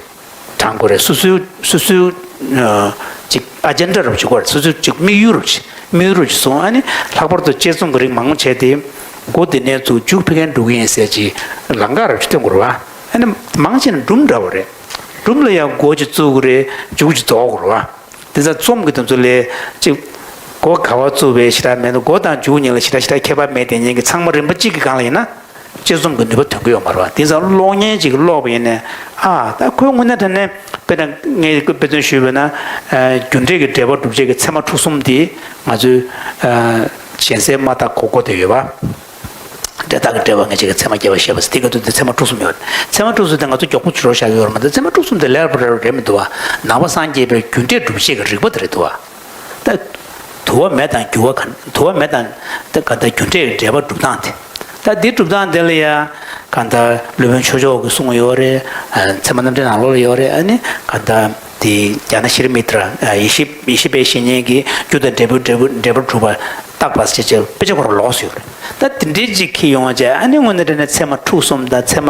དྲངས་དགོས་རེད། སོ་སོའི་སོ་སོའི་ཨ་ཅིག་ཨ་ཇེན་ཌ་རབ་ཅིག་དགོས་རེད། སོ་སོའི་ཅིག་དམིགས་ཡུལ་རབ་ཅིག་དམིགས་ཡུལ་རབ་ཅིག་བཟུང་། ཨ་ནི་ལྷག་པར་དུ་དཔྱད་རྩོམ་གྱི་རིགས་མང་པོ་བྱས་ཏེ། མགོ་འདི་ནས་བཙུགས་མཇུག་ཕ་གིར་འགྲོ་གི་ཡིན་ཟེར་གྱི་ལམ་ཁ་རབ་ཅིག་སྟོན་དགོས་རེད་བ། ཨ་ནི་མང་ཆེ་ན་སྒྲུང་འདྲ་བོ་རེད། སྒྲུང་ལ་ཡང་མགོ་ཅིག་བཙུགས་དགོས་རེད། མཇུག་ཅིག་རྫོགས་དགོས་རེད་བ། དེ་ཚ་རྩོམ་གྱི་དོན་ཚུལ་ལས་ཅིག་མགོ་ག་པར་བཙུགས་པའི་ཞེ་དྲག་མེད་འདུག་མགོ་དང་མཇུག་གཉིས་ལ་ཞེ་དྲག་ཞེ་དྲག་ཁྱད་པར་མེད། དེ་གཉིས་ཀྱི་ཚང་མ་རིམ་པ་གཅིག་གི་སྒང་ལ་ཡིན་ན། དཔྱད་རྩོམ་གྱི་ནུས་པ་ཐོན་གྱི་ཡོད་མ་རེད་བ། དེང་སང་གློག་བརྙན་ཅིག་ཀློག་པ་ཡིན་ནའི། ཨ་ད་ཁོའི་དངོས་གནས་དྲང་གནས་དཔེར་ན་ངས་དཔེ་མཚོན་ཞུས་པ་ན། ཨ་རྒྱུ་འབྲས་ཀྱི་འབྲེལ་བ་སྒྲུབ་བྱེད་ཀྱི་ཚད་མ་དྲུག་གསུམ་དེ་ང་ཚོའི་ཨ་གཞན་སེལ་མ་དག་གོ་གོ་དེ་ཡོད་པ། འབྲས་རྟགས་ཀྱི་འབྲེལ་བ་ངེས་བྱེད་ཀྱི་ཚད་མ་སྐྱེ་བ་བཤད་པ་ཟེར། དེ་ག་དུས་དེ་ཚད་མ་དྲུག་གསུམ་ཡོད། ཚད་མ་དྲུག་གསུམ་དེ་ང་ཚོ་མགྱོགས་པོ་བྱུ་རོ་བཞག་གི་ཡོད་རེད་མ་གཏོགས། ཚད་མ་དྲུག་གསུམ་དེ་ལེགས་པ་རེད་རེད་མི་འདུག་བ། ནང་པ་སངས་རྒྱས་པའི་རྒྱུ་འབྲས་སྒྲུབ་བྱེད་ཀྱི་རིགས་པ་དེ་རེད་འདུག་བ། ད་དུ་བ་མེ་དང་རྒྱུ་བ་ག་དུ་བ་མེ་དང་ད་ག་ད་རྒྱུ་འབྲས་འབྲེལ་བ་སྒྲུབ་སྟངས་དེ། ད་འདི་སྒྲུབ་སྟངས་དེ་ལ་ཡ་ག་ད་སློབ་དཔོན་ཆོས་མཆོག་གིས་གསུངས་ཡོད་རེད། ཨ་ཚད་མ་རྣམ་འགྲེལ་ནང་ལོགས་ལ་ཡོད་རེད། ཨ་ནི་ག་ད་དེ་ཛྙཱ་ན་ཤྲཱི་མི་ཏྲ། ཨ་ཡེ་ཤེས་ཡེ་ཤེས་པའི་བཤེས་གཉེན་གྱིས་རྒྱུ་དང་འབྲས་བུའི་འབྲས་བུ་འབྲས་བུ་སྒྲུབ་པ་བརྟག་པ་ཟེར་བྱས་དཔེ་ཆ་ཁོ་རང་ལོགས་སུ་ཡོད་རེད། ད་དེ་འདྲའི་ཅིག་ཁྱེར་ཡོང་བྱས། ཨ་ནི་དངོས་གནས་དྲང་གནས་ཚད་མ་དྲུག་གསུམ་དང་ཚད་མ་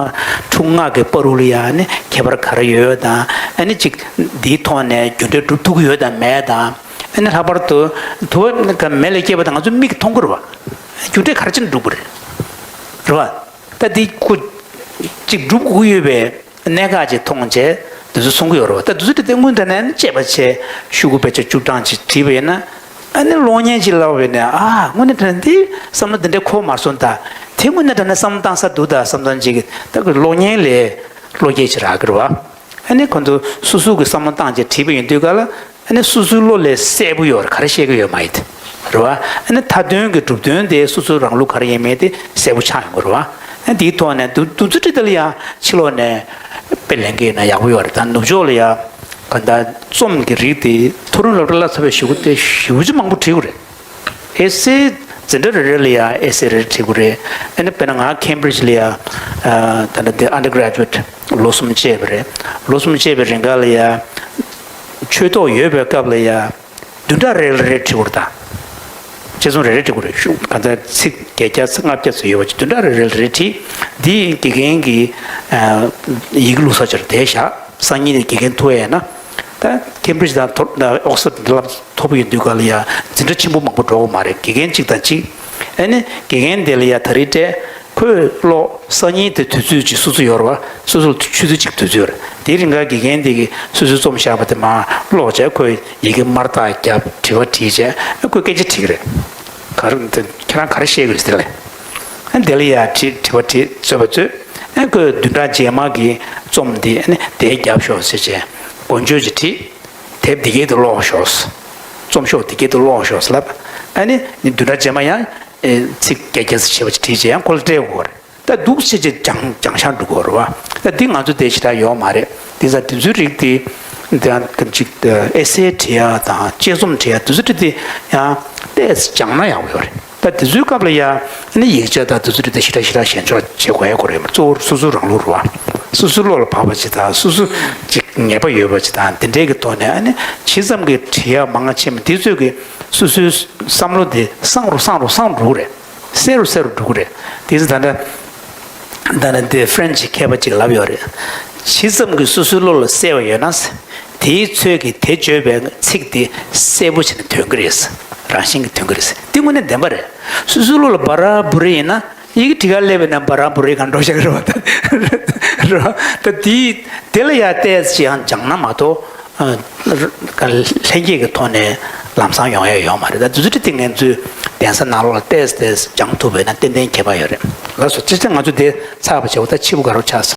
དྲུག་ལྔ་གི་བར་དུ་ལ་ཡ་ཨ་ནི་ཁྱད་པར་ག་རེ་ཡོད་དང་། ཨ་ནི་ཅིག་འདིའི་ཐོག་ནས་རྒྱུ་འབྲས་སྒྲུབ་ཐུབ་ཀྱི་ཡོད་དང་མེད་དང་། ཨ་ནི་ལྷག་པར་དུ་དུ་བ་མེ་ལ་སྐྱེས་པ་དང་ང་ཚོ་མིག་གིས་མཐོང་གི་རེད་བ། རྒྱུ་འབྲས་ག་རེ་བྱས་ནས་འགྲུབ་ཀྱི་རེད། རེད་བ། ད་འདི་ཁོ་ཅིག་སྒྲུབ་དགོས་ཀྱི་ཡོད་པའི་གནད་འགག་ཅིག་མཐོང་བྱས་འདི་ཚོ་གསུང་གི་ཡོད་རེད་བ། ད་འདི་ཚོ་དེ་དངོས་གནས་དྲང་གནས་དཔྱད་པ་བྱས་ཤོག་གུ་དཔེ་ཆ་བཅུ་གྲངས་ཅིག་བྲིས་པ་ཡིན་ན། ཨ་ནི་གློག་བརྙན་ཅིག་ལབ་པ་ཡིན་ན། ཨ་དངོས་གནས་དྲང་གནས་འདི་བསམ་བློ་འདི་འདྲ་འཁོར་མ་སོང་ད། དེ་དངོས་གནས་དྲང་གནས་བསམ་བློ་བཏང་ས་འདུག་ད་བསམ་བཏང་ཅིག་ད་གློག་བརྙན་ལས་བློ་སྐྱེད་ཅིག་རག་གི་རེད་བ། ཨ་ནི་ཁོ་ཚོ་སོ་སོ་གི་བསམ་བློ་བཏང་བྱས་བྲིས་པ་ཡིན་དུས་ག་ལ། ཨ་ནི་སོ་སོའི་བློ་ལ་གསལ་པོ་ཡོད་རེད། ག་རེ་བཤད་ཀྱི་ཡོད་མ་ཡིན་དེ་རེད་བ། ཨ་ནི་མཐའ་དོན་གྱི་གྲུབ་དོན་དེ་སོ་སོའི་རང་ལུགས་ག་རེ་ཡིན་མིན་དེ་གསལ་པོ་ཆགས་ཡོང་གི་རེད་བ། ཨ་ནི་དེའི་ཐོག་ནས་འདུ་འདུ་འཛི་ཁྲིད་དེ་ལ་ཡང་ཕྱི་ལོགས་ནས་དཔེ་ལེན་གྱི་ཡོད་ན་ཡག་པོ་ཡོད་རེད། ད་ནུབ་ཕྱོགས་ལ་ཡང་ག་ད་རྩོམ་གྱི་རིགས་དེ་མཐོ་རིམ་སློབ་གྲྭ་བསླབ་ཚར་བའི་གཞུག་གུ་དེ་ཞེ་པོ་ཅིག་མང་པོ་བྲིས་ཡོད་རེད། ཨེ་སེ་འཛིན་གྲྭ་རེ་རེ་ལ་ཡང་ཨེ་སེ་རེ་རེ་བྲིས་དགོས་རེད། ཨ་ནི་དཔེར་ན་ང་ཁེམ་བྷི་རིཇ་ལ་ཡང་ཨ་ད་ལྟ་འདི་ཨན་ཌར་གྷ་རེ་ཇུ་ཨེཊ་ལོ་གསུམ་བྱས་པ་རེད། ལོ་གསུམ་བྱས་པའི་རིང་ག་ལ་ཡང་ཆོས་ཐོག་ཡོད་པའི་སྐབས་ལ་ཡང་བདུན་ཕྲག་རེ་ལ་རེ་བྲིས་དགོས་རེད། ད་དཔྱད་རྩོམ་རེ་རེ་བྲིས་དགོས་རེད། ཤུགས་ག་ཚོད་ཚིག་བརྒྱད་བརྒྱ་ཚིག་ལྔ་བརྒྱ་ཙམ་ཡོད་པ་ཅིག་བདུན་ཕྲག་རེ་རེ་ལ་རེ་བྲིས། འདི་དགེ་རྒན་གྱི་ཨ་ཡི་གེ་བླུགས་ས་ཅིག་ལ་བསྡད་བཞག་སང་ཉིན་ནས་དགེ་རྒན་ཐུག་ཡས་ན། ད་ཁེམ་བྷི་རིཇ་དང་ཐོ་ཨོག་སི་ཕོར་ཌི་འདི་ལ་མཐོ་པོ་ཡོད་དུས་ག་ལ་ཡ་འཛིན་གྲྭ་ཆེན་པོ་མང་པོ་འགྲོ་གི་མ་རེད། དགེ་རྒན་གཅིག་དང་གཅིག་ཨ་ནི་དགེ་རྒན་དེ་ལ་ཡ་ད་རེས་སྤྲད། ཁོས་ཀློག་སང་ཉིན་དེ་དུས་ཚོད་ཅིག་སོ་སོ་ཡོད་རེད་བ། སོ་སོ་ལ་ཆུ་ཚོད་གཅིག་དུས་ཚོད་ཡོད་རེད། དེའི་རིང་ག་དགེ་རྒན་དེ་གིས་སོ་སོའི་རྩོམ་བཞག་པ་དེ་མར་ཀློག་བྱས། ཁོས་ཡི་གེ་དམར་རྟགས་བརྒྱབ། དྲི་བ་དྲིས་བྱས། ཨ་ཁོས་སྐད་ཆ་དྲིས་ཀྱི་རེད། ག་རེ་འདི་ཁྱེད་རང་ག་རེ་བཤད་ཀྱི་རེད་ཟེར་ལེ། ཨ་དེ་ལ་ཡ་དྲི་དྲི་བ་དྲིས། རྩོད་པ་རྩོད། ཨ་ཁོས་བདུན་ཕྲག་རྗེས་མ་གི་རྩོམ་འདི་ཨ་ནི་དེ་རྒྱབ་ཤོག་ཟེར་བྱས་མགོ་བརྗོད་ཅིག་བྲིས། དེབ་འདི་གའི་དུ་ཀློག་ཤོག་རྩོམ་ཤོག་འདི་གའི་དུ་ཀློག་ཤོག་ལབ། ཨ་ནི་བདུན་ཕྲག་རྗེས་མ་ཡང་ཚིག་བརྒྱ་བརྒྱ་ཙམ་བྱས་པ་ཅིག་བྲིས་བྱས་ཡང་ཁོ་ལ་སྤྲད་དགོས་རེད། ད་འདུག་སེ་ཅིག་སྦྱང་སྦྱང་ཤག་འགྲོ་གི་ཡོད་རེད་བ། ད་འདི་ང་ཚོ་དེ་ཞེ་དྲག་ཡོད་མ་རེད། དེ་ཙང་དེ་ཚོའི་རིགས་དེ་ད་ཅིག་ཨེ་སེ་བྲིས་ཡ་དང་དཔྱད་རྩོམ་བྲིས་ཡ་དེ་ཚོ་དེ་ཡང་ཏོག་ཙམ་སྦྱངས་ན་ཡག་པོ་ཡོད་རེད། ད་དེ་ཚོའི་སྐབས་ལ་ཡ་ཨ་ནི་ཡིག་ཆ་དང་དེ་ཚོ་དེ་ཞེ་དྲག་ཞེ་དྲག་ཞེན་ཆོག་བྱེད་དགོས་ཡ་ཁོ་རེད་མ་གཏོགས་སོ་སོ་རང་ལུགས་རེད་བ། སོ་སོའི་བློ་ལ་བབས་པ་ཅིག་དང་སོ་སོ་ཅིག་ངེས་པ་ཡོད་པ་ཅིག་དང་དེ་འདྲའི་གི་ཐོག་ནས་ཨ་ནི་ཇི་ཙམ་གྱི་བྲིས་ཡ་མང་ཆེ་མ་དེ་ཚོས་གི་སོ་སོའི་བསམ་བློ་དེ་སངས་རུ་སངས་རུ་སངས་རུ་འགྲོ་གི་རེད། གསལ་རུ་གསལ་རུ་འགྲོ་གི་རེད། དེ་ཚོ་ད་ལྟ་ད་ལྟ་འདི་ཧྥ་རན་ཆི་མཁས་པ་ཅིག་ལབ་ཡོད་རེད། ཇི་ཙམ་གྱིས་སོ་སོའི་བློ་ལ་གསལ་བ་ཡོད་ན། དེའི་ཚོད་ཀྱིས་དེ་བརྗོད་པའི་ཚིག་དེ་གསལ་པོ་བྱས་ནས་ཐོན་གྱི་རེད། རང་བཞིན་གྱིས་ཐོན་གྱི་རེད། འདི་དངོས་གནས་བདེན་པ་རེད། སོ་སོའི་བློ་ལ་བ་ར་བུ་རི་ཡིན་ན་ཡི་གེ་བྲིས་ཁ་སླེབས་པ་ན་བ་ར་བུ་རི་གང་འགྲོ་བཞག་གི་རེད་བ། ད་རེད་བ། ད་དེའི་དེ་ལ་ཡ་ཏོག་ཙམ་ཡང་སྦྱངས་ན་མ་གཏོགས། ལྷན་སྐྱེས་ཀྱི་ཐོག་ནས་ལམ་སང་ཡོང་ཡ་ཡོད་མ་རེད། ད་དེ་ཚོ་དེ་ང་ཚོས་གདན་ས་ནང་ལོགས་ལ་ཏོག་ཙམ་ཏོག་ཙམ་སྦྱང་ཐུབ་པ་ཡིན་ན་ཏན་ཏན་ཁྱད་པར་ཡོད་རེད། ལགས་སོ། སྤྱིར་བཏང་ང་ཚོ་དེ་ཚར་བ་བྱས་པ་ད་ཕྱི་པོ་དགའ་རབ་ཆགས་སོང་།